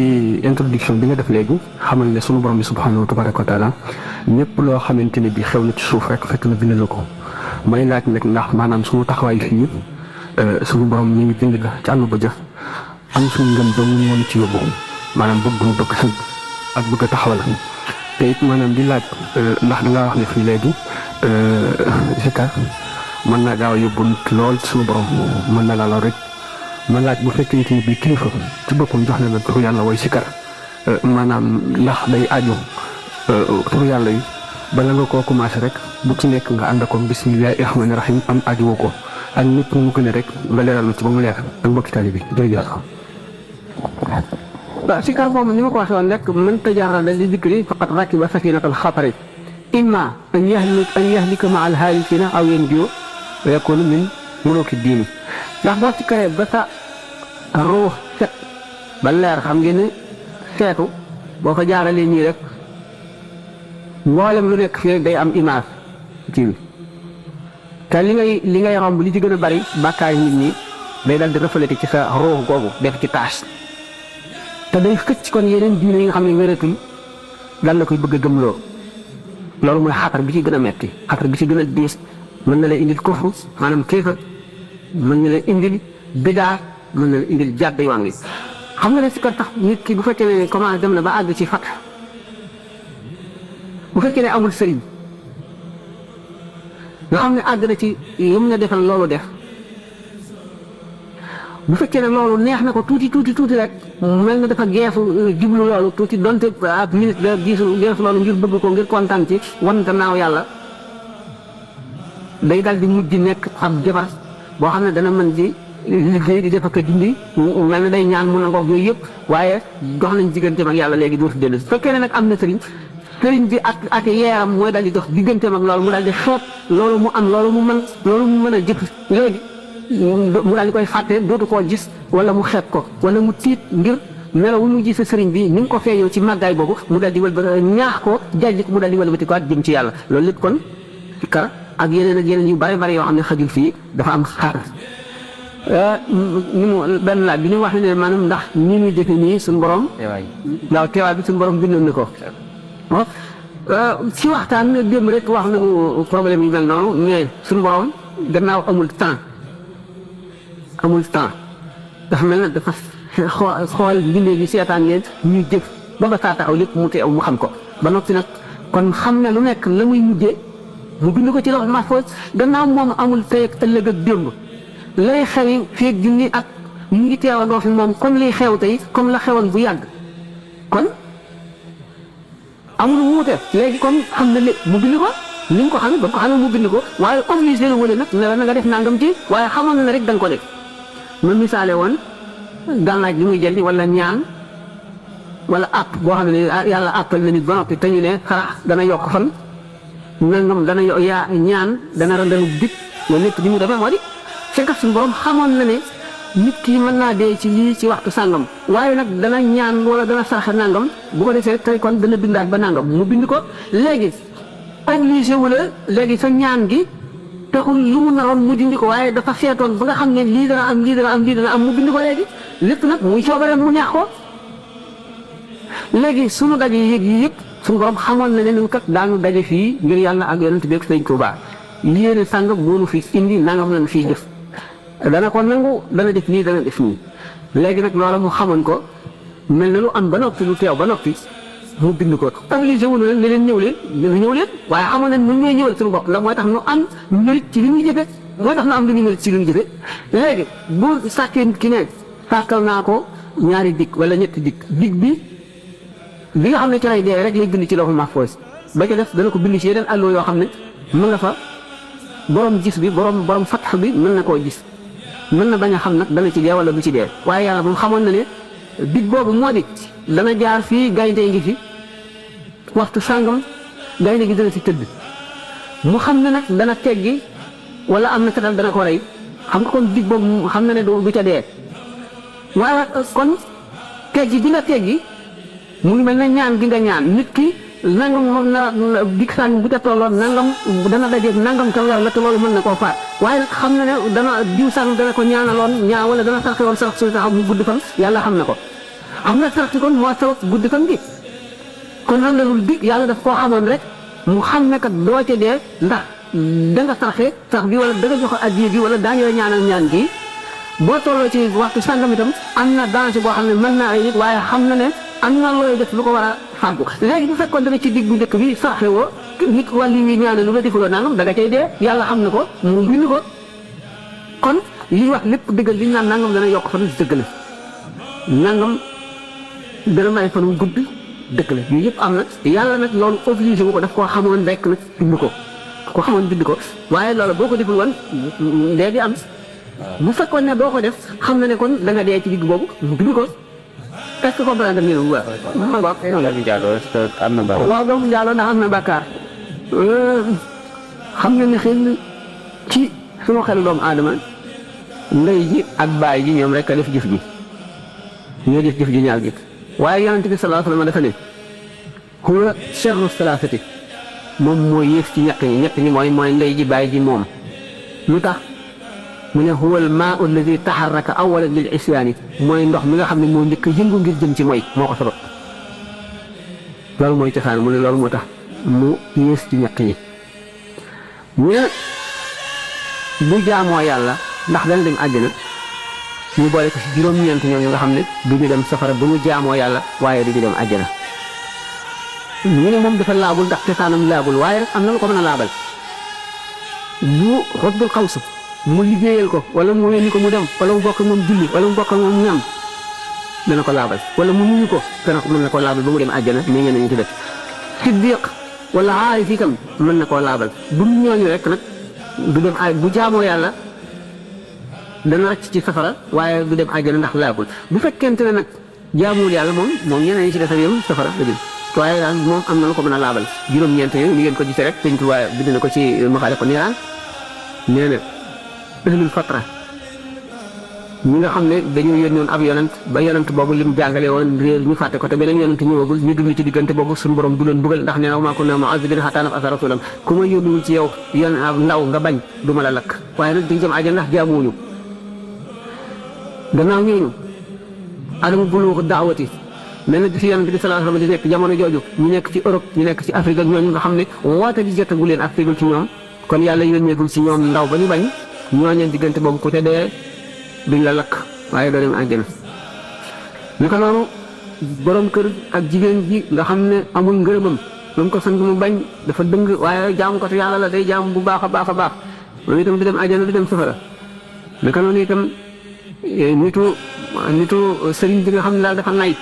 introduction bi nga def léegi xamal ne sunu borom bi subhanahu tabaraka wa taala ñëpp loo xamante ne bi xew na ci suuf rek fekk na bind na ko may laaj nag ndax maanaam sunu taxawaay fii sunu borom ñu ngi bind la ci àll ba jëf am suñu ngëm doomu ñoo ci yóbbu maanaam bëgg mu bëgg sëñ ak bëgg a taxawal te it maanaam di laaj ndax da ngaa wax ne fii léegi zikar mën naa gaaw a yóbbu lool suñu borom mën na laa rek ma laaj bu fekkee ni bii kilifa ci boppam jox na la turu yàlla way sikar maanaam ndax day aju turu yàlla yi bala nga koo commencé rek bu ci nekk nga ànd ko bismillahi rahmaani rahim am aju woo ko ak nit mu ko ne rek nga leeral ma ci ba mu leer ak mbokki taali bi jërëjëf. waaw sikar moom ni ma ko waxee woon rek man tajaarada li dikri faqad rakiba safinatal xatari imma an yahlika ma al haalikina aw yanju wa yakunu min muluki diini ndax boo ci karee ba sa ruux set ba leer xam ngeen ne seetu boo ko jaaralee nii rek mboolem lu nekk fii rek day am image ci bi te li ngay romb li ci gën a bari bàkkaar nit ñi day dal di reflété ci sa ruux googu def ci taas te day xëcc kon yeneen diine yi nga xam ne wératul dal la koy bëgg a gëmloo loolu mooy xatar bi ci gën a metti xatar bi ci gën a diis mën na lay indil kufru maanaam kéefa mën na la indil bidaa mën na la indil jàdd yoon wi xam nga ne si kar tax nit ki bu fekkee ne commencé dem na ba àgg ci fat bu fekkee ne amul sëriñ nga xam ne àgg na ci yëm na defal loolu def bu fekkee ne loolu neex na ko tuuti rek mel na dafa geesu jublu loolu tuuti donte ab minute da geesu loolu ngir bëgg ko ngir kontaan ci wan gannaaw yàlla day dal di mujj nekk ab jabar boo xam ne dana mën di liggéey di def ak a dindi mel na day ñaan mun a ngoog yooyu yëpp waaye dox nañ digganteem ak yàlla léegi dootu dellu su fekkee ne nag am na sëriñ bi ak yeeram mooy dal di dox digganteem ak loolu mu dal di xeeb loolu mu am loolu mu mën a jëf léegi mu daal di koy fàtte dootu koo gis wala mu xeeb ko wala mu tiit ngir melaw mu gis sëriñ bi ni nga ko feeñoo ci màggaay boobu mu daal di wëlbati ñaax ko jajj ko mu daal di wëlbati ko jëm ci yàlla loolu lépp kon ci kar ak yeneen yu bari yoo xam ne xajul fii dafa am xaar ni mu benn laaj bi ñu wax ne maanaam ndax ni muy defe nii suñu borom waaw teewaay bi suñu borom bindoon na ko ci waxtaan démb rek wax na problème yu mel noonu mais suñu borom gannaaw amul temps dafa mel ne dafa xool bindee bi seetaan leen ñuy jëf ba ba saa taxaw lépp mu teew mu xam ko ba noppi nag kon xam ne lu nekk la muy mujjee mu bind ko ci loxo mahfuz gannaaw moom amul tey ak ëllëg ak démb lay xewi feeg junni ak mu ngi teewandoo fi moom comme liy xew tey comme la xewoon bu yàgg kon amul wuute léegi comme xam na lépp mu bind ko ni nga ko xam ba ko xamee mu bind ko waaye obligé na wala nag ne la na nga def nangam ci waaye xamoon na ne rek da nga ko def ma misaale woon gànnaaj li muy jëriñ wala ñaan wala àpp boo xam ne yàlla àppal na nit ba noppi te ñu ne xarax dana yokk fan nangam dana ñaan dana randalu dig loolu lépp di mu demee moo di fekk suñu borom xamoon na ne nit ki mën naa dee ci lii ci waxtu sàngam waaye nag dana ñaan wala dana sarxe nangam bu ko defee tey kon dana bindaat ba nangam mu bind ko léegi obligé wu la léegi sa ñaan gi taxul lu mu naroon mu dindi ko waaye dafa seetoon ba nga xam ne lii dana am mu bind ko léegi lépp nag muy coobareem mu ñaax ko léegi sunu daje yëg yi yëpp suñu borom xamoon na ne ñun kat daanu daje fii ngir yàlla ak yonent bi ak Sëñ Tuubaa yéene sàngam moo nu fi indi nangam lañ fiy def dana ko nangu dana def nii dana def nii léegi nag loola mu xamoon ko mel na lu am ba noppi lu teew ba noppi mu bind ko obligé wu leen ne leen ñëw leen waaye xamoon nañ ñun ñooy ñëwal suñu bopp ndax mooy tax nu am mérite ci li ñuy jëfe mooy tax nu am lu ñu mérite ci li ñu jëfe léegi bu sàkkee ki ne sàkkal naa ko ñaari dikk wala ñetti dikk bi nga xam ne ci lay dee rek lay bind ci lawhul mahfuz ba ca def dana ko bind ci yeneen àlloo yoo xam ne mën nga fa borom gis bi borom fatx bi mën na koo gis mën na bañ a xam nag dana ci dee wala du ci dee waaye yàlla moom xamoon na ne dig boobu moo di dana jaar fii gaynde ngi fi waxtu sàngam gaynde gi dana ci tëdd mu xam ne nag dana teggi wala am na fetal dana ko rey xam nga kon dig boobu xam na ne du ca dee waaye kon teggi bi nga teggi mu ngi mel ne ñaan gi nga ñaan nit ki nangam moom na dig sànni bu ca tolloon nangam dana dajeeg nangam te weer la te loolu mën na koo faat waaye nag xam na ne dana diw sànni dana ko ñaanaloon wala dana sarxe woon sarax su taxaw mu gudd fan yàlla xam na ko xam nga sarax si kon moo sabab gudd fan gi kon lan la dul dig yàlla daf koo xamoon rek mu xam ne kat doo ca dee ndax da nga sarxe sax bi wala da nga joxe addiya bi wala daañu la ñaanal ñaan gi boo tolloo ci waxtu sàngam itam am na danger boo xam ne mën naa ay nit waaye xam na ne am na looy def lu ko war a fàggu léegi bu fekkoon dana ci digg bu njëkk bi sarxe woo nit wàllu wi ñaane lu la defuloo nangam da nga cay dee yàlla xam na ko mu bind ko kon li wax lépp dëggal li ñu naan nangam dana yokk fan dëgg la nangam dana may fan gudd dëgg la yooyu yëpp am na yàlla nag loolu obligé wu ko daf koo xamoon rek nag bind ko ko xamoon bind ko waaye loolu boo ko deful woon léegi am bu fekkoon ne doo ko def xam na ne kon da nga dee ci digg boobu mu bind ko est-ce que comprendre ngeen bu baax. am na bàkkaar. waaw doomu njaaloo ndax am na bàkkaar xam nga ne xëy na ci sunu xelu doomu aadama ndey ji ak baay ji ñoom rek a def jëf ji ñoo def jëf ji ñaar ji waaye yonent bi sallallahu alayhi wa sallam dafa ne huwa sharru salaasati moom mooy yées ci ñett ñi mooy ndey ji baay ji moom lu tax mu ne huwa al-maa'u alladi taharraka awwalan lil isyaani mooy ndox mi nga xam ne moo njëkk a yëngu ngir jëm ci mooy moo ko sabab loolu mooy cosaan mu ne loolu moo tax mu yées ci ñett ñi ñu bu jaamoo yàlla ndax dana dem àjjana ñu boole ko si juróom-ñeent ñooñu nga xam ne du ñu dem safara bu ñu jaamoo yàlla waaye du ñu dem àjjana. ñu ne moom dafa laabul ndax cosaanam laabul waaye rek am na lu ko mën a laabal bu Rabbul Xaws mu liggéeyal ko wala mu yónni ko mu dem wala mu bokk moom julli wala mu bokk moom ñam dana ko laabal wala mu nuyu ko dana ko mën na koo laabal ba mu dem àjjana mais ñeneen ñi ci def siddiq wala aarif itam mën na koo laabal bu ñooñu rek nag du dem ay bu jaamoo yàlla dana rëcc ci safara waaye du dem àjjana ndax laabul bu fekkente ne nag jaamuwul yàlla moom ñeneen ñi ci def ak yow safara la jëm waaye daal moom am na lu ko mën a laabal juróom-ñeent yooyu ni ngeen ko gisee rek Sëñ Tuubaa bind na ko ci Maxaaliqu Niraan nee na ahlul fatra ñi nga xam ne dañoo yónnoon ab yonent ba yonent boobu lim jàngale woon réer ñu fàtte ko te beneen yonent ñëwagul ñu dund ci diggante boobu suñu borom du leen bugal ndax nee na wa maa kunnaa mu'azzibiina hattaa nab'atha rasuulan ku ma yónnuwul ci yow ndaw nga bañ du ma la lakk waaye nag duñ jëm àjjana ndax jaamuwuñu gannaaw ñooñu adamu buluugu daawati mel na bi fi yonent bi sallallahu alayhi wa sallam di nekk jamono jooju ñu nekk ci Europe ñu nekk ci Afrique ak ñooñu nga xam ne woote gi jotagu leen ak tegul ci ñoom kon yàlla yónneegul ci ñoom ndaw ba ñu bañ ñooñeen diggante boobu ku te dee duñ la lakk waaye doo dem àjjana ni ko noonu borom kër ak jigéen ji nga xam ne amul ngërëmam lu ko sant mu bañ dafa dëng waaye jaamu ko te yàlla la day jaamu bu baax a baax a baax moom itam du dem àjjana du dem safara ni ko noonu itam nitu sëriñ bi nga xam ne daal dafa nay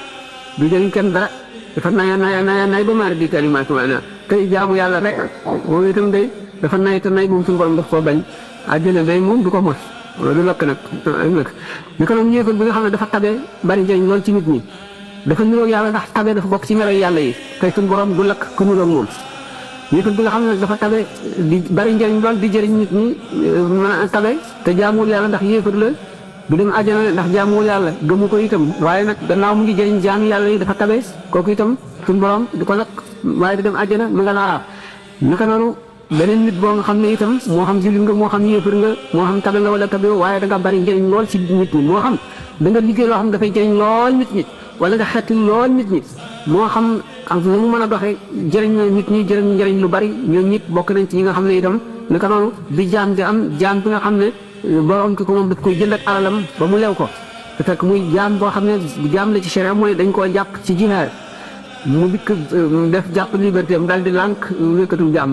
du jëriñ kenn dara dafa nay ba maari di kalimaatu maanaam tey jaamu yàlla rek moom itam day dafa nay te nay moom suñu borom daf koo bañ àjjana day moom du ko mos du lakk nag ni ko noonu ñeefal bi nga xam ne dafa tabee bari njëriñ lool ci nit ñi dafa niroog yàlla ndax tabee dafa bokk ci melo yàlla yi tey suñu borom du lakk ku niroog moom ñeefal bi nga xam ne dafa tabee di bari njëriñ lool di jëriñ nit ñi mën a tabee te jaamuwul yàlla ndax yéefar la du dem àjjana ndax jaamuwul yàlla gëmu ko itam waaye nag gannaaw mu ngi jëriñ jaamu yàlla yi dafa tabee kooku itam suñu borom du ko lakk waaye du dem àjjana mu nga laa naka noonu beneen nit boo nga xam ne itam moo xam jullit nga moo xam yéefar nga moo xam tabe nga wala tabe waaye da nga bari njëriñ lool ci nit ñi moo xam da nga liggéey loo xam ne dafay jëriñ lool nit ñi wala nga xetti lool nit ñi moo xam ak nu mu mën a doxee jëriñ na nit ñi jëriñ njëriñ lu bari ñoom ñëpp bokk nañ ci ñi nga xam ne itam naka noonu bi jaam di am jaam bi nga xam ne borom ki ko moom daf koy jënd ak alalam ba mu lew ko te fekk muy jaam boo xam ne jaam la ci sharia mooy dañ koo jàpp ci jihaad mu dikk def jàpp liberté am daal di lànk wékkatul jaam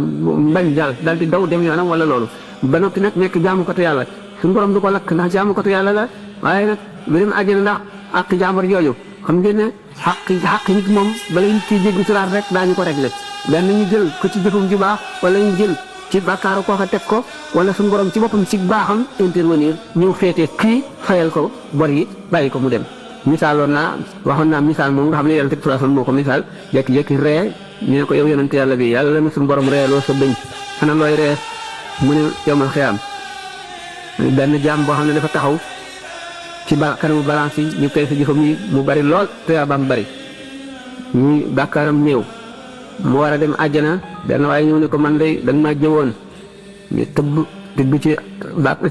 mbañ daal di daw dem yoonam wala loolu ba noppi nag nekk jaamu ko te yàlla suñu borom du ko lakk ndax jaamu ko te yàlla la waaye nag bi dem àjjana ndax àq jaamar jooju xam ngeen ne xaq nit moom bala nit kiy jéggi siraat rek daañu ko réglé benn ñu jël ko ci jëfum ju baax wala ñu jël ci bàkkaaru kooka teg ko wala suñu borom ci boppam ci baaxam intervenir ñëw féetee kii fayal ko bor yi bàyyi ko mu dem misaaloon naa waxoon naa misaal moom nga xam ne yonent bi sallallahu alayhi wasallam moo ko misaal jékki-jékki ree ñu ne ko yow yonent yàlla bi yàlla na suñu borom ree loo sa bëñ xanaa looy ree mu ne yowmal xiyaam benn jaam boo xam ne dafa taxaw ci kanamu balance yi ñu koy sa jëfam yi mu bari lool tuyaabaam bari ñuy bàkkaaram néew mu war a dem àjjana benn waaye ñëw ne ko man day danga maa jëwoon ñu tëbb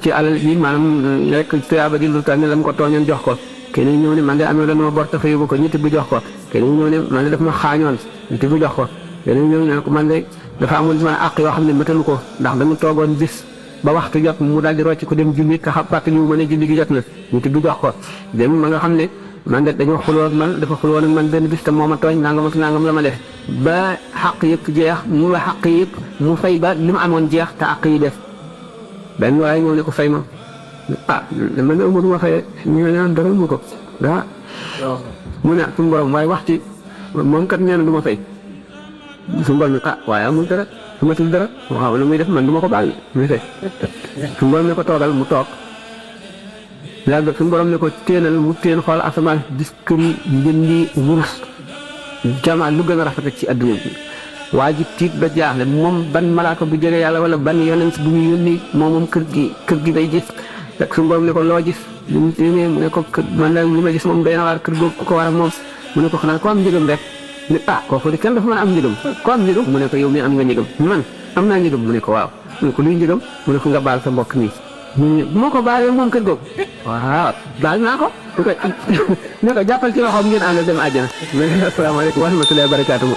ci alal ji maanaam rek tuyaaba gi lu tax ne la mu ko tooñoon jox ko keneen ñëw ne man de amee la ma bor te fayu ko ñu tibb jox ko keneen ñëw ne man de daf ma xaañoon ñu tibb jox ko keneen ñëw ne ko man de dafa amul ma àq yoo xam ne matalu ko ndax dama toogoon bis ba waxtu jot mu daal di rocc ko dem julli te xam fàttali mu ne julli gi jot na ñu tibb jox ko dem ma nga xam ne man de dañoo xuloo ak man dafa xuloo ak man benn bis te moo ma tooñ nangam ak nangam la ma def ba xaq yëpp jeex mu la xaq yëpp mu fay ba li mu amoon jeex te àq yi def benn waaye ñëw ne ko fay ma man de amul ma fayee ñu ne dara mu ko mu ne suñu borom waaye waxti moom kat nee na du ma fay suñu borom ne waaye amul dara su ma tudd dara waaw lu muy def man du ma ko baal muy fay suñu borom ne ko toogal mu toog yàgg suñu borom ne ko téenal mu téen xool asamaan gis këri njëndi wurus jamaa lu gën a rafet ci adduna bi waa ji tiit ba jaaxle moom ban malaaka bu jege yàlla wala ban yonent bu ñu yónni moom kër gi day gis rek suñu borom ne ko loo gis mu ne ko man la li ma gis moom day na waar kër googu ku ko war a moom mu ne ko xanaa ko am njëgam rek ne kooku de kenn dafa mën a am njëgam ko am njëgam mu ne ko yow mi am nga njëgam man am naa njëgam mu ne ko waaw mu ne ko luy njëgam mu ne ko nga baal sa mbokk nii bu ma ko baalee moom kër googu waaw baal naa ko ne ko jàppal ci loxoom ngeen ànd dem àjjana asalaamaaleykum wa rahmatullahi wa barakaatuhu